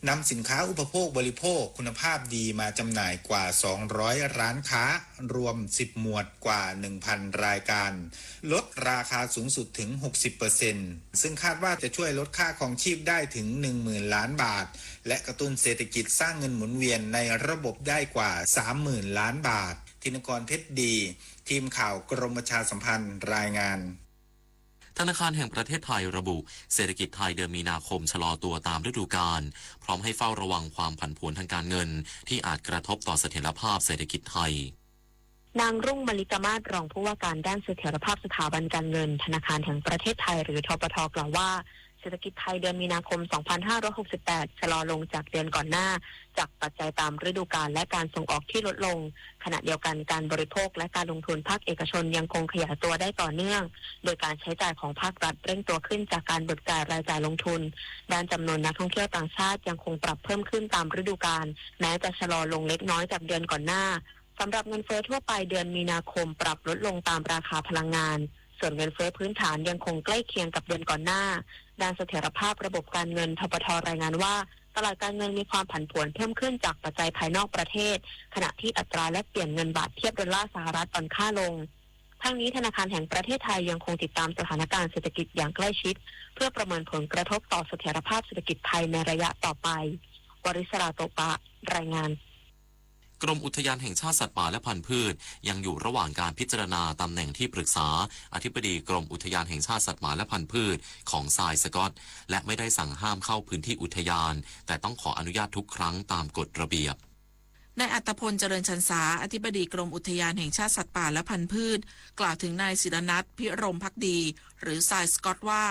นำสินค้าอุปโภคบริโภคคุณภาพดีมาจำหน่ายกว่า สองร้อย ร้านค้า รวม สิบ หมวดกว่า หนึ่งพัน รายการ ลดราคาสูงสุดถึง หกสิบเปอร์เซ็นต์ ซึ่งคาดว่าจะช่วยลดค่าครองชีพได้ถึง หนึ่งหมื่น ล้านบาท และกระตุ้นเศรษฐกิจสร้างเงินหมุนเวียนในระบบได้กว่า สามหมื่น ล้านบาท ธินกร เพชรดี ทีมข่าวกรมประชาสัมพันธ์ รายงาน ธนาคารแห่งประเทศไทยระบุ เศรษฐกิจไทยเดือนมีนาคมชะลอตัวตามฤดูกาล พร้อมให้เฝ้าระวังความผันผวนทางการเงิน ที่อาจกระทบต่อเสถียรภาพเศรษฐกิจไทย นางรุ่งมลิกามาศ รองผู้ว่าการด้านเสถียรภาพสถาบันการเงิน ธนาคารแห่งประเทศไทย หรือ ธปท กล่าวว่า เศรษฐกิจไทยเดือนมีนาคม สองพันห้าร้อยหกสิบแปด ชะลอลงจากเดือนก่อนหน้า จากปัจจัยตามฤดูกาลและการส่งออกที่ลดลง ขณะเดียวกันการบริโภคและการลงทุนภาคเอกชนยังคงขยายตัวได้ต่อเนื่อง โดยการใช้จ่ายของภาครัฐเร่งตัวขึ้นจากการเบิกจ่ายรายจ่ายลงทุน ด้านจำนวนนักท่องเที่ยวต่างชาติยังคงปรับเพิ่มขึ้นตามฤดูกาล แม้จะชะลอลงเล็กน้อยจากเดือนก่อนหน้า สำหรับเงินเฟ้อทั่วไปเดือนมีนาคมปรับลดลงตามราคาพลังงาน ส่วนเงินเฟ้อพื้นฐานยังคงใกล้เคียงกับเดือนก่อนหน้า ด้านเสถียรภาพระบบการเงิน ธปท รายงานว่า ตลาดการเงินมีความผันผวนเพิ่มขึ้นจากปัจจัยภายนอกประเทศ ขณะที่อัตราแลกเปลี่ยนเงินบาทเทียบดอลลาร์สหรัฐอ่อนค่าลง ทั้งนี้ธนาคารแห่งประเทศไทยยังคงติดตามสถานการณ์เศรษฐกิจอย่างใกล้ชิด เพื่อประเมินผลกระทบต่อเสถียรภาพเศรษฐกิจไทยในระยะต่อไป วริศรา โตปะ รายงาน กรมอุทยานแห่งชาติสัตว์ป่าและพันธุ์พืช ยังอยู่ระหว่างการพิจารณาตำแหน่งที่ปรึกษาอธิบดีกรมอุทยานแห่งชาติสัตว์ป่าและพันธุ์พืชของทรายสกอต และไม่ได้สั่งห้ามเข้าพื้นที่อุทยาน แต่ต้องขออนุญาตทุกครั้งตามกฎระเบียบ นายอัตภพล เจริญชันสา อธิบดีกรมอุทยานแห่งชาติสัตว์ป่าและพันธุ์พืช กล่าวถึงนายศิรนัท พิรมภักดี หรือทรายสกอตว่า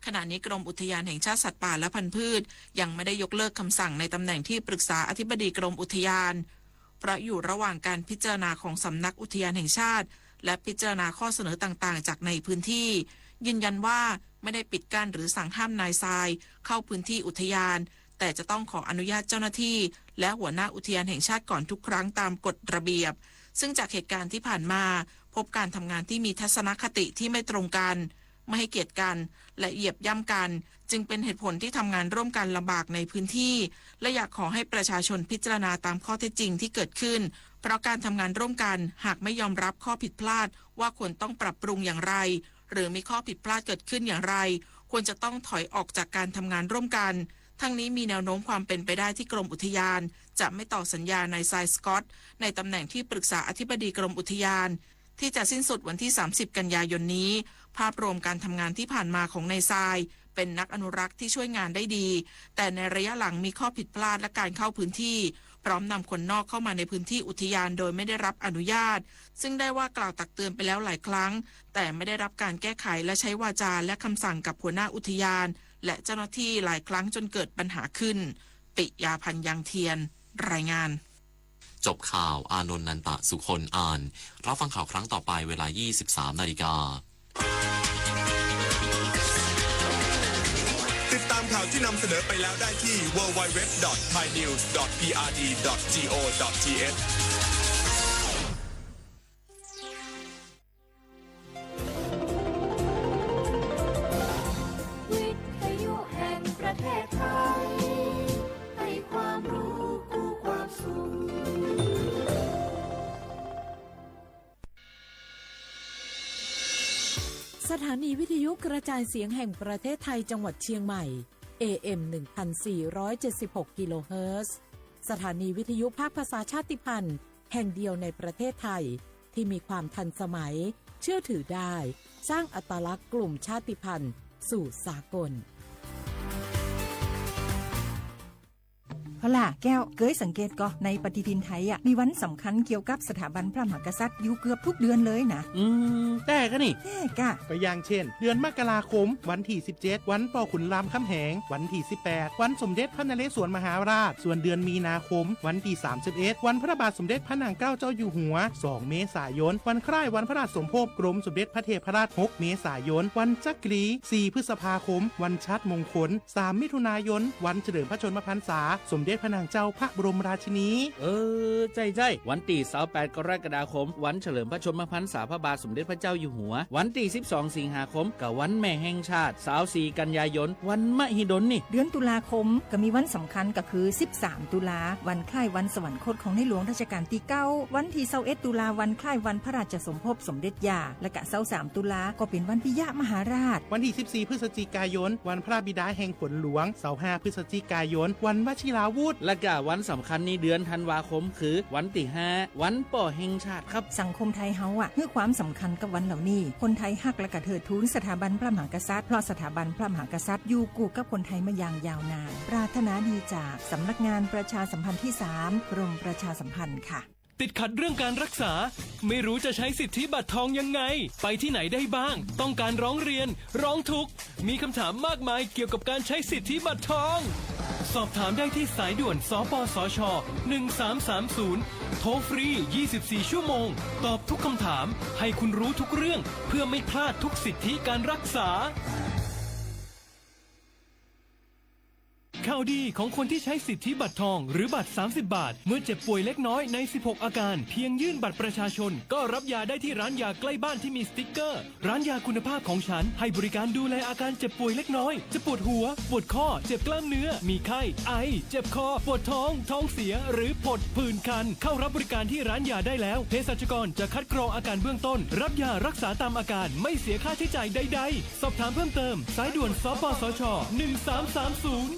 ขณะนี้กรมอุทยานแห่งชาติสัตว์ป่าและพันธุ์พืช ยังไม่ได้ยกเลิกคำสั่งในตำแหน่งที่ปรึกษาอธิบดีกรมอุทยาน เพราะอยู่ระหว่างการพิจารณาของสำนักอุทยานแห่งชาติ และพิจารณาข้อเสนอต่างๆ จากในพื้นที่ ยืนยันว่าไม่ได้ปิดกั้นหรือสั่งห้ามนายทรายเข้าพื้นที่อุทยาน แต่จะต้องขออนุญาตเจ้าหน้าที่ และหัวหน้าอุทยานแห่งชาติก่อนทุกครั้งตามกฎระเบียบ ซึ่งจากเหตุการณ์ที่ผ่านมา พบการทำงานที่มีทัศนคติที่ไม่ตรงกัน ไม่ให้เกียรติกัน และเหยียบย่ำกัน จึงเป็นเหตุผลที่ทำงานร่วมกันลำบากในพื้นที่ และอยากขอให้ประชาชนพิจารณาตามข้อเท็จจริงที่เกิดขึ้น เพราะการทำงานร่วมกัน หากไม่ยอมรับข้อผิดพลาดว่าควรต้องปรับปรุงอย่างไร หรือมีข้อผิดพลาดเกิดขึ้นอย่างไร ควรจะต้องถอยออกจากการทำงานร่วมกัน ทั้งนี้มีแนวโน้มความเป็นไปได้ที่กรมอุทยานจะไม่ต่อสัญญานายทรายสกอตในตำแหน่งที่ปรึกษาอธิบดีกรมอุทยาน ที่จะสิ้นสุดวันที่ สามสิบ กันยายนนี้ ภาพรวมการทำงานที่ผ่านมาของนายทรายเป็นนักอนุรักษ์ที่ช่วยงานได้ดี แต่ในระยะหลังมีข้อผิดพลาดและการเข้าพื้นที่ พร้อมนำคนนอกเข้ามาในพื้นที่อุทยานโดยไม่ได้รับอนุญาต ซึ่งได้ว่ากล่าวตักเตือนไปแล้วหลายครั้ง แต่ไม่ได้รับการแก้ไขและใช้วาจาและคำสั่งกับหัวหน้าอุทยาน และเจ้าหน้าที่หลายครั้งจนเกิดปัญหาขึ้น ปิยาพันธ์ ยังเทียน รายงาน จบข่าว อานนท์ นันตะสุคน อ่าน รับฟังข่าวครั้งต่อไปเวลา ยี่สิบสาม นาฬิกา ติดตามข่าวที่นำเสนอไปแล้วได้ที่ ดับเบิลยู ดับเบิลยู ดับเบิลยู ดอท ไทยนิวส์ ดอท พีอาร์ดี ดอท จีโอ ดอท ทีเอช วิทยุแห่งประเทศไทย ให้ความรู้คู่ความสุข สถานีวิทยุกระจายเสียงแห่งประเทศไทยจังหวัดเชียงใหม่ เอเอ็ม หนึ่งพันสี่ร้อยเจ็ดสิบหก กิโลเฮิรตซ์ สถานีวิทยุภาคภาษาชาติพันธุ์แห่งเดียวในประเทศไทย ที่มีความทันสมัย เชื่อถือได้ สร้างอัตลักษณ์กลุ่มชาติพันธุ์สู่สากล พอล่ะแก้ว เกยสังเกตก่อ ในปฏิทินไทยอะ มีวันสำคัญเกี่ยวกับสถาบันพระมหากษัตริย์อยู่เกือบทุกเดือนเลยนะ อืม แต๊กะนี่ แต๊กะ ก็อย่างเช่น เดือนมกราคม วันตี้ สิบเจ็ด วันป้อขุนรามคำแหง วันตี้ สิบแปด วันสมเด็จพระนเรศวรมหาราช ส่วนเดือนมีนาคม วันตี้ สามสิบเอ็ด วันพระบาทสมเด็จพระนางเกล้าเจ้าอยู่หัว สอง เมษายน วันคล้ายวันพระราชสมภพกรมสมเด็จพระเทพรัตน์ หก เมษายน วันจักรี สี่ พฤษภาคม วันชาติมงคล สาม มิถุนายน วันเฉลิมพระชนมพรรษา สมเด็จพระนางเจ้าพระบรมราชินี เออ ใจ้ๆ วันตี้ ซาวแปด กรกฎาคม วันเฉลิมพระชนมพรรษาพระบาทสมเด็จพระเจ้าอยู่หัว วันตี้ สิบสอง สิงหาคม ก็วันแม่แห่งชาติ ซาวสี่ กันยายน วันมหิดลนี่ เดือนตุลาคมก็มีวันสำคัญก็คือ สิบสาม ตุลา วันคล้ายวันสวรรคตของในหลวงรัชกาลตี้เก้า วันตี้ ซาวเอ็ด ตุลา วันคล้ายวันพระราชสมภพสมเด็จย่า และกะ ซาวสาม ตุลาก็เป็นวันปิยมหาราช วันตี้ สิบสี่ พฤศจิกายน วันพระบิดาแห่งฝนหลวง ซาวห้า พฤศจิกายน วันวชิราวุธ และกะวันสำคัญในเดือนธันวาคมคือวันตี้ ห้า วันป้อแห่งชาติครับ สังคมไทยเฮาอะ หื้อความสำคัญกับวันเหล่านี้ คนไทยฮักและกะเทิดทูนสถาบันพระมหากษัตริย์ เพราะสถาบันพระมหากษัตริย์อยู่กู้กับคนไทยมาอย่างยาวนาน ปรารถนาดีจากสำนักงานประชาสัมพันธ์ที่สาม กรมประชาสัมพันธ์ค่ะ ติดขัดเรื่องการรักษา ไม่รู้จะใช้สิทธิบัตรทองยังไง ไปที่ไหนได้บ้าง ต้องการร้องเรียน ร้องทุกข์ มีคำถามมากมายเกี่ยวกับการใช้สิทธิบัตรทอง สอบถามได้ที่สายด่วน สปสช หนึ่งสามสามศูนย์ โทรฟรี ยี่สิบสี่ ชั่วโมง ตอบทุกคำถาม ให้คุณรู้ทุกเรื่อง เพื่อไม่พลาดทุกสิทธิการรักษา ข่าวดีของคนที่ใช้สิทธิบัตรทองหรือบัตร สามสิบ บาท เมื่อเจ็บป่วยเล็กน้อยใน สิบหก อาการ เพียงยื่นบัตรประชาชน ก็รับยาได้ที่ร้านยาใกล้บ้านที่มีสติ๊กเกอร์ ร้านยาคุณภาพของฉัน ให้บริการดูแลอาการเจ็บป่วยเล็กน้อย จะปวดหัว ปวดข้อ เจ็บกล้ามเนื้อ มีไข้ ไอ เจ็บคอ ปวดท้อง ท้องเสีย หรือผดผื่นคัน เข้ารับบริการที่ร้านยาได้แล้ว เภสัชกรจะคัดกรองอาการเบื้องต้น รับยารักษาตามอาการ ไม่เสียค่าใช้จ่ายใดๆ สอบถามเพิ่มเติม สายด่วน สปสช หนึ่งสามสามศูนย์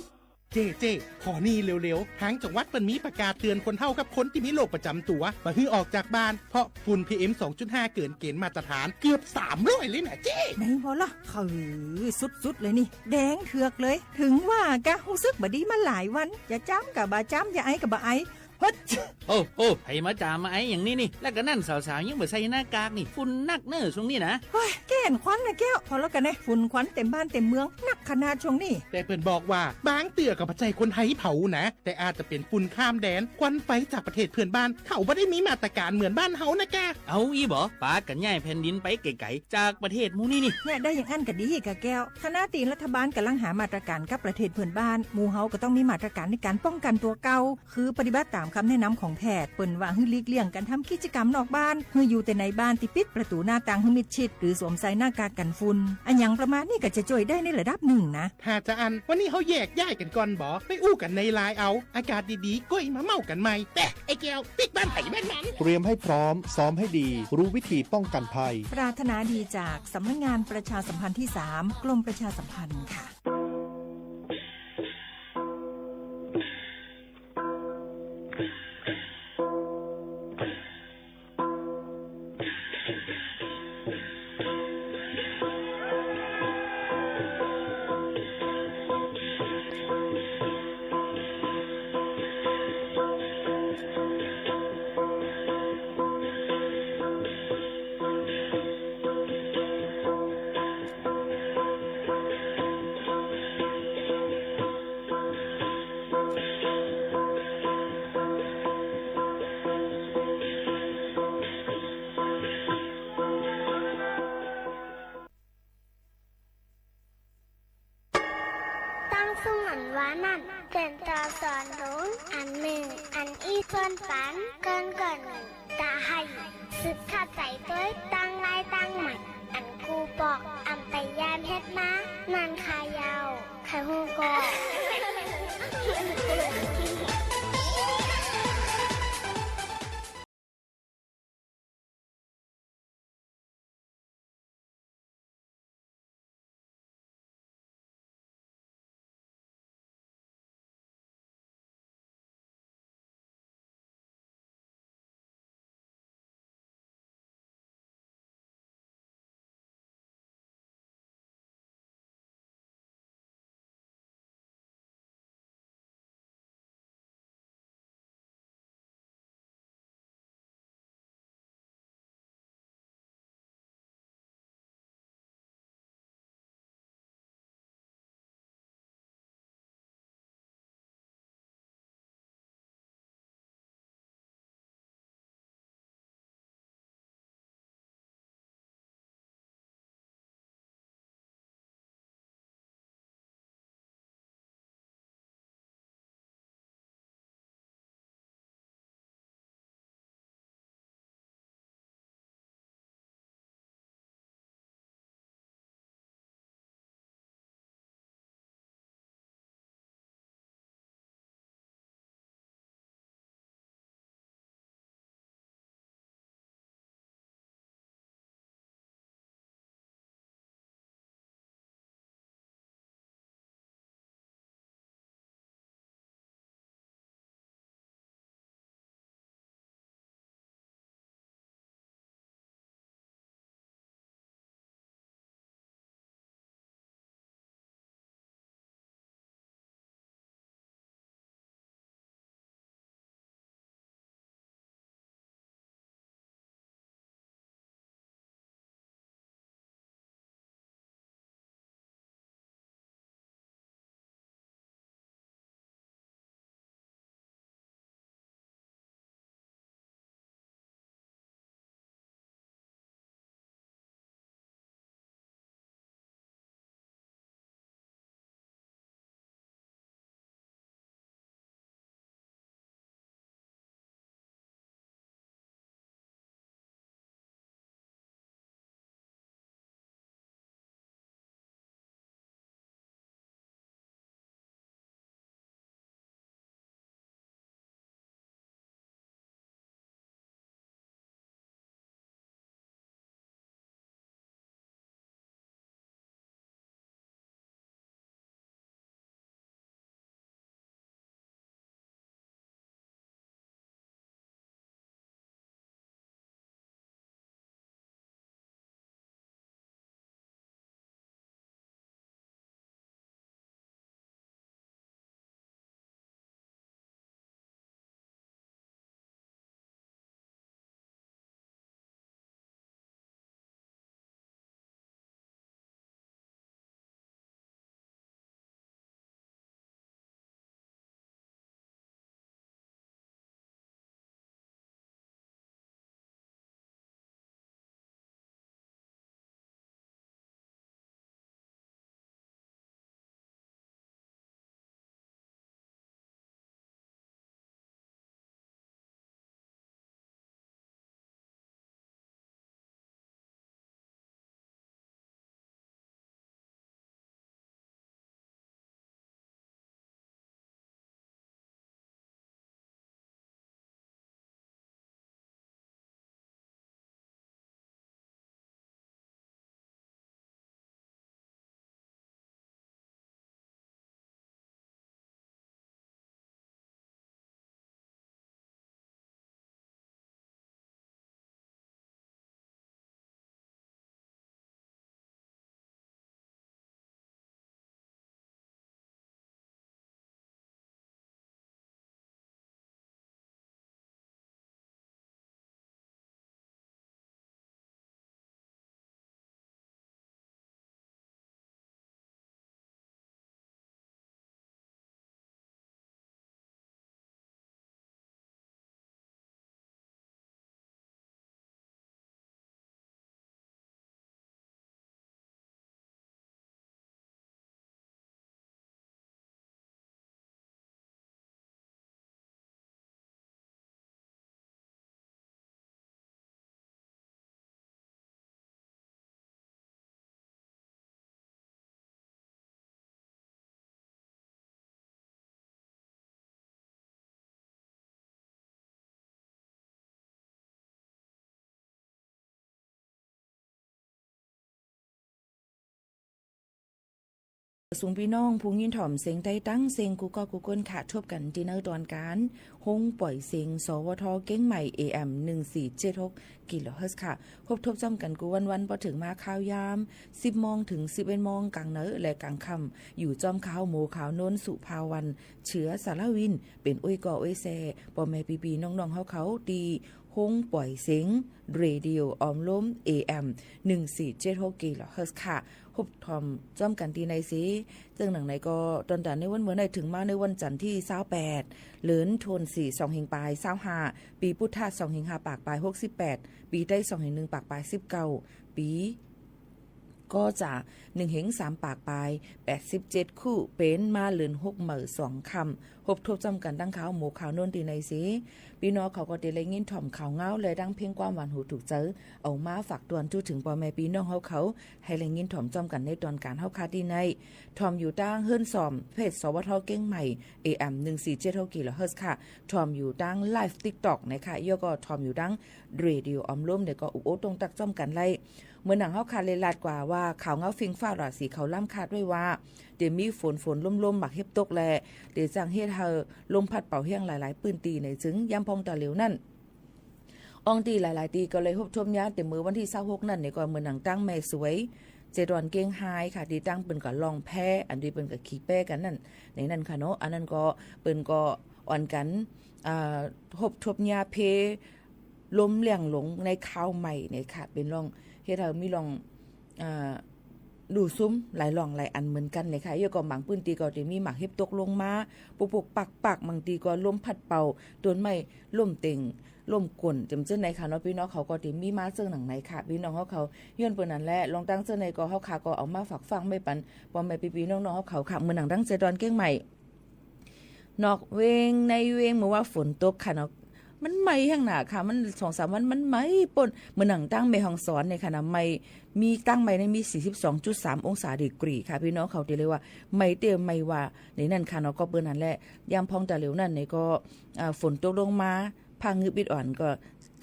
เจ้ เจ้ ขอนี่เร็วๆ ทางจังหวัดเปิ้นมีประกาศเตือนคนเฒ่ากับคนตี้มีโรคประจำตั๋ว บ่หื้อออกจากบ้าน เพราะฝุ่น พีเอ็ม สองจุดห้า เกินเกณฑ์มาตรฐานเกือบ สามร้อย เลยนะเจ้ ไหนบ่ล่ะ คือ สุดๆ เลยนี่ แดงเถือกเลย ถึงว่ากะ ฮู้สึกบ่ดีมาหลายวัน จะจามกะบ่าจาม จะไอกะบ่าไอ เฮ้ย โอ้ โอ้ ใผมาจามมาไออย่างนี้นี่ และกะนั่นสาวๆ ยังบ่ใส่หน้ากากนี่ ฝุ่นนักเน่อช่วงนี้นะ เฮ้ย แก้นควันนะแก้ว พอแล้วกะเน่ ฝุ่นควันเต็มบ้านเต็มเมือง นักขนาดช่วงนี้ แต่เปิ้นบอกว่า บางเตื้อกะบ่ใจ้คนไทยเผานะ แต่อาจจะเป๋นฝุ่นข้ามแดน ควันไฟจากประเทศเพื่อนบ้าน เขาบ่ได้มีมาตรการเหมือนบ้านเฮานะกะ เอาอี้บ่ ปากั๋นย้ายแผ่นดินไปไก๋ๆ จากประเทศหมู่นี้นี่ เนี่ย ได้อย่างอั้นกะดีกะแก้ว ขณะตี้รัฐบาลก่ำลังหามาตรการกับประเทศเพื่อนบ้าน หมู่เฮาก็ต้องมีมาตรการในการป้องกันตั๋วเก่า คือปฏิบัติต๋าม กำแนะนำของแพทย์ เปิ้นว่าหื้อหลีกเลี่ยงก๋านทำกิจกรรมนอกบ้าน หื้ออยู่แต่ในบ้านตี้ปิดประตู๋หน้าต่างหื้อมิดชิด หรือสวมใส่หน้ากากกั๋นฝุ่น อะหยังประมาณนี้ก็จะจ้วยได้ในระดับนึ่งนะ ถ้าจาอั้น วันนี้เฮาแยกย้ายกั๋นก่อนบ่ ไปอู้กั๋นในไลน์เอา อากาศดีๆ ก้อยมาเม้ากั๋นใหม่ แปะ ไอ้แก้ว ปิ๊กบ้านไผบ้านมัน เตรียมให้พร้อม ซ้อมให้ดี รู้วิธีป้องกันภัย ปรารถนาดีจากสำนักงานประชาสัมพันธ์ที่สาม กรมประชาสัมพันธ์ค่ะ ตั้งซุ่มอันว่านั้น เป๋นต๋อนสอนหลงอันนึ่ง อันอี้ส่วนปันเกินก่อนนึ่ง ต๋าไห่ สืบเข้าใจ๋ตวยตางลายตางใหม่ อันครูปอกอำไปย้านเฮ็ดมา นั้นค่าเย้า ใผฮู้ก่อ สุงปี้น้องผู้ยินถ่อมเสียงใต้ตั๋งเสียงกู้ก้อกู้ก้นค่ะ ทบกั๋นตี้ในตอนก๋าน โฮงป่อยเสียง สวท เกียงใหม่ เอเอ็ม หนึ่งสี่เจ็ดหก กิโลเฮิรตซ์ค่ะ ฮบทบจ้อมกั๋นกู้วันๆ ปอเถิงมาข่าวยาม สิบโมงเถิงสิบเอ็ดโมง ก๋างเหนือและก๋างค่ำ อยู่จ้อมข้า หมวกขาว นนท์ สุภาวรรณ เชื้อสารวิน เป๋นอุ้ยก่ออุ้ยแซ่ ป้อแม่ปี้ๆ น้องๆ เฮาเขา ตี้โฮงป่อยเสียง เรดิโอออมลม เอเอ็ม หนึ่งสี่เจ็ดหก กิโลเฮิรตซ์ค่ะ ฮบถ่อมจ้อมกั๋นตี้ในเสีย เจิ่งหนังในก็ ตอนต๋าในวันเมื่อในเถิงมาในวันจันทร์ตี้ซาวแปด เดือนธันวา สองเฮงปายซาวห้า ปี๋พุทธะ สองเฮงห้าปากปายหกสิบแปด ปี๋ไต้ สองเฮงหนึ่งปากปายสิบเก้า ปี๋ ก็จะ หนึ่งเฮงสามปากปายแปดสิบเจ็ด คู่ เป๋นมาเดือนหกเหมาสองค่ำ ฮบทบจ้อมกั๋นตั้งข้าวหมวกขาว นนท์ ตี้ในเสีย ปี้น้องเขาก็จะได้ยินถ่อมข่าวเงาและดังเพลงความหวานหูถูกใจ๋ เอามาฝากตวนทั่วเถิงป้อแม่ปี้น้องเฮาเขา หื้อได้ยินถ่อมจ้อมกั๋นในตอนก๋านเฮาค่ะตี้ใน ถ่อมอยู่ตางเฮือนซ่อม เพจ สวท เกียงใหม่ เอเอ็ม หนึ่งสี่เจ็ดหก กิโลเฮิรตซ์ค่ะ ถ่อมอยู่ตางไลฟ์ติ๊กต็อกนะคะ แล้วก็ถ่อมอยู่ตางเรดิโอออมลมเนี่ยก็อุบโอ้ตรงตักจ้อมกั๋นไล่ เหมือนหนังเฮาค่ะได้ลาดกว่าว่าข่าวเงาฟิงฟ้าราศีเขาล้ำคาดไว้ว่า เดี๋ยวมีฝนฝนลมลมหมากเห็บตกแล เดี๋ยวจะเฮ็ดหื้อลมพัดเป่าแฮงหลายๆ ปื้นตี้ใน เจิ่งยามพ่องตาเหลียวนั้น อ่องตี้หลายๆ ตี้ก็เลยฮบทบยา เดี๋ยวเมื่อวันตี้ซาวหกนั้นเนี่ยก็เหมือนหนังตางแม่สวย เจดอนเกียงไฮ้ค่ะ ตี้ตางเปิ้นก็ล่องแพ อันตี้เปิ้นก็ขี่แปกั๋นนั้น ในนั้นค่ะเนาะ อันนั้นก็เปิ้นก็อ่อนกั๋น อ่า ฮบทบยาเพ ลมแหล่งหลงในคาวใหม่เนี่ยค่ะ เป๋นล่อง เฮ็ดหื้อมีล่อง อ่า ลู่ซุ่มหลายล่องหลายอันเหมือนกั๋นเนี่ยค่ะ แล้วก็บางปื้นตี้ก็จะมีหมากเห็บตกลงมา ปุกๆ ปักๆ บางตี้ก็ลมพัดเป่า ต้นไม้ล้มเต็ง ล้มก้น เจิ่งเจิ่งในค่ะเนาะ ปี้น้องเขาก็จะมีมาเจิ่งหนังในค่ะ ปี้น้องเฮาเขา ย้อนเปิ้นนั้นแหละ ลองตั้งเจิ่งในก็เฮาค่ะก็เอามาฝากฟังไว้ปัน ป้อแม่ปี้ๆ น้องๆ เฮาเขาค่ะ เหมือนหนังตางเจดอนเกียงใหม่ นอกเวงในเวง เมื่อว่าฝนตกค่ะเนาะ มันไหม้แฮงหนาค่ะ มันสองสามวันมันไหม้ป้น เหมือนหนังตางแม่ฮ่องสอนเนี่ยค่ะนะ ไหม้ มีตางไหม้เนี่ยมีสี่สิบสองจุดสามองศาดีกรีค่ะ ปี้น้องเขาตี้เลยว่า ไหม้เตี้ยไหม้ว่า ในนั้นค่ะเนาะ ก็เปิ้นนั้นแหละ ยามพ่องตาเหลียวนั้นเนี่ยก็ อ่า ฝนตกลงมา ผ้างึบอิดอ่อนก็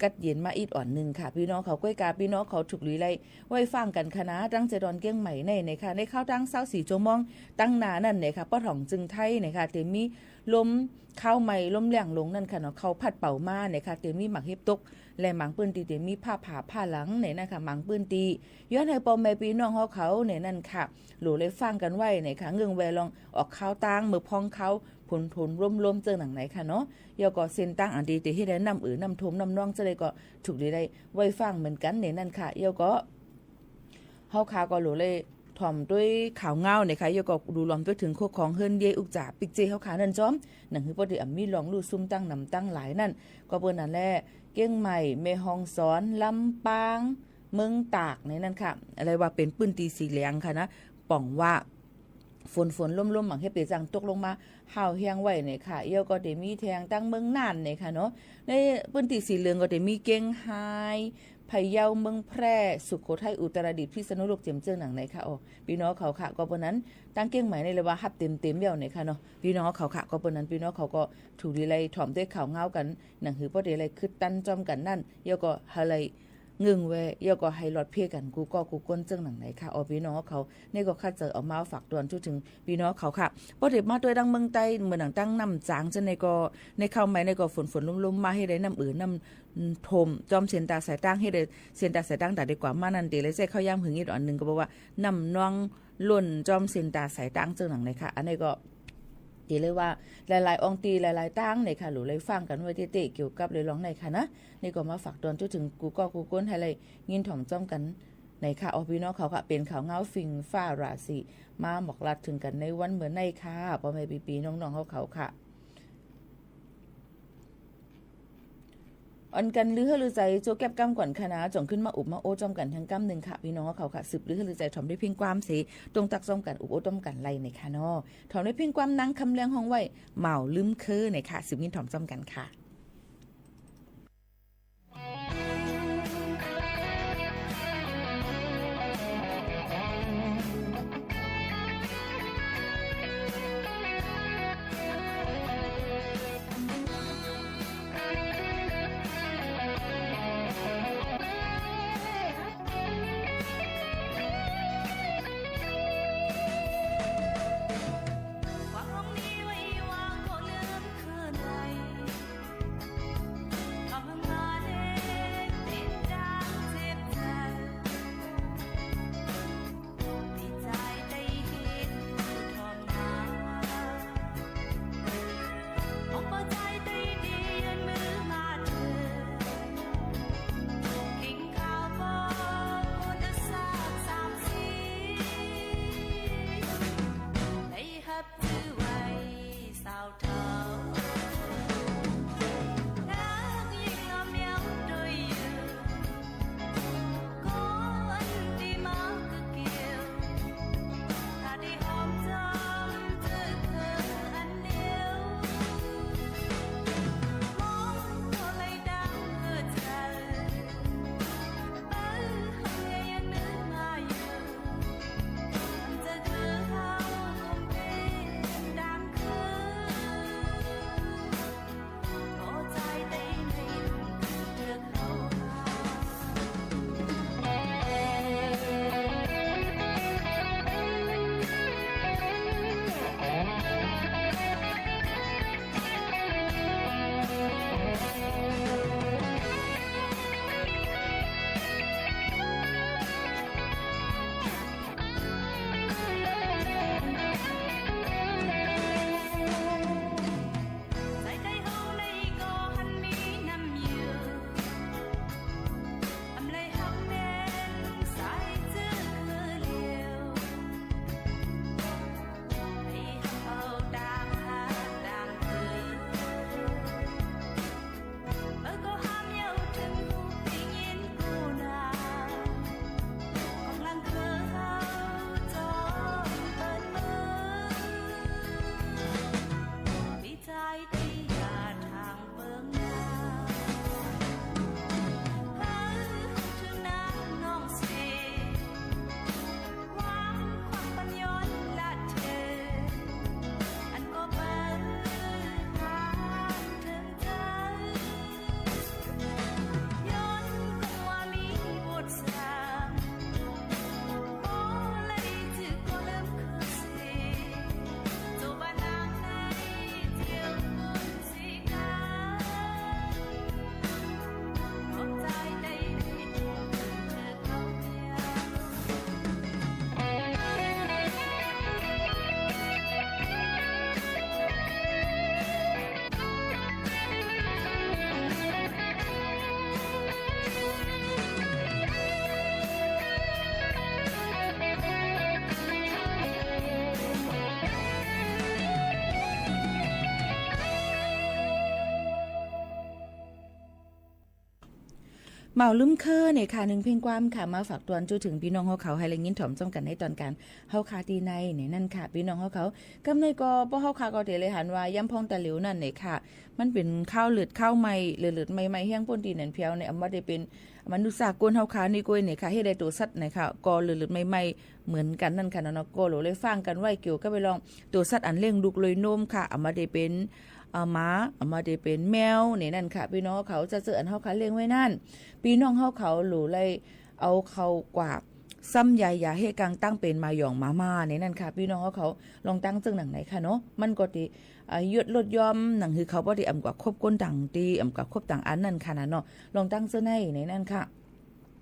กัดเย็นมาอิดอ่อนนึ่งค่ะ ปี้น้องเขา ก้อยกาปี้น้องเขาถูกหลีไล่ ไว้ฟังกั๋นค่ะนะ ตางเจดอนเกียงใหม่ใน ในค่ะ ในข่าวตางซาวสี่ชั่วโมง ตางหน้านั้นเนี่ยค่ะ ป้อถ่องเจิงไทยเนี่ยค่ะ เดี๋ยวมีลมคาวใหม่ ลมแหล่งหลงนั้นค่ะเนาะ เขาพัดเป่ามาเนี่ยค่ะ เดี๋ยวมีหมากเห็บตก และบางปื้นตี้เดี๋ยวมีฟ้าผ่าฟ้าหลังในนั้นค่ะ บางปื้นตี้ ย้อนหื้อป้อแม่ปี้น้องเฮาเขาในนั้นค่ะ หลู่เลยฟังกั๋นไว้เนี่ยค่ะ เงื่องแวล่องออกข่าวตางเมื่อพ่องข่าว ฝนฝนลมลมเจิ่งหนังในค่ะเนาะ แล้วก็เส้นตางอันตี้จะเฮ็ดหื้อน้ำเอ่อน้ำท่วมน้ำนองจะได้ก็ถูกหลีไล่ไว้ฟังเหมือนกั๋นในนั้นค่ะ แล้วก็ เฮาค่ะก็หลู่เลยถ่อมตวยข่าวเงาเนี่ยค่ะ แล้วก็ดูรวมตวยเถิงคู่ของเฮือนเย้ยอุกจ๋าปิ๊กเจ้เฮาค่ะนั้นจ้อม หนังหื้อป้อตี้อ่ะมีล่องลู่ซุ่มตางหนำตางหลายนั้น ก็เปิ้นนั้นแหละ เกียงใหม่ แม่ฮ่องสอน ลำปาง เมืองตากในนั้นค่ะ อะไรว่าเป๋นปื้นตี้สีเหลืองค่ะนะ ป่องว่า ฝนฝนลมลมหมากเห็บเป๋นจังตกลงมา ห้าวแฮงไว้เนี่ยค่ะ แล้วก็จะมีแถงตางเมืองน่านเนี่ยค่ะเนาะ ในปื้นตี้สีเหลืองก็จะมีเกียงไฮ้ พะเยา เมืองแพร่ สุโขทัย อุตรดิตถ์ พิษณุโลก เจิ่งเจิ่งหนังในค่ะ อ๋อ ปี้น้องเขาค่ะ ก็เปิ้นนั้น ตางเกียงใหม่ในเลยว่าฮับเต็มๆ แล้วเนี่ยค่ะเนาะ ปี้น้องเขาค่ะ ก็เปิ้นนั้น ปี้น้องเขาก็ถูกหลีไล่ถ่อมตวยข่าวเงากั๋น หนังหื้อป้อตี้ไล่คึดตันจ้อมกั๋นนั้น แล้วก็หื้อไล่ เงื่องแว แล้วก็หื้อลอดเพียงกั๋นกู้ก้อกู้ก้นเจิ่งหนังในค่ะ อ๋อ ปี้น้องเขา นี่ก็ข้าเจ๋อเอามาฝากตวนทั่วเถิงปี้น้องเขาค่ะ ป้อเถิงมาตวยตางเมืองใต้ เหมือนหนังตางน้ำจางเจ้าในก็ ในคาวใหม่ในก็ฝนฝนลมลมมาหื้อได้น้ำเอ่อน้ำท่วม จ้อมเส้นตางสายตางหื้อได้เส้นตางสายตางต๋าดีกว่ามานั้นเต๋เลยใจ้ข้าวยามหึงอิดอ่อนนึ่งก็บอกว่าน้ำนองล้นจ้อมเส้นตางสายตางเจิ่งหนังในค่ะ อันนี้ก็ เต๋เลยว่าหลายๆ อ่องตี้หลายๆ ตางเนี่ยค่ะ หลู่เลยฟังกั๋นไว้เต๊ะๆ เกี่ยวกับเรื่องในค่ะนะ นี่ก็มาฝากตวนทั่วเถิงกู้ก้อกู้ก้นหื้อได้ยินถ่อมจ้อมกั๋นในค่ะ อ๋อ ปี้น้องเขาค่ะ เป๋นข่าวเงาฟิงฟ้าราศี มาบอกลาเถิงกั๋นในวันเมื่อในค่ะ ป้อแม่ปี้ๆ น้องๆ เฮาเขาค่ะ อ่อนกั๋นลือหื้อลือใจ๋ จัวแก๊บกำก่อนค่ะนะ จ่องขึ้นมาอุบมาโอ้จ้อมกั๋นแฮงกำนึ่งค่ะ ปี้น้องเฮาเขาค่ะ สืบลือหื้อลือใจ๋ ถ่อมตวยเพลงความเส ตรงตักจ้อมกั๋น อุบโอ้จ้อมกั๋นไล่เนี่ยค่ะเนาะ ถ่อมตวยเพลงความนางคำแหลงฮ้องไว้ เหมาลืมคือเนี่ยค่ะ สืบยินถ่อมจ้อมกั๋นค่ะ บ่าวลืมเค้อเน่ยค่ะ นึ่งเพลงความค่ะ มาฝากตวนจู้เถิงปี้น้องเฮาเขา หื้อได้ยินถ่อมจ้องกั๋นในตอนก๋างเฮาค่ะ ตี้ในในนั้นค่ะ ปี้น้องเฮาเขา กำในก็ ป้อเฮาค่ะก็เต๋ได้หันว่ายามพ่องตาเหลียวนั้นเน่ยค่ะ มันเป๋นคาวเลือดคาวใหม่ เลือดๆ ใหม่ๆ แฮงป้นตี้แหนนแผวใน อำว่าเต๋เป๋นมนุษย์สากลเฮาค่ะ นี่ก้วยเน่ยค่ะ เฮ็ดได้ตั๋วสัตว์เน่ยค่ะ ก็เลือดๆ ใหม่ๆ เหมือนกั๋นนั้นค่ะเนาะ ก็โหลได้ฟังกั๋นไว้เกี่ยวกับเรื่องตั๋วสัตว์อันเลี้ยงลูกโดยนมค่ะ อำว่าเต๋เป๋น เอ่อ หมา อำว่าเต๋เป๋นแมวในนั้นค่ะ ปี้น้องเขา จะเจออันเฮาค่ะเลี้ยงไว้นั้น ปี้น้องเฮาเขาโหลได้เอาเข้ากว่าซ้ำยายาหื้อกั๋งตั้งเป๋นหมาหย่องหมาม่าในนั้นค่ะ ปี้น้องเฮาเขา ลองตั้งเจิ่งหนังไหนค่ะเนาะ มันก็เต๋ อ่า หยุดลดหย่อนหนังหื้อเขาบ่เต๋อำกว่าคบคนต่างตี้ อำกว่าคบต่างอันนั้นค่ะนะเนาะ ลองตั้งเจิ่งในในนั้นค่ะ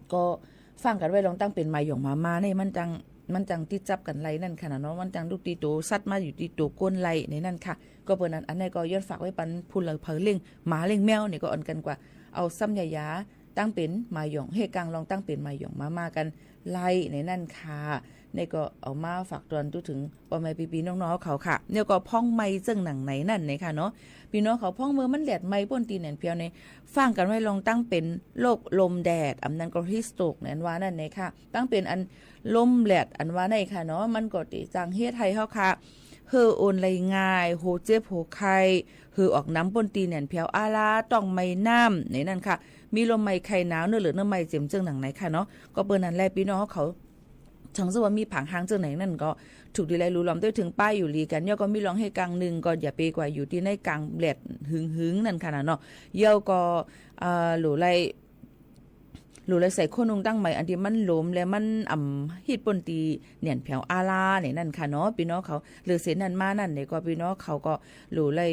ก็ฟังกั๋นไว้ ลองตั้งเป๋นหมาหย่องหมาม่าใน มันจัง มันจังติดจับกั๋นไล่นั่นค่ะนะเนาะ มันจังลุกตี้ตั๋วสัตว์มาอยู่ตี้ตั๋วคนไล่ในนั้นค่ะ ก็เปิ้นอัน อันนี้ก็ย้อนฝากไว้ปันผู้ใดเผลอเลี้ยงหมาเลี้ยงแมวเนี่ยก็อ่อนกั๋นกว่า เอาซ้ำยายาตั้งเป๋นหมาหย่องหื้อกั๋ง ลองตั้งเป๋นหมาหย่องหมาม่ากั๋นไล่ในนั้นค่ะ นี่ก็เอามาฝากตวนจู้เถิงป้อแม่ปี้ๆ น้องๆ เขาค่ะ เนี่ยก็พ่องใหม่เจิ่งหนังไหนนั้นเน่ยค่ะเนาะ ปี้น้องเขา พ่องเมื่อมันแดดใหม่ป้นตี้แหนนแผวใน ฟังกั๋นไว้ ลองตั้งเป๋นโรคลมแดด อำนั้นก็ heat stroke ในอันว่านั่นเน่ยค่ะ ตั้งเป๋นอันลมแดดอันว่าในค่ะเนาะ มันก็เต๋จังเฮ็ดหื้อเฮาค่ะ หื้ออ่อนไหลง่าย หัวเจ็บหัวไข้ หื้อออกน้ำป้นตี้แหนนแผว อาลาต้องไหม้น้ำในนั้นค่ะ มีลมไหม้ไข้หนาว เนื้อเหลือดเนื้อไหม้เจ็มเจิ่งหนังไหนค่ะเนาะ ก็เปิ้นอันแล ปี้น้องเขา เถิงจะว่ามีผางห้างเจิ่งไหนนั้นก็ ถูกดีไล่หลู่หลอมตวยเถิงป้ายอยู่หลีกั๋น แล้วก็มีลองหื้อกั๋งนึ่งก็อย่าไปกว่าอยู่ตี้ในก๋างแดดหึงๆ นั่นค่ะนะเนาะ แล้วก็ เอ่อ โหลได้ โหลได้ใส่โค่นุ่งตั้งใหม่ อันตี้มันหลวมและมันอำฮิตป้นตี้แหนนแผวอาลาในนั้นค่ะเนาะ ปี้น้องเขา เหลือเส้นนั้นมานั่นเนี่ยก็ ปี้น้องเขาก็โหลได้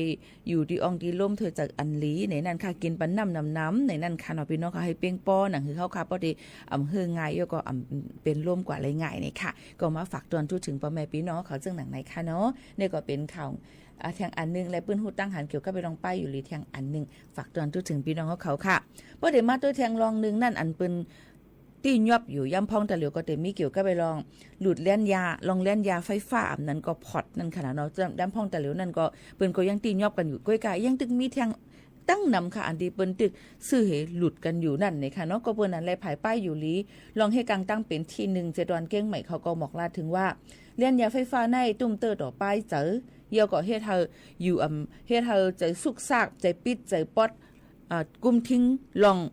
อยู่ตี้อ่องตี้โล่มเถิดจากอันหลีในนั้นค่ะ กิ๋นปันน้ำหนำๆ ในนั้นค่ะเนาะ ปี้น้องเขา หื้อเปียงป้อหนังหื้อเฮาค่ะ ป้อตี้อำหื้อง่าย แล้วก็อำเป๋นลมกว่าไล่ง่ายเนี่ยค่ะ ก็มาฝากตวนจู้เถิงป้อแม่ปี้น้องเขาเจิ่งหนังไหนค่ะเนาะ นี่ก็เป๋นข่าว อ่า แท่งอันนึ่ง และปื้นฮู้ตั้งหันเกี่ยวกับเรื่องป้ายอยู่หลีแท่งอันนึ่ง ฝากตวนจู้เถิงปี้น้องเขาค่ะ ป้อเต๋มาตวยแท่งลองนึ่งนั่น อันเปิ้น ตี้ยอบอยู่ยามพ่องตาเหลียวก็เต๋มีเกี่ยวกับเรื่องหลุดแล่นยา ลองแล่นยาไฟฟ้า อำนั้นก็ POTS นั่นค่ะนะเนาะ ยามพ่องตาเหลียวนั่นก็ เปิ้นก็ยังตี้ยอบกั๋นอยู่ ก้อยก่ายังตึกมีแท่งตั้งนำค่ะ อันตี้เปิ้นตึกซื้อหื้อหลุดกั๋นอยู่นั่นเน่ยค่ะเนาะ ก็เปิ้นอันแล ภายป้ายอยู่หลี ลองหื้อกั๋งตั้งเป๋นตี้นึ่ง เจดอนเก้งใหม่เขาก็หมอกลาดเถิงว่า แล่นยาไฟฟ้าในตุ้มเตื้อต่อป้ายใจ๋ แล้วก็เฮ็ดหื้ออยู่อำ เฮ็ดหื้อใจ๋สุกซาก ใจ๋ปิ๊ด ใจ๋ป๊อด อ่า กุ้มทิ้ง ลอง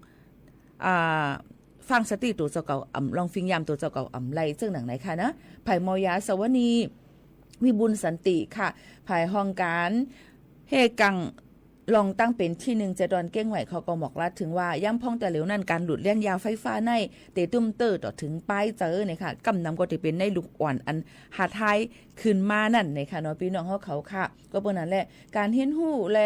อ่า ฟังสติตั๋วเจ้าเก่าอำ ลองฟิงยามตั๋วเจ้าเก่าอำไล่เจิ่งหนังไหนค่ะนะ ภายหมอยาสวนี วิบูลย์สันติค่ะ ภายห้องก๋านหื้อกั๋งลองตั้งเป๋นตี้นึ่ง เจดอนเก้งใหม่เขาก็หมอกลาดเถิงว่า ยามพ่องตาเหลียวนั่น ก๋านหลุดแล่นยาไฟฟ้าใน เต๋ตุ้มเตื้อต่อเถิงป้ายใจ๋เนี่ยค่ะ ก้ำนำก็เต๋เป๋นในลูกอ่อนอันหัดไห้ขึ้นมานั่นเนี่ยค่ะเนาะ ปี้น้องเฮาเขาค่ะ ก็เปิ้นอันแล ก๋านเฮียนฮู้แล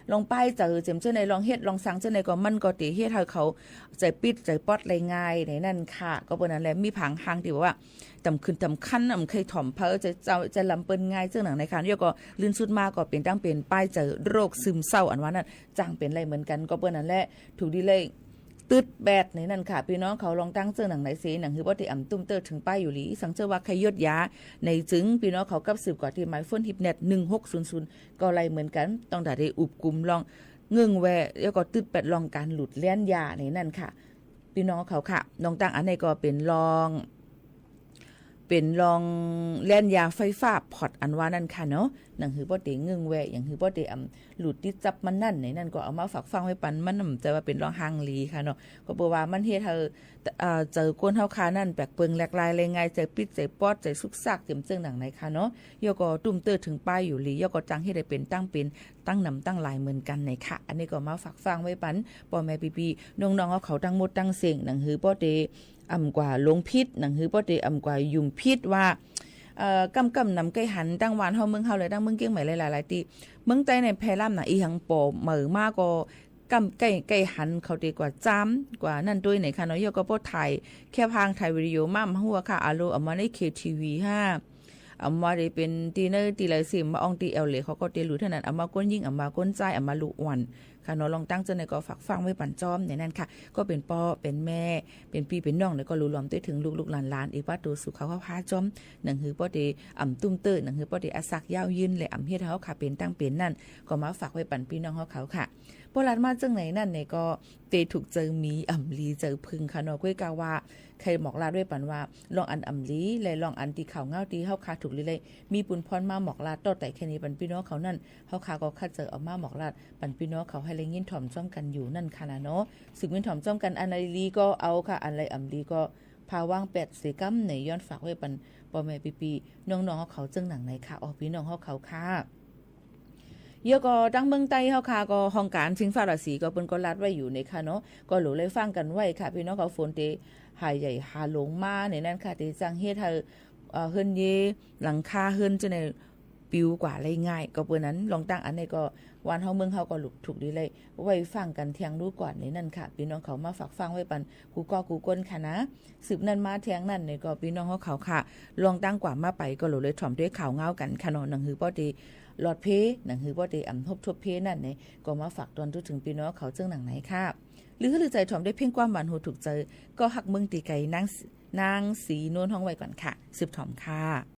ะลองป้ายใจ๋เจิ่มเจ้าใน ลองเฮ็ดลองสั่งเจ้าในก็ มันก็เต๋เฮ็ดหื้อเขาใจ๋ปิ๊ดใจ๋ป๊อดไล่ง่ายในนั้นค่ะ ก็เปิ้นอันแล มีผางห้างตี้บอกว่า ต่ำขึ้นต่ำขั้น อำใค่ถ่อมเผลอ ใจ๋เจ้าใจ๋ลำเปิ้นง่ายเจิ่งหนังไหนค่ะ แล้วก็ลื่นสุดมาก็เป๋นตั้งเป๋นป้ายใจ๋โรคซึมเศร้า อันว่านั่น จังเป๋นไล่เหมือนกั๋น ก็เปิ้นอันแล ถูกดีไล่ ตึ๊ดแบดในนั้นค่ะ ปี้น้องเขา ลองตั้งเจิ่งหนังไหนเส หนังหื้อป้อเต๋อำตุ้มเตื้อเถิงป้ายอยู่หลี สังเจ้าว่าใค่ยดยาในจึง ปี้น้องเขากับสืบกว่าตี้หมายโฟนฮิปเน็ต หนึ่งหกศูนย์ศูนย์ ก็ไล่เหมือนกั๋น ต้องตาเต๋อุบกุมลองเงิ่งแว แล้วก็ตึ๊ดแบดลองก๋านหลุดแล่นยาในนั้นค่ะ ปี้น้องเขาค่ะ ลองตั้งอันนี้ก็เป๋นลอง เป๋นลองแล่นยาไฟฟ้า POTS อันว่านั่นค่ะเนาะ หนังหื้อป้อเต๋เงิ่งแว หนังหื้อป้อเต๋อำหลุดติดจับมันนั่นในนั้นก็เอามาฝากฟังไว้ปัน มันบ่ใจ้ว่าเป๋นลองห้างหลีค่ะเนาะ ก็เปิ้นว่ามันเฮ็ดหื้อ อ่า ใจ๋คนเฮาค่ะนั่นแปลกเปิงแหลกหลายไล่ง่าย ใจ๋ปิ๊ดใจ๋ป๊อด ใจ๋สุกซากเจิ่มเจิ่งหนังไหนค่ะเนาะ แล้วก็ตุ้มเตื้อเถิงป้ายอยู่หลี แล้วก็จังเฮ็ดหื้อเป๋นตั้งเป๋นตั้งนำตั้งหลายเหมือนกั๋นในค่ะ อันนี้ก็มาฝากฟังไว้ปันป้อแม่ปี้ๆ น้องๆ เฮาเขาตังหมดตังเส้ง หนังหื้อป้อเต๋ อำกว่าหลงผิด หนังหื้อป้อเต๋อำกว่าหยุมผิดว่า เอ่อ ก้ำก้ำนำใก้หัน ตังหวานเฮาเมืองเฮาและตังเมืองเกียงใหม่หลายๆ ตี้ เมืองใต้ในแพร่ล้ำนะ อีหังป๋อเหม่อมาก็ ก้ำใก้ใก้หันเขาเต๋กว่าจ้ำกว่านั่นตวยในค่ะเนาะ แล้วก็ป้อถ่ายแค่พางถ่ายวิดีโอมา อำหัวค่ะ อาโล อำมาใน เคทีวี ห้า อำมาเต๋เป๋นตี้เนอตี้ไหลเสียมมาอ่องตี้แอวเหล่เขาก็เต๋หลุดเต้านั้น อำมาก้นยิ่ง อำมาก้นใจ๊ อำมาลูกอ่อน ค่ะเนาะ ลองตั้งเจ้าในก็ฝากฟังไว้ปันจ้อมในนั้นค่ะ ก็เป๋นป้อเป๋นแม่ เป๋นปี้เป๋นน้อง แล้วก็หลู่หลอมตวยเถิงลูกๆ หลานๆ อีกว่าตั๋วสู่เขาเฮาพาจ้อม หนังหื้อป้อเต๋อำตุ้มเตื้อ หนังหื้อป้อเต๋อสักยาวยืน และอำเฮ็ดหื้อเฮาค่ะเป๋นตั้งเป๋นนั่น ก็มาฝากไว้ปันปี้น้องเฮาเขาค่ะ ป้อลาดมาเจิ่งไหนนั้นเนี่ยก็ เต๋ถูกใจ๋หมีอ่ำหลีใจ๋ผึ้งค่ะเนาะ ก้วยกาว่า ใค่หมอกลาดไว้ปันว่า ลองอันอ่ำหลี และลองอันตี้ข่าวเงาตี้เฮาข้าถูกลีไลมีปุญพรมาหมอกลาดต่อไต่แค่นี้ปันปี้น้องเขานั้น เฮาข้าก็คัดเจิ่เอามาหมอกลาดปันปี้น้องเขาหื้อได้ยินถ่อมจ้อมกั๋นอยู่นั้นค่ะนาเนาะ สืบยินถ่อมจ้อมกั๋น อันใดหลีก็เอาค่ะ อันใดอ่ำหลีก็ผ่าว่างแป๊ดเสียก้ำ ในย้อนฝากไว้ปันป้อแม่ปี้ๆ น้องๆ เฮาเขาเจิ่งหนังในค่ะ ออ ปี้น้องเฮาเขาค่ะ เยียะก็ตังเมืองใต้เฮาข้าก็ห้องก๋านชิงฟ้าราศีก็เปิ้นก็ลาดไว้อยู่ในค่ะเนาะ ก็หลูได้ฟังกั๋นไว้ค่ะ ปี้น้องเขา ฝนเต๋หาใหญ่หาหลวงมาในนั้นค่ะ เต๋จั่งเฮ็ดหื้อ เอ่อ เฮือนเย้ หลังคาเฮือนจะในปิวกว่าได้ง่าย ก็เปิ้นนั้นลองตั้งอันนี้ก็ บ้านเฮาเมืองเฮาก็ลุกถูกดีเลย ไว้ฟังกั๋นเตียงดูก่อนในนั้นค่ะ ปี้น้องเขามาฝากฟังไว้ปันกู้ก้อกู้ก้นค่ะนา สืบนั้นมาเตียงนั้นเนี่ยก็ปี้น้องเฮาเขาค่ะ ลองตั้งกว่ามาไปก็หลูได้ถ่อมด้วยข่าวเงากั๋นค่ะเนาะ หนังหื้อป้อเต๋หลอดเพ้ หนังหื้อป้อเต๋อ่ำฮบทบเพ้นั้นเนี่ย ก็มาฝากตอนทั่วเถิงปี้น้องเขาเจิ่งหนังในค่ะ หรือหื้อลือใจ๋ถ่อมด้วยเพลงความหวานหูถูกใจ๋ ก็ฮักเมืองตี้ไก๋ นาง นางสีนวลฮ้องไว้ก่อนค่ะ สืบถ่อมค่ะ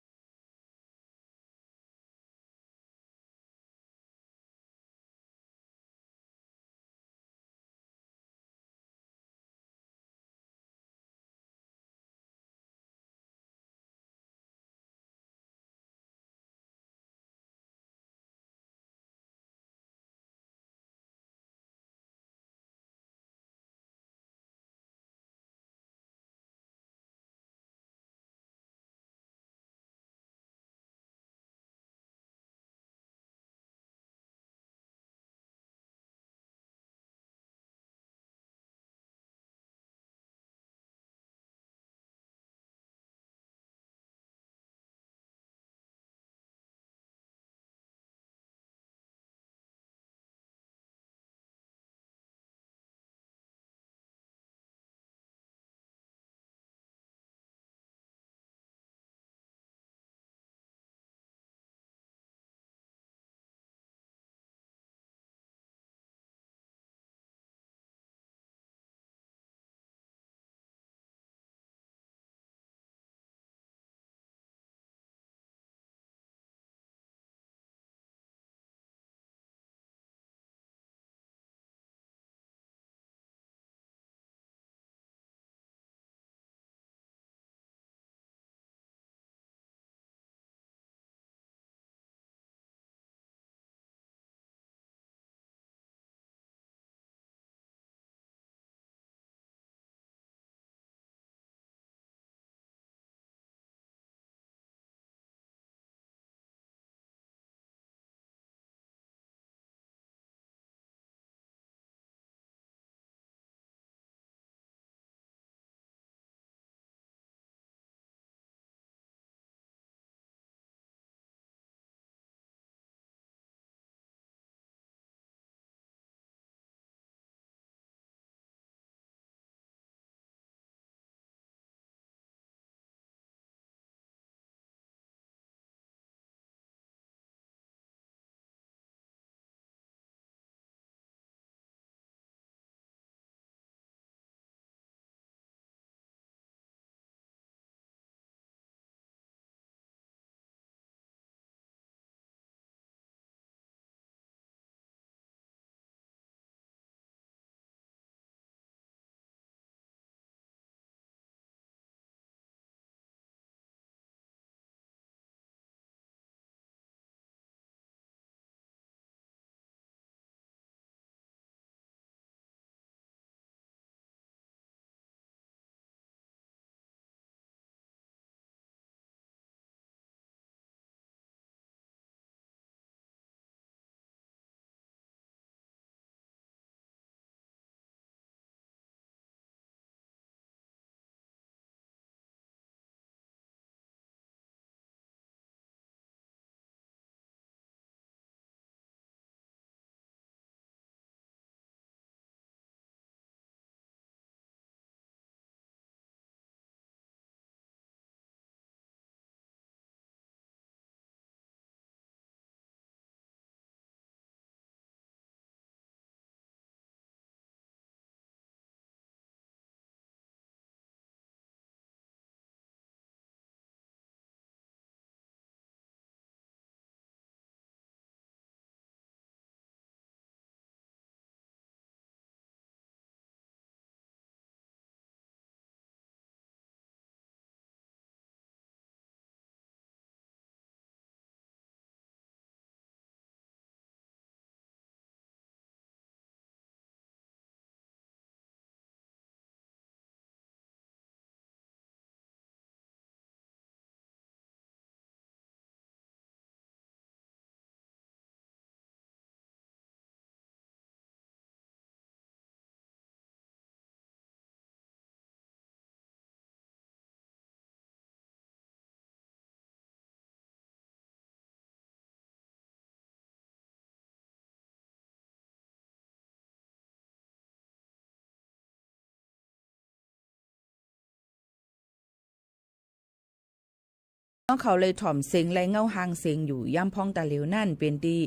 องเขาเลยถ่อมเสียง เลยเงาห่างเสียงอยู่ ย่ำพ่องตาเหลียวนั้น เป๋นตี้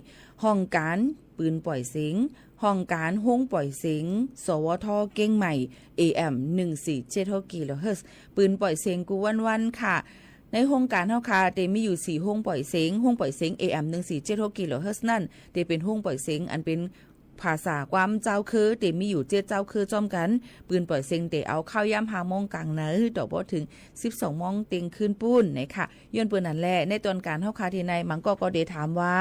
ห้องก๋านปืนป่อยเสียง ห้องก๋านโฮงป่อยเสียง สวท เกียงใหม่ เอ เอ็ม หนึ่งสี่เจ็ดหก กิโลเฮิรตซ์ ปืนป่อยเสียงกู้วันๆ ค่ะ ในโฮงก๋านเฮาค่ะ เตมีอยู่สี่โฮงป่อยเสียง โฮงป่อยเสียง เอ เอ็ม หนึ่งสี่เจ็ดหก กิโลเฮิรตซ์ นั้น เตเป๋นโฮงป่อยเสียง อันเป๋นภาษาความเจ้าเคือ เตมีอยู่เจ็ดเจ้าเคือจ้อมกั๋น ปืนป่อยเสียงเตเอาเข้าย่ำห้าโมงก๋างเหนือ ต่อพอเถิงสิบสองโมงเตียงคืนปู๊นนะคะ ย้อนเปื้อนั้นแหละ ในต๋อนก๋านเฮาค่ะตี้ใน บางก๊อก็ได้ถามว่า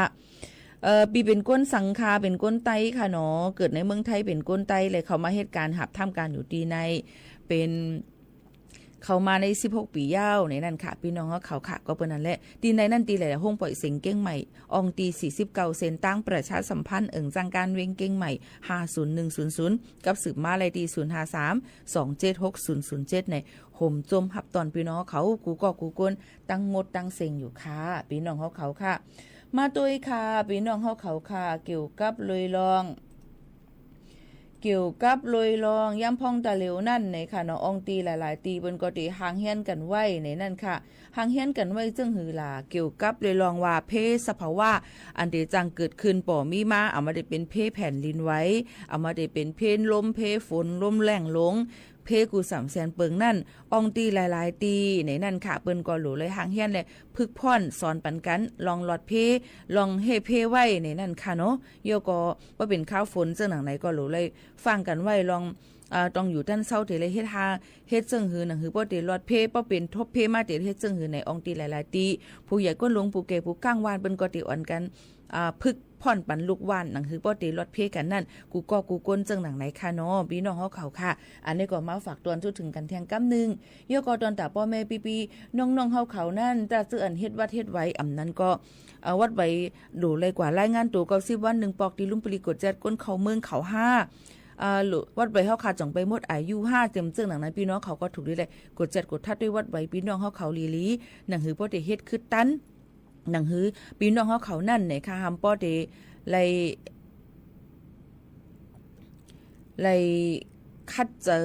เอ่อ ปี้เป๋นคนสังคะ เป๋นคนใต้ค่ะเนาะ เกิดในเมืองไทย เป๋นคนใต้ เลยเข้ามาเฮ็ดก๋านหับทำก๋านอยู่ตี้ใน เป๋น เข้ามาในสิบหกปี๋ยาว ในนั้นค่ะ ปี้น้องเฮาเขาค่ะ ก็เปื้อนั้นแหละ ตี้ในนั้นตี้แหละ โฮงป่อยเสียงเกียงใหม่ อ่องตี้สี่สิบเก้า เส้นตางประชาสัมพันธ์ เอิงจ้างก๋านเวียงเกียงใหม่ ห้าศูนย์หนึ่งศูนย์ศูนย์ กับสืบมาได้ตี้ ศูนย์ห้าสาม สองเจ็ดหกศูนย์ศูนย์เจ็ด ใน โฮมโจมฮับต้อนปี้น้องเขา กู้ก๊อกู้คน ตังหมดตังเสี้ยงอยู่ค่ะ ปี้น้องเฮาเขาค่ะ มาตวยค่ะ ปี้น้องเฮาเขาค่ะ เกี่ยวกับเลยลอง เกี่ยวกับเลยลอง ย่ำพ่องตาเหลียวนั้นในค่ะเนาะ อ่องตี้หลายๆ ตี้เปิ้นก็ตี้ห่างเหียนกั๋นไว้ในนั้นค่ะ ห่างเหียนกั๋นไว้เจิ่งหื้อล่ะ เกี่ยวกับเลยลองว่าเพสภาวะ อันตี้จั่งเกิดขึ้น ปอมีมา เอามาได้เป๋นเพแผ่นดินไหว เอามาได้เป๋นเพลม เพฝน ลมแล้งลง เพกู้สามแสนเปิงนั้น อ่องตี้หลายๆ ตี้ในนั้นค่ะ เปิ้นก็หลูเลยห่างเหียน และฝึกพ่อนสอนปั๋นกั๋น ลองหลอดเพ ลองเฮ่เพไว้ในนั้นค่ะเนาะ เยียะก็ว่าเป๋นคาวฝนเจิ่งหนังไหนก็หลูเลยฟังกั๋นไว้ ลอง อ่า ต้องอยู่ตันเซาตี้เลยเฮ็ดหา เฮ็ดเจิ่งหื้อหนังหื้อ ป้อตี้หลอดเพ ป้อเป๋นทบเพมาตี้เฮ็ดเจิ่งหื้อ ในอ่องตี้หลายๆ ตี้ ผู้ใหญ่ก้นหลวง ผู้แก่ผู้ก้างว่าน เปิ้นก็ตี้อ่อนกั๋น อ่า ฝึกพ่อนปั๋นลูกว่าน หนังหื้อป้อตี้หลอดเพกั๋นนั้น กู้ก๊อกู้คนเจิ่งหนังไหนค่ะเนาะ ปี้น้องเฮาเขาค่ะ อันนี้ก็มาฝากตวนทั่วเถิงกั๋นแทงกำนึ่ง เยียะก็ตวนต๋าป้อแม่ปี้ๆ น้องๆ เฮาเขานั้น ต้าเจื้ออันเฮ็ดวัดเฮ็ดไหว อ่ำนั้นก็ เอ่อ วัดไหวหลูเลยกว่ารายงานตั๋วเก้าสิบวันนึ่งปอก ตี้ลุมพินี กวดจัดคนเข้าเมืองเขาห้า เอ่อ หลู วัดไหวเฮาค่ะ จ่องไปหมดอายุห้า เจิ่งเจิ่งหนังนั้น ปี้น้องเขาก็ถูกดีเลย กวดจัดกวดทัดตวยวัดไหวปี้น้องเฮาเขาหลีๆ หนังหื้อป้อตี้เฮ็ดคือตัน หนังหื้อปี้น้องเฮาเขานั้นในค่ะ หำป้อตี้ไล่ ไล่คัดเจอ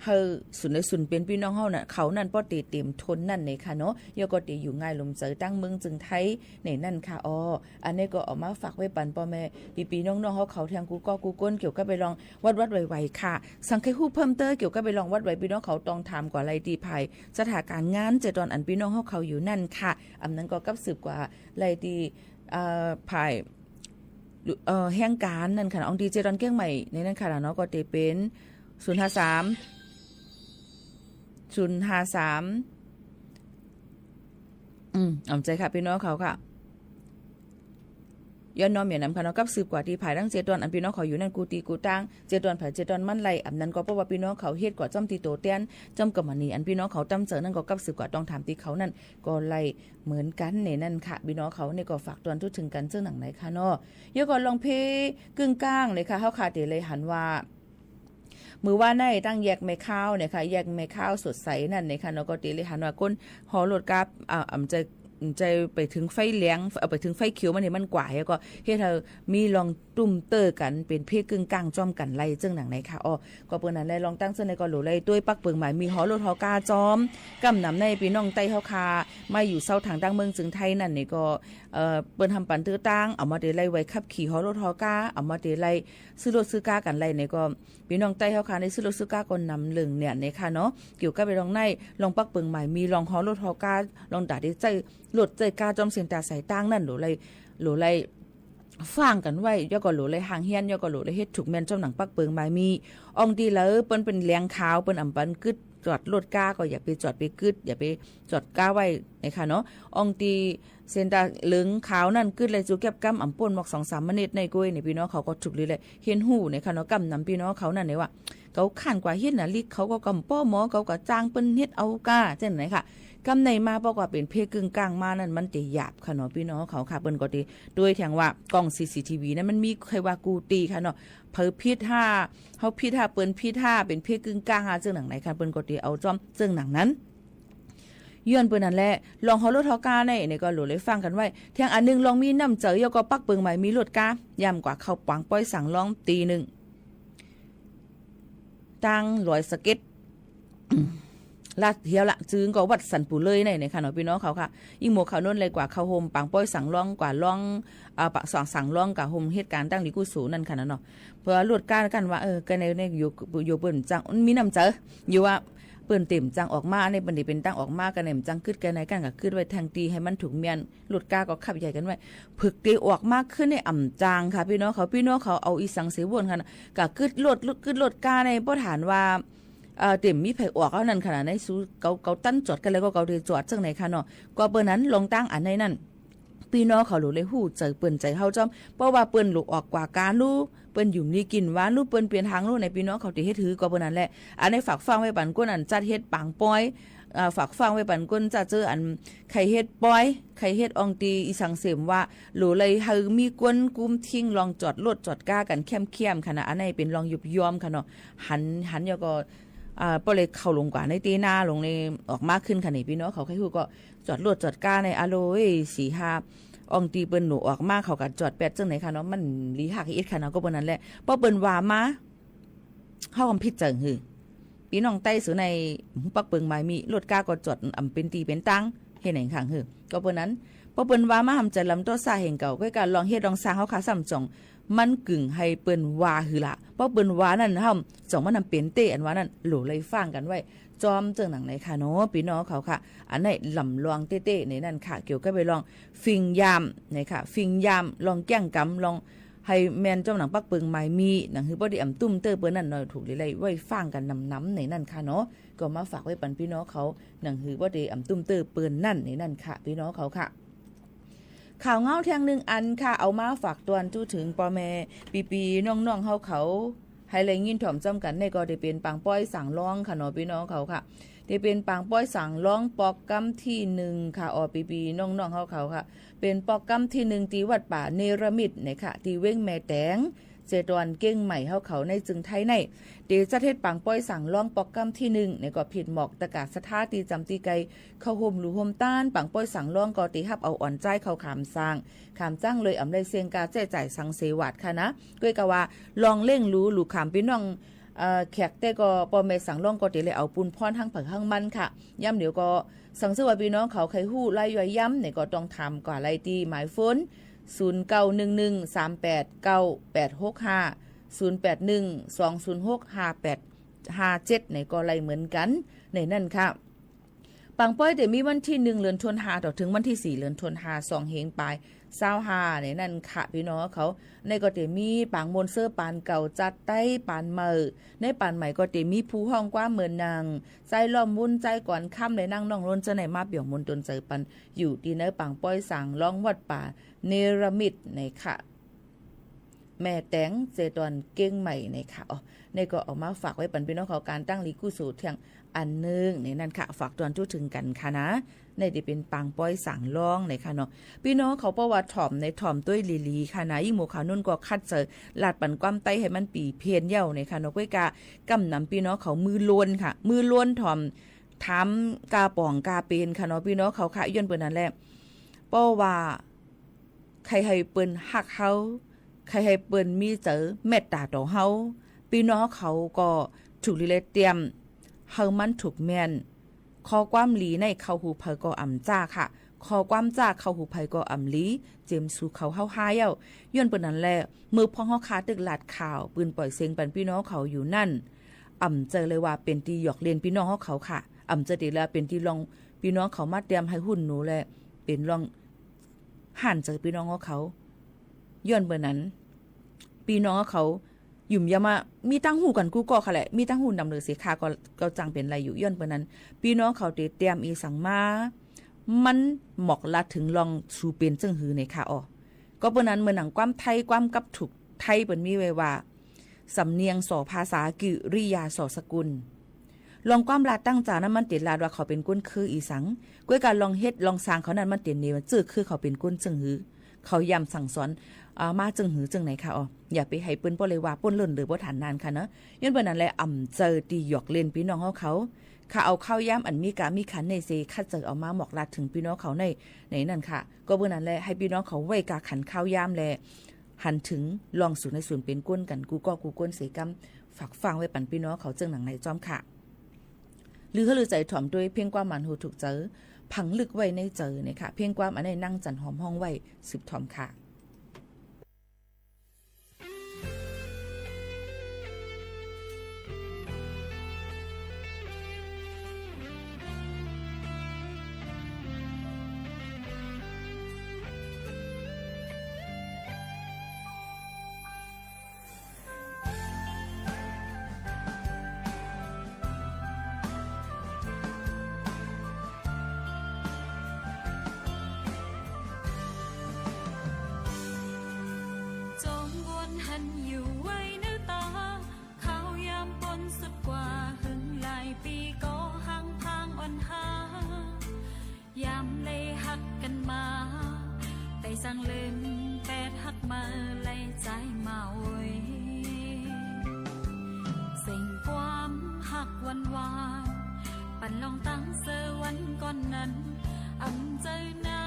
หื้อสุนได้สุนเป๋นปี้น้องเฮาน่ะ เขานั้นป้อตี้เต๋มทนนั้นในค่ะเนาะ เยียะก็ตี้อยู่ง่ายลมใจ๋ตังเมืองเจิงไทยในนั้นค่ะ อ้อ อันนี้ก็เอามาฝากไว้ปั๋นป้อแม่ปี้ๆ น้องๆ เฮาเขาแทงกู้ก๊อกู้คน เกี่ยวกับไปลองวัดวัดไหวๆ ค่ะ สังใค่ฮู้เพิ่มเติมเกี่ยวกับไปลองวัดไหว ปี้น้องเขาต้องถามกว่าไล่ตี้ฝ่ายสถาบันก๋านงาน เจตอนอันปี้น้องเฮาเขาอยู่นั้นค่ะ อ่ำนั้นก็กับสืบกว่าไล่ตี้ เอ่อ ฝ่าย เอ่อ แห่งก๋านนั้นค่ะ อ่องตี้เจตอนเกียงใหม่ในนั้นค่ะเนาะ ก็ตี้เป๋น ศูนย์ห้าสาม ศูนย์ห้าสาม อืม อ่ำใจ๋ค่ะ ปี้น้องเขาค่ะ ย้อนน้อมเหียนำค่ะเนาะ กับสืบกว่าตี้ฝ่ายตังเจตอนอันปี้น้องเขาอยู่นั้น กู้ตี้กู้ตาง เจตอนไผเจตอนมันไล่ อ่ำนั้นก็เพราะว่าปี้น้องเขาเฮ็ดกว่าจ้อมตี้โตแตน จ้อมกำมะนี อันปี้น้องเขาตำเจ๋อนั้นก็กับสืบกว่าต้องถามตี้เขานั้น ก็ไล่เหมือนกั๋นในนั้นค่ะ ปี้น้องเขานี่ก็ฝากตวนทั่วเถิงกั๋นเจิ่งหนังไหนค่ะเนาะ เยียะก็ลองเพกึ่งก้างเลยค่ะ เฮาค่ะตี้เลยหันว่า มื้อวานในตังแยกแม่คาวเนี่ยค่ะ แยกแม่คาวสดใสนั่นเนี่ยค่ะเนาะ ก็ตี้เลยหันว่าคนฮอรถก๊า อ่า อ่ำใจ๋ ใจ๋ไปเถิงไฟแดง เอ่อ ไปเถิงไฟเขียวมานี่มันกว้า แล้วก็เฮ็ดหื้อมีลองตุ้มเตื้อกั๋น เป๋นเพกึ่งก้างจ้อมกั๋นไล่เจิ่งหนังไหนค่ะ อ้อ ก็เปิ้นนั้นแหละ ลองตังเจิ่งในก็หลูไล่ตวยปักเปิงหมายมีฮอรถฮอก๊าจ้อม ก้ำนำในปี้น้องใต้เฮาค่ะ มาอยู่เซาทางตังเมืองเจิงไทยนั่นเนี่ยก็ เอ่อ เปิ้นหำปั๋นตื้อตาง เอามาเต๋ไล่ใบขับขี่ฮอรถฮอก๊า เอามาเต๋ไล่ซื้อรถซื้อก๊ากั๋นไล่เนี่ยก็ ปี้น้องใต้เฮาค่ะ ในซื้อรถซื้อก๊าก็นำเลิงเนี่ยเนี่ยค่ะเนาะ เกี่ยวกับไปลองใน ลองปักเปิงหมายมีลองฮอรถฮอก๊า ลองต๋าตี้ใจ๊รถใจ๊ก๊าจ้อมเส้นตางสายตางนั้น หลูไล่ หลูไล่ฟังกั๋นไว้ แล้วก็หลูไล่ห่างเหียน แล้วก็หลูไล่เฮ็ดถูกแม่นจ้อมหนังปักเปิงหมายมี อ่องตี้เลิเปิ้นเป๋นแดงขาว เปิ้นอ่ำปั๋นกึ๊ด จอดรถก๊าก็อย่าไปจอดไปกึ๊ด อย่าไปจอดก๊าไว้นะคะเนาะ อ่องตี้เส้นตางเหลืองขาวนั่นกึ๊ดไล่จูเก็บกำ อ่ำป้นหมอกสองสามมินิตในก้อยเนี่ย ปี้น้องเขาก็ถูกเลยแหละ เห็นฮู้นะคะเนาะ ก้ำนำปี้น้องเขานั่นเนี่ยว่า เขาข้านกว่าเฮ็ดน่ะ ลิกเขาก็กำป้อหมอ เขาก็จ้างเปิ้นเฮ็ดเอาก้า เจ้าไหนค่ะ ก้ำในมาบอกว่าเป๋นเพกึ่งก้างมานั่น มันจะหยาบค่ะเนาะ ปี้น้องเขาค่ะ เปิ้นก็ตี้ตวยแทงว่า กล้อง ซีซีทีวี นั้นมันมีใค่ว่ากู้ตี้ค่ะเนาะ เผยผิดห้า เฮาผิดห้า เปิ้นผิดห้า เป๋นเพกึ่งก้างห้า เจิ่งหนังไหนค่ะ เปิ้นก็ตี้เอาจ้อมเจิ่งหนังนั้น ย้อนเปิ้นนั่นแหละ ลองฮอรถฮอก๊าใน เนี่ยก็หลูไล่ฟังกั๋นไว้ แทงอันนึ่งลองมีน้ำใจ๋ แล้วก็ปักเปิงหมายมีรถก๊า ย่ำกว่าเข้าปางป้อยสังลองตี้นึ่ง ตางลอยสะเก็ด อืม ละเตียวละ จื้อก็วัดสันปู่เลยใน ในค่ะเนาะ ปี้น้องเขาค่ะ อิ้งหมวกข่าวโน้นเลยกว่าเข้าโฮมปางป๊อยสังร้อง กว่าร้อง อ่า ปะ สัง สังร้องกาโฮมเหตุก๋ารณ์ตั้งหลีกู้โสนั่นค่ะเนาะ เพราะว่ารถก้ากั๋นว่า เออ กั๋นใน ใน อยู่ อยู่เปิ้นจัง มีน้ำใจ๋ อยู่ว่าเปิ้นเต็มจังออกมา ในเปิ้นได้เป๋นตังออกมา กั๋นในมันจังกึ๊ด กั๋นในกั๋นก็กึ๊ดไว้แทงตี้หื้อมันถูกเมี้ยน รถก้าก็ขับใหญ่กั๋นไว้ เผิกเตออกมาขึ้นในอ่ำจางค่ะ ปี้น้องเขา ปี้น้องเขาเอาอีสังเสวงค่ะนะ ก็กึ๊ดรถ กึ๊ดรถก้าใน บ่ถามว่า เอ่อ เต็มมีใผออกเอานั่นค่ะนะ ในสู เกา เกาตันจอดกั๋นแล้วก็เกาได้จอดจั่งไหนค่ะเนาะ ก็เปิ้นนั้นลองตั้งอันในนั้น ปี้น้องเขาหลูเลยฮู้ใจ๋เปิ้นใจ๋เฮาจ้อม เพราะว่าเปิ้นหลูออกกว่าก๋านลู เปิ้นอยู่นี่กิ๋นหวานลู เปิ้นเปลี่ยนหางลู ในปี้น้องเขาจะเฮ็ดหื้อ ก็เปิ้นนั้นแหละ อันนี้ฝากฟังไว้ปันก้นอันจัดเฮ็ดปางป๊อย อ่า ฝากฟังไว้ปันก้นจัดเจ้ออันใค่เฮ็ดป๊อย ใค่เฮ็ดอ่องตี้อีสังเสวงว่า หลูเลยหื้อมีก้นกุ้มทิ้งลองจอดรถจอดก้ากั๋นแคมๆ ค่ะนะ อันนี้เป๋นลองยุบย่อมค่ะเนาะ หัน หันแล้วก็ อ่า ป้อเลยเข้าลงกว่าในตี้หน้าลงในออกมาขึ้นค่ะนี่ ปี้น้องเขาใค่ฮู้ก็จอดรถจอดก้าใน อะโลย สี่ห้าอ่องตี้เปิ้นหลูออกมาเขาก็จอดแป๊ดจั่งไหนค่ะเนาะ มันหลีหักอิดค่ะเนาะ ก็เปิ้นนั้นแหละ เพราะเปิ้นว่ามา เฮาก็ผิดใจ๋หื้อ ปี้น้องใต้สูในฮู้ปักเปิงหมายมี รถก้าก็จอดอ่ำเป๋นตี้เป๋นตัง เฮ็ดไหนค่ะหื้อ ก็เปิ้นนั้น เพราะเปิ้นว่ามาหำใจ๋ลำโต้ซ่าแห่งเก่า ก้อยก็ลองเฮ็ดลองสร้างเฮาค่ะ ซ้ำจ่อง มันกึ่งหื้อเปิ้นว่าหื้อละ เพราะเปิ้นว่านั้นห้ามจ่องมันนำเป๋นเต๊อันว่านั้น หลูเลยฟังกั๋นไว้ จ้อมเจิ่งหนังในค่ะเนาะ ปี้น้องเขาค่ะ อันนี้ลำลองเต๊ๆ ในนั้นค่ะ เกี่ยวกับไปลองฟิงยามในค่ะ ฟิงยาม ลองแก้งกำ ลองหื้อแม่นจ้อมหนังปักเปิงหมายมี หนังหื้อบ่ได้อ่ำตุ้มเต๊อเปิ้นนั้นเนาะ ถูกหลีเลยไว้ฟังกั๋นนำๆ ในนั้นค่ะเนาะ ก็มาฝากไว้ปันปี้น้องเขา หนังหื้อบ่ได้อ่ำตุ้มเต๊อเปิ้นนั้นในนั้นค่ะ ปี้น้องเขาค่ะ ข่าวเหงาแท่งนึ่งอันค่ะ เอามาฝากตวนจู้เถิงป้อแม่ปี้ๆ น้องๆ เฮาเขา หื้อได้ยินถ่อมจ้อมกั๋น นี่ก็จะเป๋นปางป๊อยสังร้องค่ะเนาะ ปี้น้องเขาค่ะ จะเป๋นปางป๊อยสังร้องปอกกำตี้นึ่งค่ะ ออ ปี้ๆ น้องๆ เฮาเขาค่ะ เป๋นปอกกำตี้นึ่งตี้วัดป่าเนรมิตรเนี่ยค่ะ ตี้เว็งแม่แตง เจดอนเกียงใหม่เฮาเขาในจึงไทยใน เต๋จัดเฮ็ดปางป๊อยสังร้องปอกกำตี้นึ่งเนี่ยก็ผิดหมอกตะก๋าศรัทธาตี้จ๋ำตี้ไก๋ เข้าฮ่มหลู่ฮ่มต้าน ปางป๊อยสังร้องก็เต๋ฮับเอาอ่อนใจ๊เข้าขามสร้าง ขามจั้งเลยอ่ำได้เสี้ยงก้าใจ๊จ่ายสังเสวาทค่ะนะ ก้อยก็ว่าลองเล่งหลู่หลู่ขามปี้น้อง เอ่อ แขกเต๊ก็ป้อแม่สังร้องก็เต๋เลยเอาปูนพ่อนหั้งไผหั้งมันค่ะ ยามเดี๋ยวก็สังเสวาท ปี้น้องเขาใค่ฮู้รายย่อยยำเนี่ยก็ต้องถามกว่าไล่ตี้หมายโฟน ศูนย์เก้าหนึ่งหนึ่งสามแปดเก้าแปดหกห้า ศูนย์แปดหนึ่งสองศูนย์หกห้าแปดห้าเจ็ด เนี่ยก็ไล่เหมือนกั๋น ในนั้นค่ะ ปางป๊อยเต๋มีวันตี้นึ่ง เดือนธันวา ต่อเถิงวันตี้สี่ เดือนธันวา สองเฮงป๋าย ซาวห้า ในนั้นค่ะ ปี้น้องเขา ในก็เต๋มีปางม่วนเซอปานเก่า จัดไต้ปานใหม่ ในปานใหม่ก็เต๋มีผู้ฮ้องความเหมือนหนัง ใจ๊ล้อมวุ้น ใจ๊กรอนคำ และนางน้องล้น เจ้าไหนมาเปี่ยวมนต์ตนใจ๋ปัน อยู่ตี้ในปางป๊อยสังร้องวัดป่าเนรมิตรในค่ะ แม่แตง เจดอนเกียงใหม่ในค่ะ อ๋อ ในก็เอามาฝากไว้ปันปี้น้องเขา ก๋านตั้งหลีกู้โสแท่งอันนึ่งในนั้นค่ะ ฝากตวนจู้เถิงกั๋นค่ะนะ ในตี้เป๋นปางป๊อยสังร้องในค่ะเนาะ ปี้น้องเขาป้อว่าถ่อมในถ่อมตวยหลีๆ ค่ะนะ อิ้งหมวกข่าวโน้นก็คัดใจ๋ลาดปันความใต้หื้อมันปี้เพี้ยนเย้าในค่ะเนาะ ก้อยก็กำนำปี้น้องเขามือล้วนค่ะ มือล้วนถ่อม ถามก้าป๋องก้าเปนค่ะเนาะ ปี้น้องเขาค่ะ ย้อนเปิ้นนั้นแหละ ป้อว่า ใค่หื้อเปิ้นฮักเฮา ใค่หื้อเปิ้นมีใจ๋เมตต๋าต่อเฮา ปี้น้องเขาก็ถูกหลีเลยเตรียม หื้อมันถูกเมี้ยน ข้อความหลีในเข้าหูใผก็อ่ำจ้าค่ะ ข้อความจ้าเข้าหูใผก็อ่ำหลี เจียมสู่เขาเฮาฮ้ายเย้า ย้อนเปิ้นนั้นแหละ เมื่อพ่องเฮาค่ะตึกลาดข่าว ปืนป่อยเสียงปันปี้น้องเขาอยู่นั้น อ่ำเจอเลยว่าเป๋นตี้หยอกเล่นปี้น้องเฮาเขาค่ะ อ่ำเจอตี้ละเป๋นตี้ลอง ปี้น้องเขามาเตรียมหื้อฮู้หนูแล เป๋นลอง หันใจ๋ปี้น้องเฮาเขา ย้อนเปิ้นนั้น ปี้น้องเฮาเขา หยุ่มยามมา มีตังฮู้กั๋นกู้ก้อค่ะแหละ มีตังฮู้นำเหลือเสียค่าก็ ก็จังเป๋นไรอยู่ ย้อนเปิ้นนั้น ปี้น้องเขาเต๋เตรียมอีสังมา มันหมอกลาดเถิงลองสูเป๋นเจิ่งหื้อในค่ะ อ๋อ ก็เปิ้นนั้นเหมือนหนังความไทย ความกับถูกไทยเปิ้นมีไว้ว่า สำเนียงส่อภาษา กิริยาส่อสกุล ลองความลาดตั้งจ๋านั้นมันเต๋ลาดว่าเขาเป๋นก้นคืออีสัง ก้อยก็ลองเฮ็ดลองสร้างเขานั้นมันเต๋เนว่าเจ้อคือเขาเป๋นก้นเจิ่งหื้อ เขาย่ำสั่งสอน อ่า มาเจิ่งหื้อเจิ่งไหนค่ะ อ๋อ อย่าไปหื้อเปิ้นป้อเลยว่าป้นเลิ่นหรือบ่ทันนานค่ะเนาะ ย้อนเปิ้นนั้นแหละอ่ำเจอตี้หยอกเล่นปี้น้องเฮาเขา ค่ะ เอาข่าวยามอันมีก๋ามีขันในเซ คัดใจ๋เอามาหมอกลาดเถิงปี้น้องเขาใน ในนั้นค่ะ ก็เปิ้นนั้นแหละ หื้อปี้น้องเขาไว้ก๋าขันข่าวยามแล หันเถิงลองสู่ในสูนเป๋นก้นกั๋นกู้ก้อกู้ก้นเสก๋ำ ฝากฟังไว้ปันปี้น้องเขาเจิ่งหนังในจ้อมค่ะ ลือหื้อลือใจ๋ถ่อมตวย เพลงความหมานหูถูกใจ๋ ผังลึกไว้ในใจ๋ เนี่ยค่ะ เพลงความอันนี้นางจั๋นหอมฮ้องไว้ สืบถ่อมค่ะ จอมวนหันอยู่ไว้เนื้อต๋า คราวยามปนสุดกว่า หึงหลายปี๋ก็ห่างพางอ่อนหา ยามได้ฮักกั๋นมา แต่จั้งลืมแปดฮักเมอ ไล่จายมาโอย เสียงความฮักหวานหวาน ปันลองตั้งเสียวันก่อนนั้น อำเจอนา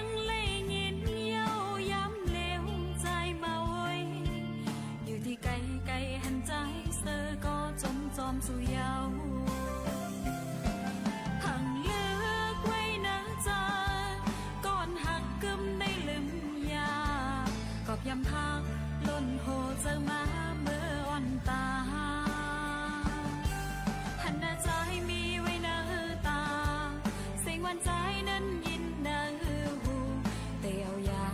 งไล่ยินเย้า ยามเลวจายมาโอย อยู่ตี้ไก๋ไก๋หันจายเสีย ก็จมจอมสู่เย้า หังเลือกไว้เนื้อใจ๋ ก่อนฮักกึ๊มได้ลืมหยาบ กอบยำฮักล้นหัวใจ๋มาเมื่ออ่อนต๋า หันหน้าใจ๋มีไว้เนื้อต๋า เสียงหวานใจ๋นั้นยินเนื้อหู แต่เอาอย่า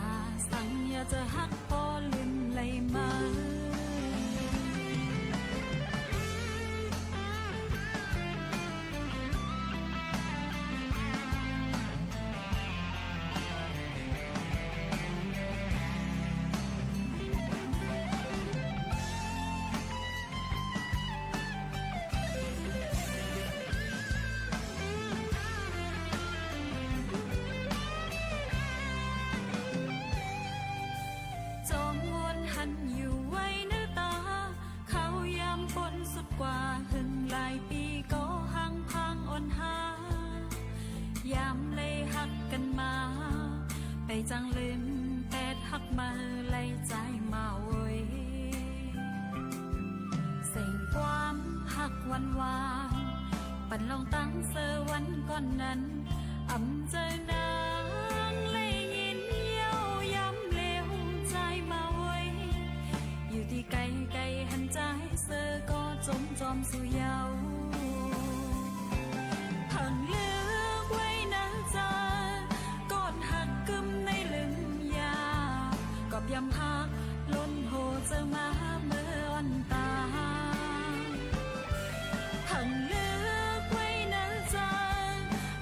สัง อย่าจะฮัก ปอลืมไล่เมอ จอมวนหันอยู่ไว้เนื้อต๋า คราวยามปนสุดกว่า หึงหลายปี๋ก็ห่างพางอ่อนหา ยามได้ฮักกั๋นมา ไปจั้งลืมแปดฮักเมอ ไล่จายมาโอย เสียงความฮักหวานหวาน ปันลองตั้งเสียวันก่อนนั้น อำเจอนางไล่ยินเย้า ยามเลวจายมาโอย อยู่ตี้ไก๋ไก๋หันจายเสีย ก็จมจอมสู่เย้า หังเลือกไว้เนื้อใจ๋ ก่อนฮักกึ๊มได้ลืมหยาบ กอบยำฮักล้นหัวใจ๋มาเมื่ออ่อนต๋า หังเลือกไว้เนื้อใจ๋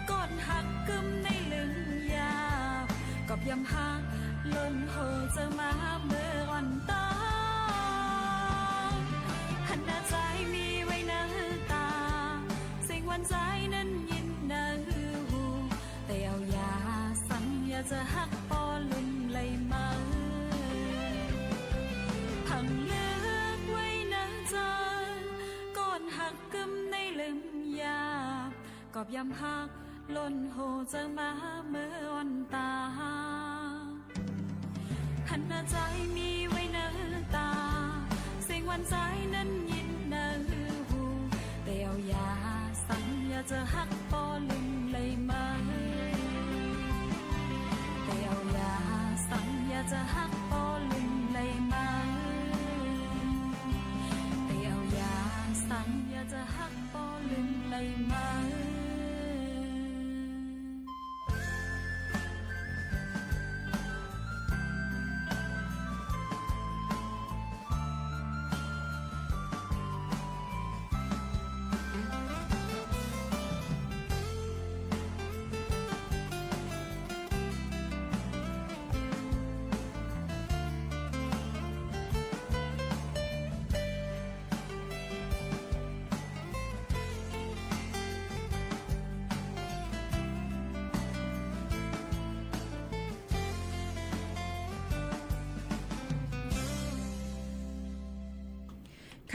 ก่อนฮักกึ๊มได้ลืมหยาบ กอบยำฮักล้นหัวใจ๋มาเมื่ออ่อนต๋า หันหน้าใจ๋มีไว้เนื้อต๋า เสียงหวานใจ๋นั้นยินเนื้อหู แต่เอาอย่าสัง อย่าจะฮักปอลืมไล่เมอ หังเลือกไว้เนื้อใจ๋ ก่อนฮักกึ๊มได้ลืมหยาบ กอบยำฮักล้นหัวใจ๋มาเมื่ออ่อนต๋า หันหน้าใจ๋มีไว้เนื้อต๋า เสียงหวานใจ๋นั้นยินเนื้อหู แต่เอาอย่าสัง อย่าจะฮักปอลืมไล่เมอ แต่เอาอย่าสัง อย่าจะฮักปอลืมไล่เมอ แต่เอาอย่าสัง อย่าจะฮักปอลืมไล่เมอ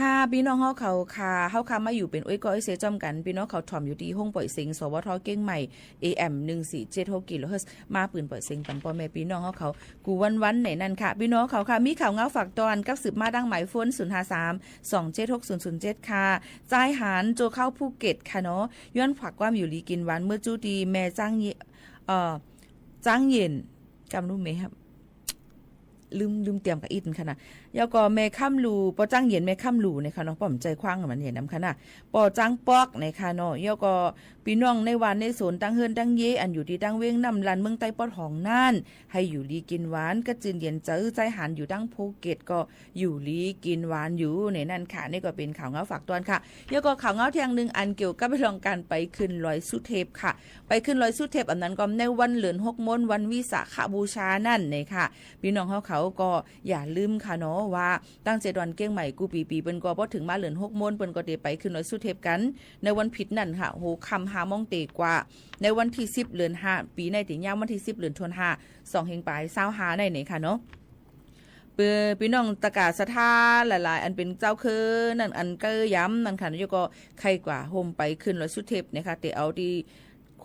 ค่ะ ปี้น้องเฮาเขาค่ะ เฮาค่ะมาอยู่เป๋นอ้วยก้อยเซจ้อมกั๋น ปี้น้องเขาถ่อมอยู่ตี้ห้องป่อยเสียง สวท เกียงใหม่ เอ เอ็ม หนึ่งสี่เจ็ดหก กิโลเฮิรตซ์ มาปืนป่อยเสียงปันป้อแม่ปี้น้องเฮาเขา กู้วันๆ ในนั้นค่ะ ปี้น้องเขาค่ะ มีข่าวเหงาฝากตอน กับสืบมาตางหมายโฟน ศูนย์ห้าสาม สองเจ็ดหกศูนย์ศูนย์เจ็ด ค่ะ จายหาญโจเข้าภูเก็ตค่ะเนาะ ย้อนฝากความอยู่ดีกิ๋นหวาน เมื่อจู้ตี้แม่จ้างเย- เอ่อ จ้างเย็น กำลูกเมย์ครับ ลืม- ลืมเตรียมกับอินค่ะนะ แล้วก็แม่ค่ำลู ป้อจ้างเย็นแม่ค่ำลูเนี่ยค่ะเนาะ ป้อมใจ๋ขว้างมันเห็นนำค่ะนะ ป้อจ้างปอกเนี่ยค่ะเนาะ แล้วก็ปี้น้องในบ้านในโซนตังเฮือนตังเย้ อันอยู่ตี้ตังเวียงน้ำล้านเมืองใต้ปอดหองนั้น หื้ออยู่ดีกิ๋นหวาน กระจืนเย็นใจ๋ จายหาญอยู่ตังภูเก็ตก็ อยู่ดีกิ๋นหวานอยู่ในนั้นค่ะ นี่ก็เป๋นข่าวเหงาฝากตอนค่ะ แล้วก็ข่าวเหงาเตื้องนึ่งอันเกี่ยวกับเรื่องก๋านไปขึ้นรอยสุเทพค่ะ ไปขึ้นรอยสุเทพ อันนั้นก็ในวันเหลือนหกโมน วันวิสาขบูชานั้นเนี่ยค่ะ ปี้น้องเฮาเขาก็อย่าลืมค่ะเนาะ ว่าตั้งเจ็ดวันเกียงใหม่กู้ปี๋ๆ เปิ้นก็พอเถิงมาเหลือนหกโมน เปิ้นก็เตไปขึ้นรอยสุเทพกั๋น ในวันผิดนั้นค่ะ หัวค่ำห้าโมงเตกว่า ในวันตี้สิบเหลือนห้า ปี๋นี้เตยามวันตี้สิบเหลือนธันวา สองเฮงป๋ายซาวห้าในเนี่ยค่ะเนาะ เปื้อปี้น้องตะก๋าศรัทธาหลายๆ อันเป๋นเจ้าเคินนั้น อันเก๊ยยำนั้นค่ะ แล้วก็ใค่กว่าโฮมไปขึ้นรอยสุเทพเนี่ยค่ะ เตเอาตี้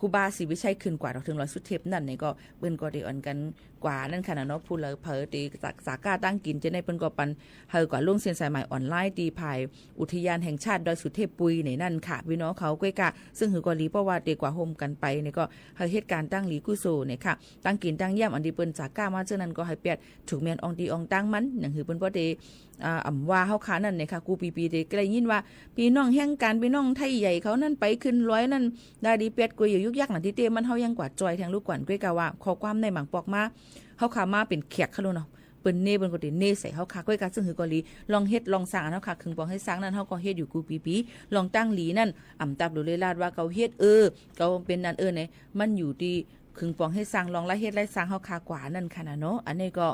ครูบาศรีวิชัยขึ้นกว่าเถิงรอยสุเทพนั้นเนี่ยก็ เปิ้นก็เตอ่อนกั๋นกว่านั้นค่ะนะเนาะ ผู้ใดเผลอเตสะ- สะก้าตั้งกิ๋นจะได้ เปิ้นก็ปันหื้อกว่าลงเส้นสายไหมออนไลน์ตี้ภายอุทยานแห่งชาติดอยสุเทพปุยในนั้นค่ะ ปี้น้องเขาก้วยก่า ซึ่งหื้อก็ดี เพราะว่าเตกว่าโฮมกั๋นไปเนี่ยก็หื้อเหตุก๋านตั้งหลีกู้โสเนี่ยค่ะ ตั้งกิ๋นตั้งเยี่ยม อันตี้เปิ้นสะก้ามาเจ้านั้นก็หื้อเปียด ถูกแม่นอ่องตี้อ่องตางมัน หนังหื้อเปิ้นป้อเต อ่า อ่ำว่าเฮาค่ะนั้นเนี่ยค่ะ กู้ปี๋ๆ เตใก้ยินว่า ปี้น้องแฮงก๋าน ปี้น้องไทยใหญ่เขานั้นไปขึ้นรอยนั้น ได้ดีเปียดกวยอยู่ยุกยักหนังตี้เต้ มันเฮายังกว่าจอยแทงลูกก่อน ก้วยก่าว่า ข้อความในหมางปอกมา เฮาค่ะมาเป๋นแขกค่ะลูกเนาะ เปิ้นเน่ เปิ้นก็เตเน่ใส่เฮาค่ะ ก้วยก่า ซึ่งหื้อก็ดี ลองเฮ็ดลองสร้างอันเฮาค่ะ ขึงปองเฮ็ดสร้างนั้น เฮาก็เฮ็ดอยู่กู้ปี๋ๆ ลองตั้งหลีนั้น อ่ำตับดูเลยลาดว่าเกาเฮ็ด เออ เกาเป๋นนั้น เออ เนี่ย มันอยู่ตี้ขึงปองเฮ็ดสร้าง ลองไล่เฮ็ดไล่สร้างเฮาค่ะกว่านั้นค่ะนะเนาะ อันนี้ก็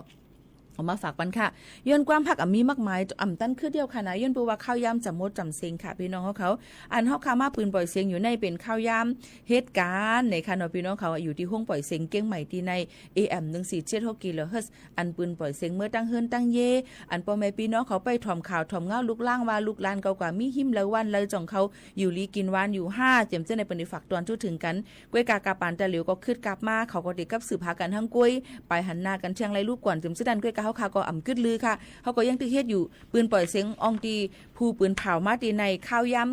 เอามาฝากปันค่ะ ย้อนความภาคอ่ำมีมากมาย อ่ำตันคือเดียวค่ะนะ ย้อนเปื้อว่าข้าวยามจ๋ำหมดจ๋ำเซ็งค่ะ ปี้น้องเฮาเขา อันเฮาค่ะมาปืนป่อยเสียงอยู่ในเป๋นข้าวยามเหตุก๋ารณ์เนี่ยค่ะเนาะ ปี้น้องเขา อยู่ตี้ห้องป่อยเสียงเกียงใหม่ตี้ใน เอ เอ็ม หนึ่งสี่เจ็ดหก กิโลเฮิรตซ์ อันปืนป่อยเสียงเมื่อตังเฮือนตังเย้ อันป้อแม่ปี้น้องเขาไปถ่อมข่าวถ่อมเหงาลุกลางว่าลูกหลานเกากว่ามีหิมเล่าหวานเล่าจ่องเขา อยู่ดีกิ๋นหวานอยู่ห้า เจียมเจ้าในเปิ้นได้ฝากตอนทั่วเถิงกั๋น ก้วยก่า ก๋าปานตะเหลียวก็คึดกลับมา เขาก็เตกับสืบหากั๋นฮังก้วย ไปหันหน้ากั๋นเที่ยงไล่ลูกก่อน เจียมเจ้านั้น ก้วยก่า เฮาค่ะก็อ่ำกึ๊ดลือค่ะ เฮาก็ยังตึกเฮ็ดอยู่ ปืนป่อยเสียงอ่องตี้ ผู้ปืนเผามาตี้ในข้าวยาม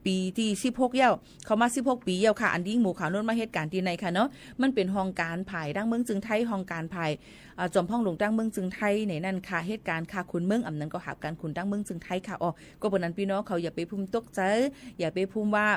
ปี๋ตี้สิบหกเย้า เข้ามาสิบหกปี๋เย้าค่ะ อันตี้หมู่ขาวนวลมาเหตุก๋ารณ์ตี้ในค่ะเนาะ มันเป๋นห้องก๋านภายตังเมืองจึงไทย ห้องก๋านภาย อ่า จอมพ่องหลวงตังเมืองจึงไทยในนั้นค่ะ เหตุก๋ารณ์ฆ่าขุนเมือง อ่ำนั้นก็หาบก๋านขุนตังเมืองจึงไทยค่ะ อ๋อ ก็เปิ้นนั้นปี้น้องเขาอย่าไปภูมิตกใจ๋ อย่าไปภูมิว่า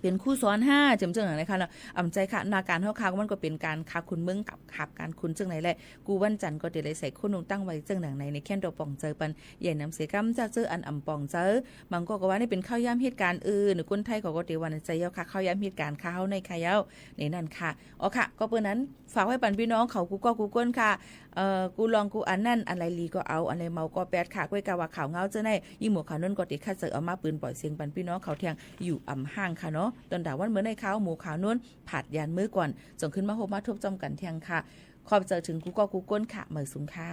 เป๋นครูสอนห้า เจียมเจ้าหนังไหนค่ะเนาะ อ่ำใจ๋ค่ะ หน้าก๋านเฮาค่ะ มันก็เป๋นก๋านฆ่าขุนเมืองกับหาบก๋านขุนเจิ่งไหนแหละ กู้วันจันทร์ก็เตได้ใส่โค่นนุ่งตั้งไว้เจิ่งหนังไหน ในแค่นตัวป่องใจ๋ปัน ใหญ่นำเสียกำจากเจ้าอันอ่ำป่องใจ๋ บางก็ก็ว่านี่เป๋นข้าวยามเหตุก๋ารณ์ เออ หนึ่งคนไทยเขาก็เตว่าในใจ๋เย้าค่ะ ข้าวยามเหตุก๋ารณ์ค่ะ เฮาในค่ะเย้า ในนั้นค่ะ อ๋อค่ะ ก็เปิ้นนั้น ฝากไว้ปันปี้น้องเขากู้ก้อกู้ก้นค่ะ เอ่อ กู้ลองกู้อันนั้น อันใดหลีก็เอา อันใดเมาก็แปดค่ะ ก้วยก่าว่าข่าวเหงาเจ้าใน ยิ่งหมู่ขาวนวลก็เตคัดเสอกเอามาปืนป่อยเสียงปันปี้น้องเขาเที่ยงอยู่อ่ำห้างค่ะเนาะ ตอนดาวันเมื่อในข่าวหมู่ขาวนวล ผาดยานมื้อก่อน จ่องขึ้นมาพบมาทบจ้อมกั๋นเที่ยงค่ะ ขอบใจ๋เถิงกู้ก้อกู้ก้นค่ะ เหมยสูงค่ะ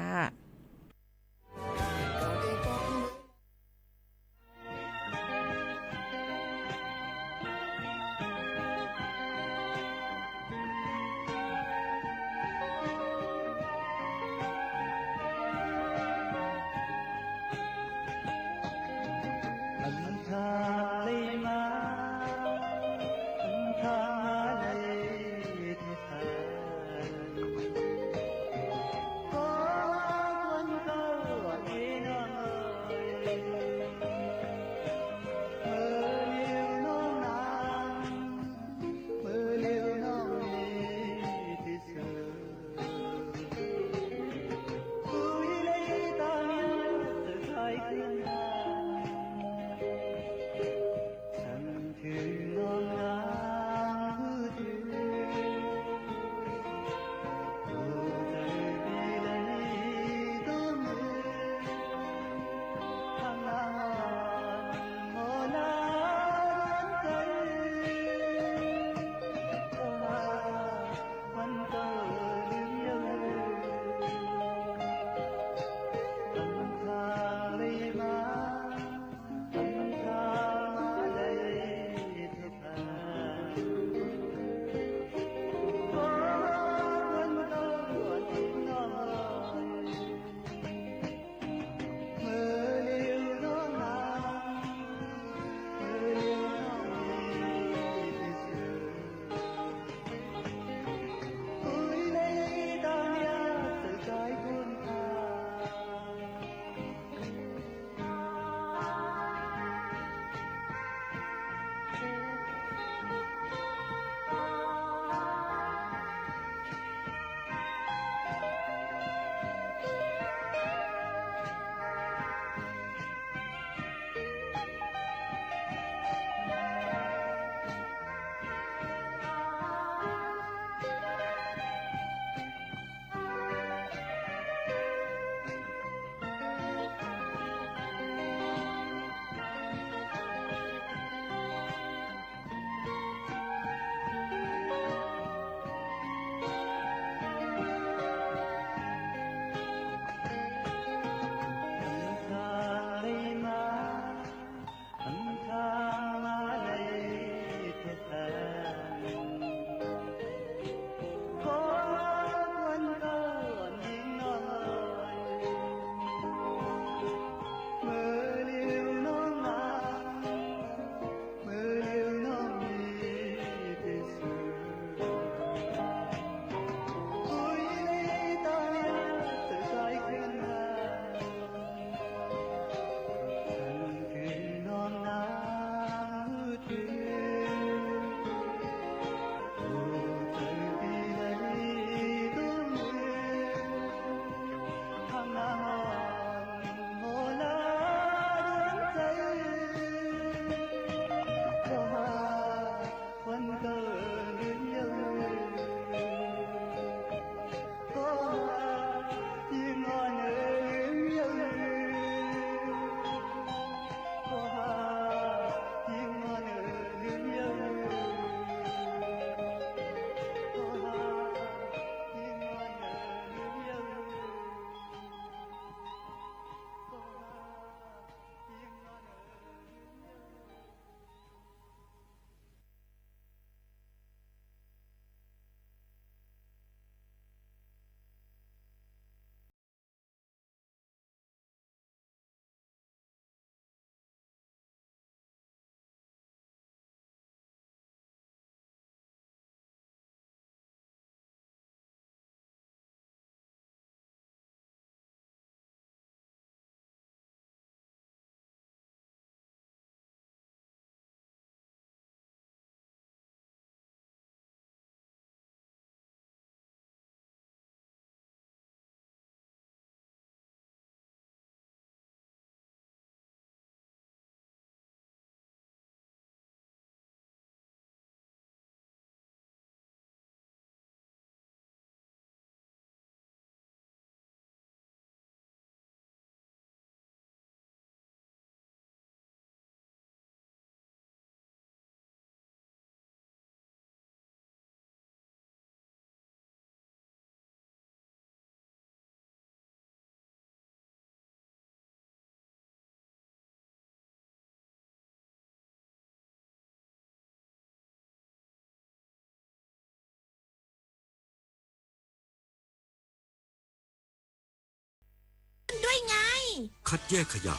คัดแยกขยะ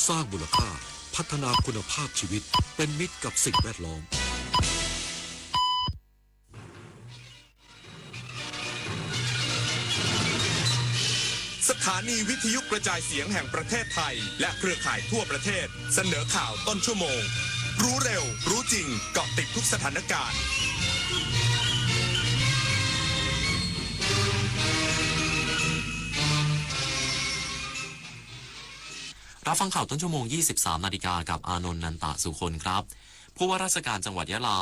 สร้างมูลค่า พัฒนาคุณภาพชีวิต เป็นมิตรกับสิ่งแวดล้อม สถานีวิทยุกระจายเสียงแห่งประเทศไทย และเครือข่ายทั่วประเทศ เสนอข่าวต้นชั่วโมง รู้เร็ว รู้จริง เกาะติดทุกสถานการณ์ รับฟังข่าวต้นชั่วโมง ยี่สิบสามนาฬิกา กับอานนท์ นันตะสุคนครับ ผู้ว่าราชการจังหวัดยะลา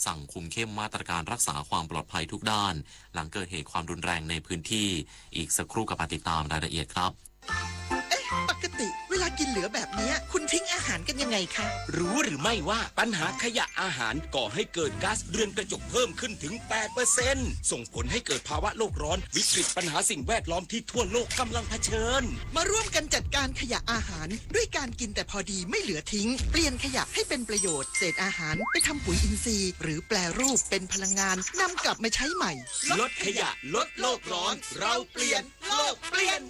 สั่งคุมเข้มมาตรการรักษาความปลอดภัยทุกด้าน หลังเกิดเหตุความรุนแรงในพื้นที่ อีกสักครู่กลับมาติดตามรายละเอียดครับ เอ๊ะ ปกติเวลากินเหลือแบบเนี้ย คุณทิ้งอาหารกันยังไงคะ รู้หรือไม่ว่าปัญหาขยะอาหารก่อให้เกิดก๊าซเรือนกระจกเพิ่มขึ้นถึง แปดเปอร์เซ็นต์ ส่งผลให้เกิดภาวะโลกร้อน วิกฤตปัญหาสิ่งแวดล้อมที่ทั่วโลกกำลังเผชิญ มาร่วมกันจัดการขยะอาหาร ด้วยการกินแต่พอดีไม่เหลือทิ้ง เปลี่ยนขยะให้เป็นประโยชน์ เศษอาหารไปทำปุ๋ยอินทรีย์ หรือแปรรูปเป็นพลังงาน นำกลับมาใช้ใหม่ ลดขยะ ลดโลกร้อน เราเปลี่ยน โลกเปลี่ยน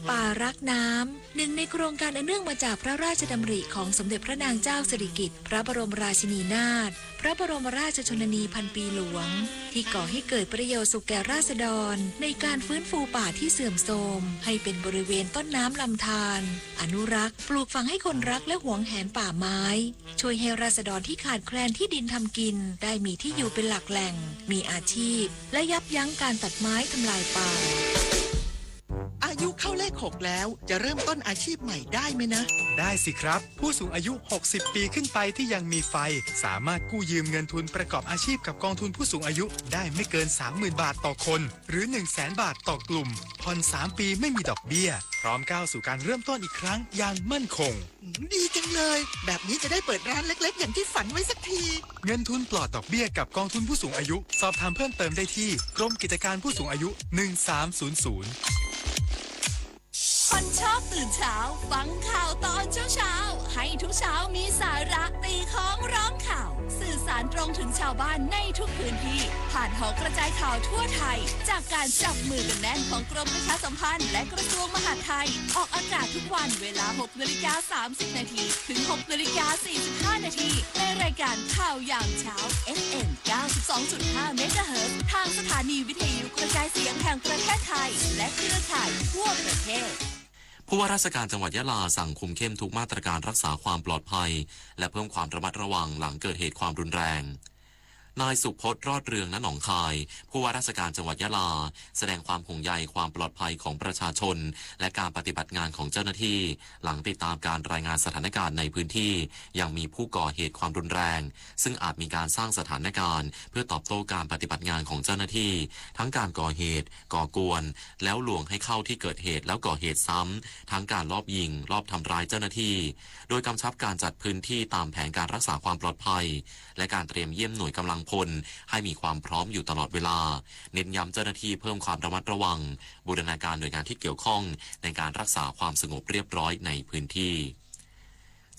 ป่ารักน้ำ หนึ่งในโครงการอันเนื่องมาจากพระราชดำริของสมเด็จพระนางเจ้าสิริกิติ์ พระบรมราชินีนาถ พระบรมราชชนนีพันปีหลวง ที่ก่อให้เกิดประโยชน์สุขแก่ราษฎร ในการฟื้นฟูป่าที่เสื่อมโทรม ให้เป็นบริเวณต้นน้ำลำธาร อนุรักษ์ ปลูกฝังให้คนรักและหวงแหนป่าไม้ ช่วยให้ราษฎรที่ขาดแคลนที่ดินทำกิน ได้มีที่อยู่เป็นหลักแหล่ง มีอาชีพ และยับยั้งการตัดไม้ทำลายป่า อายุเข้าเลขหกแล้ว จะเริ่มต้นอาชีพใหม่ได้ไหมนะ ได้สิครับ ผู้สูงอายุ หกสิบปีขึ้นไปที่ยังมีไฟ สามารถกู้ยืมเงินทุนประกอบอาชีพกับกองทุนผู้สูงอายุได้ไม่เกิน สามหมื่นบาทต่อคน หรือ หนึ่งแสนบาทต่อกลุ่ม ผ่อนสามปีไม่มีดอกเบี้ย พร้อมก้าวสู่การเริ่มต้นอีกครั้งอย่างมั่นคง อืม ดีจังเลย แบบนี้จะได้เปิดร้านเล็กๆ อย่างที่ฝันไว้สักที เงินทุนปลอดดอกเบี้ยกับกองทุนผู้สูงอายุ สอบถามเพิ่มเติมได้ที่กรมกิจการผู้สูงอายุ หนึ่งสามศูนย์ศูนย์ คนชอบตื่นเช้า ฟังข่าวตอนเช้าๆ ให้ทุกเช้ามีสาระ ตีค้องร้องข่าว สื่อสารตรงถึงชาวบ้านในทุกพื้นที่ ผ่านหอกระจายข่าวทั่วไทย จากการจับมือกันแน่นของกรมประชาสัมพันธ์ และกระทรวงมหาดไทย ออกอากาศทุกวันเวลา หกนาฬิกาสามสิบนาที ถึง หกนาฬิกาสี่สิบห้านาที ในรายการข่าวยามเช้า เอฟเอ็ม เก้าสิบสองจุดห้าเมกะเฮิรตซ์ ทางสถานีวิทยุกระจายเสียงแห่งประเทศไทย และเครือข่ายทั่วประเทศ ผู้ว่าราชการจังหวัดยะลาสั่งคุมเข้มทุกมาตรการรักษาความปลอดภัย และเพิ่มความระมัดระวังหลังเกิดเหตุความรุนแรง นายสุพจน์ รอดเรือง ณ หนองคาย ผู้ว่าราชการจังหวัดยะลา แสดงความห่วงใยความปลอดภัยของประชาชน และการปฏิบัติงานของเจ้าหน้าที่ หลังติดตามการรายงานสถานการณ์ในพื้นที่ ยังมีผู้ก่อเหตุความรุนแรง ซึ่งอาจมีการสร้างสถานการณ์เพื่อตอบโต้การปฏิบัติงานของเจ้าหน้าที่ ทั้งการก่อเหตุ ก่อกวน แล้วลวงให้เข้าที่เกิดเหตุแล้วก่อเหตุซ้ำ ทั้งการลอบยิง ลอบทำร้ายเจ้าหน้าที่ โดยกำชับการจัดพื้นที่ตามแผนการรักษาความปลอดภัย และการเตรียมเยี่ยมหน่วยกำลังพลให้มีความพร้อมอยู่ตลอดเวลา เน้นย้ำเจ้าหน้าที่เพิ่มความระมัดระวัง บูรณาการหน่วยงานที่เกี่ยวข้องในการรักษาความสงบเรียบร้อยในพื้นที่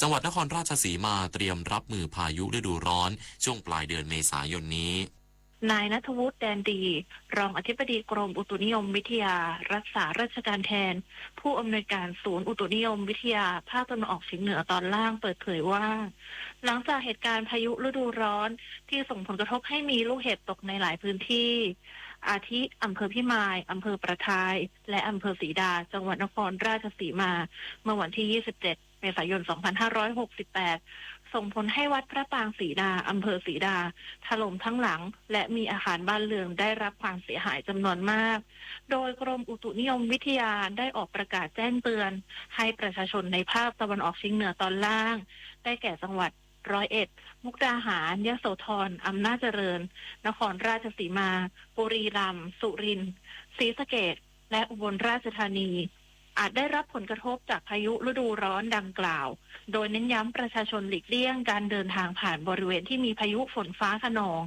จังหวัดนครราชสีมาเตรียมรับมือพายุฤดูร้อนช่วงปลายเดือนเมษายนนี้ นายณัฐวุฒิ แดนดี รองอธิบดีกรมอุตุนิยมวิทยา รักษาราชการแทนผู้อำนวยการศูนย์อุตุนิยมวิทยาภาคตะวันออกเฉียงเหนือตอนล่าง เปิดเผยว่า หลังจากเหตุการณ์พายุฤดูร้อนที่ส่งผลกระทบให้มีลูกเห็บตกในหลายพื้นที่ อาทิอำเภอพิมาย อำเภอประทาย และอำเภอศรีดา จังหวัดนครราชสีมา เมื่อวันที่ ยี่สิบเจ็ด เมษายน สองพันห้าร้อยหกสิบแปด ส่งผลให้วัดพระปางศรีดา อำเภอศรีดา ถล่มทั้งหลัง และมีอาคารบ้านเรือนได้รับความเสียหายจำนวนมาก โดยกรมอุตุนิยมวิทยาได้ออกประกาศแจ้งเตือนให้ประชาชนในภาคตะวันออกเฉียงเหนือตอนล่าง ได้แก่จังหวัดร้อยเอ็ด มุกดาหาร ยโสธร อำนาจเจริญ นครราชสีมา บุรีรัมย์ สุรินทร์ ศรีสะเกษ และอุบลราชธานี อาจได้รับผลกระทบจากพายุฤดูร้อนดังกล่าว โดยเน้นย้ำประชาชนหลีกเลี่ยงการเดินทางผ่านบริเวณที่มีพายุฝนฟ้าคะนอง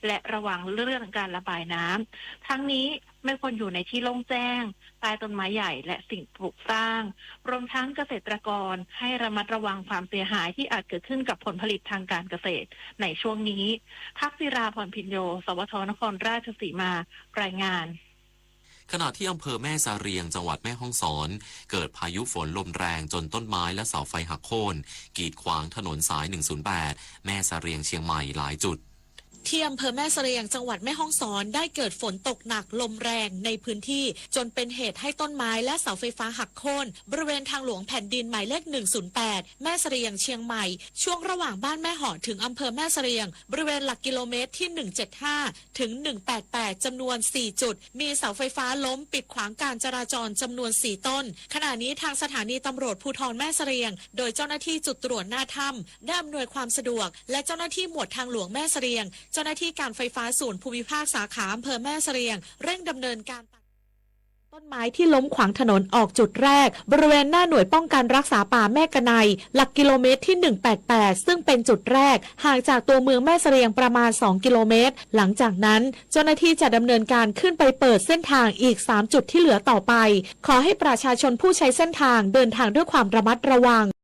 และระวังเรื่องการระบายน้ำ ทั้งนี้ไม่ควรอยู่ในที่โล่งแจ้ง ใต้ต้นไม้ใหญ่และสิ่งปลูกสร้าง รวมทั้งเกษตรกรให้ระมัดระวังความเสียหายที่อาจเกิดขึ้นกับผลผลิตทางการเกษตรในช่วงนี้ พักศิราพรพิญโญ สวท นครราชสีมา รายงาน ข ขณะที่อำเภอแม่เสรียง จังหวัดแม่ฮ่องสอน เกิดพายุฝนลมแรงจนต้นไม้และเสาไฟหักโค่น กีดขวางถนนสาย หนึ่งศูนย์แปด แม่เสรียง เชียงใหม่ หลายจุด ที่อำเภอแม่เสรียง จังหวัดแม่ฮ่องสอน ได้เกิดฝนตกหนักลมแรงในพื้นที่ จนเป็นเหตุให้ต้นไม้และเสาไฟฟ้าหักโค่น บริเวณทางหลวงแผ่นดินหมายเลข หนึ่งศูนย์แปด แม่เสรียง เชียงใหม่ ช่วงระหว่างบ้านแม่หอดถึงอำเภอแม่เสรียง บริเวณหลักกิโลเมตรที่ หนึ่งเจ็ดห้า ถึง หนึ่งแปดแปด จำนวน สี่ จุด มีเสาไฟฟ้าล้มปิดขวางการจราจรจำนวน สี่ ต้น ขณะนี้ทางสถานีตำรวจภูธรแม่เสรียง โดยเจ้าหน้าที่จุดตรวจหน้าถ้ำ ได้อำนวยความสะดวก และเจ้าหน้าที่หมวดทางหลวงแม่เสรียง เจ้าหน้าที่การไฟฟ้าส่วนภูมิภาคสาขาอำเภอแม่เสรียง เร่งดำเนินการตัดต้นไม้ที่ล้มขวางถนนออกจุดแรก บริเวณหน้าหน่วยป้องกันรักษาป่าแม่กะไน หลักกิโลเมตรที่ หนึ่งแปดแปด ซึ่งเป็นจุดแรก ห่างจากตัวเมืองแม่เสรียงประมาณ สอง กิโลเมตร หลังจากนั้นเจ้าหน้าที่จะดำเนินการขึ้นไปเปิดเส้นทางอีก สาม จุดที่เหลือต่อไป ขอให้ประชาชนผู้ใช้เส้นทางเดินทางด้วยความระมัดระวัง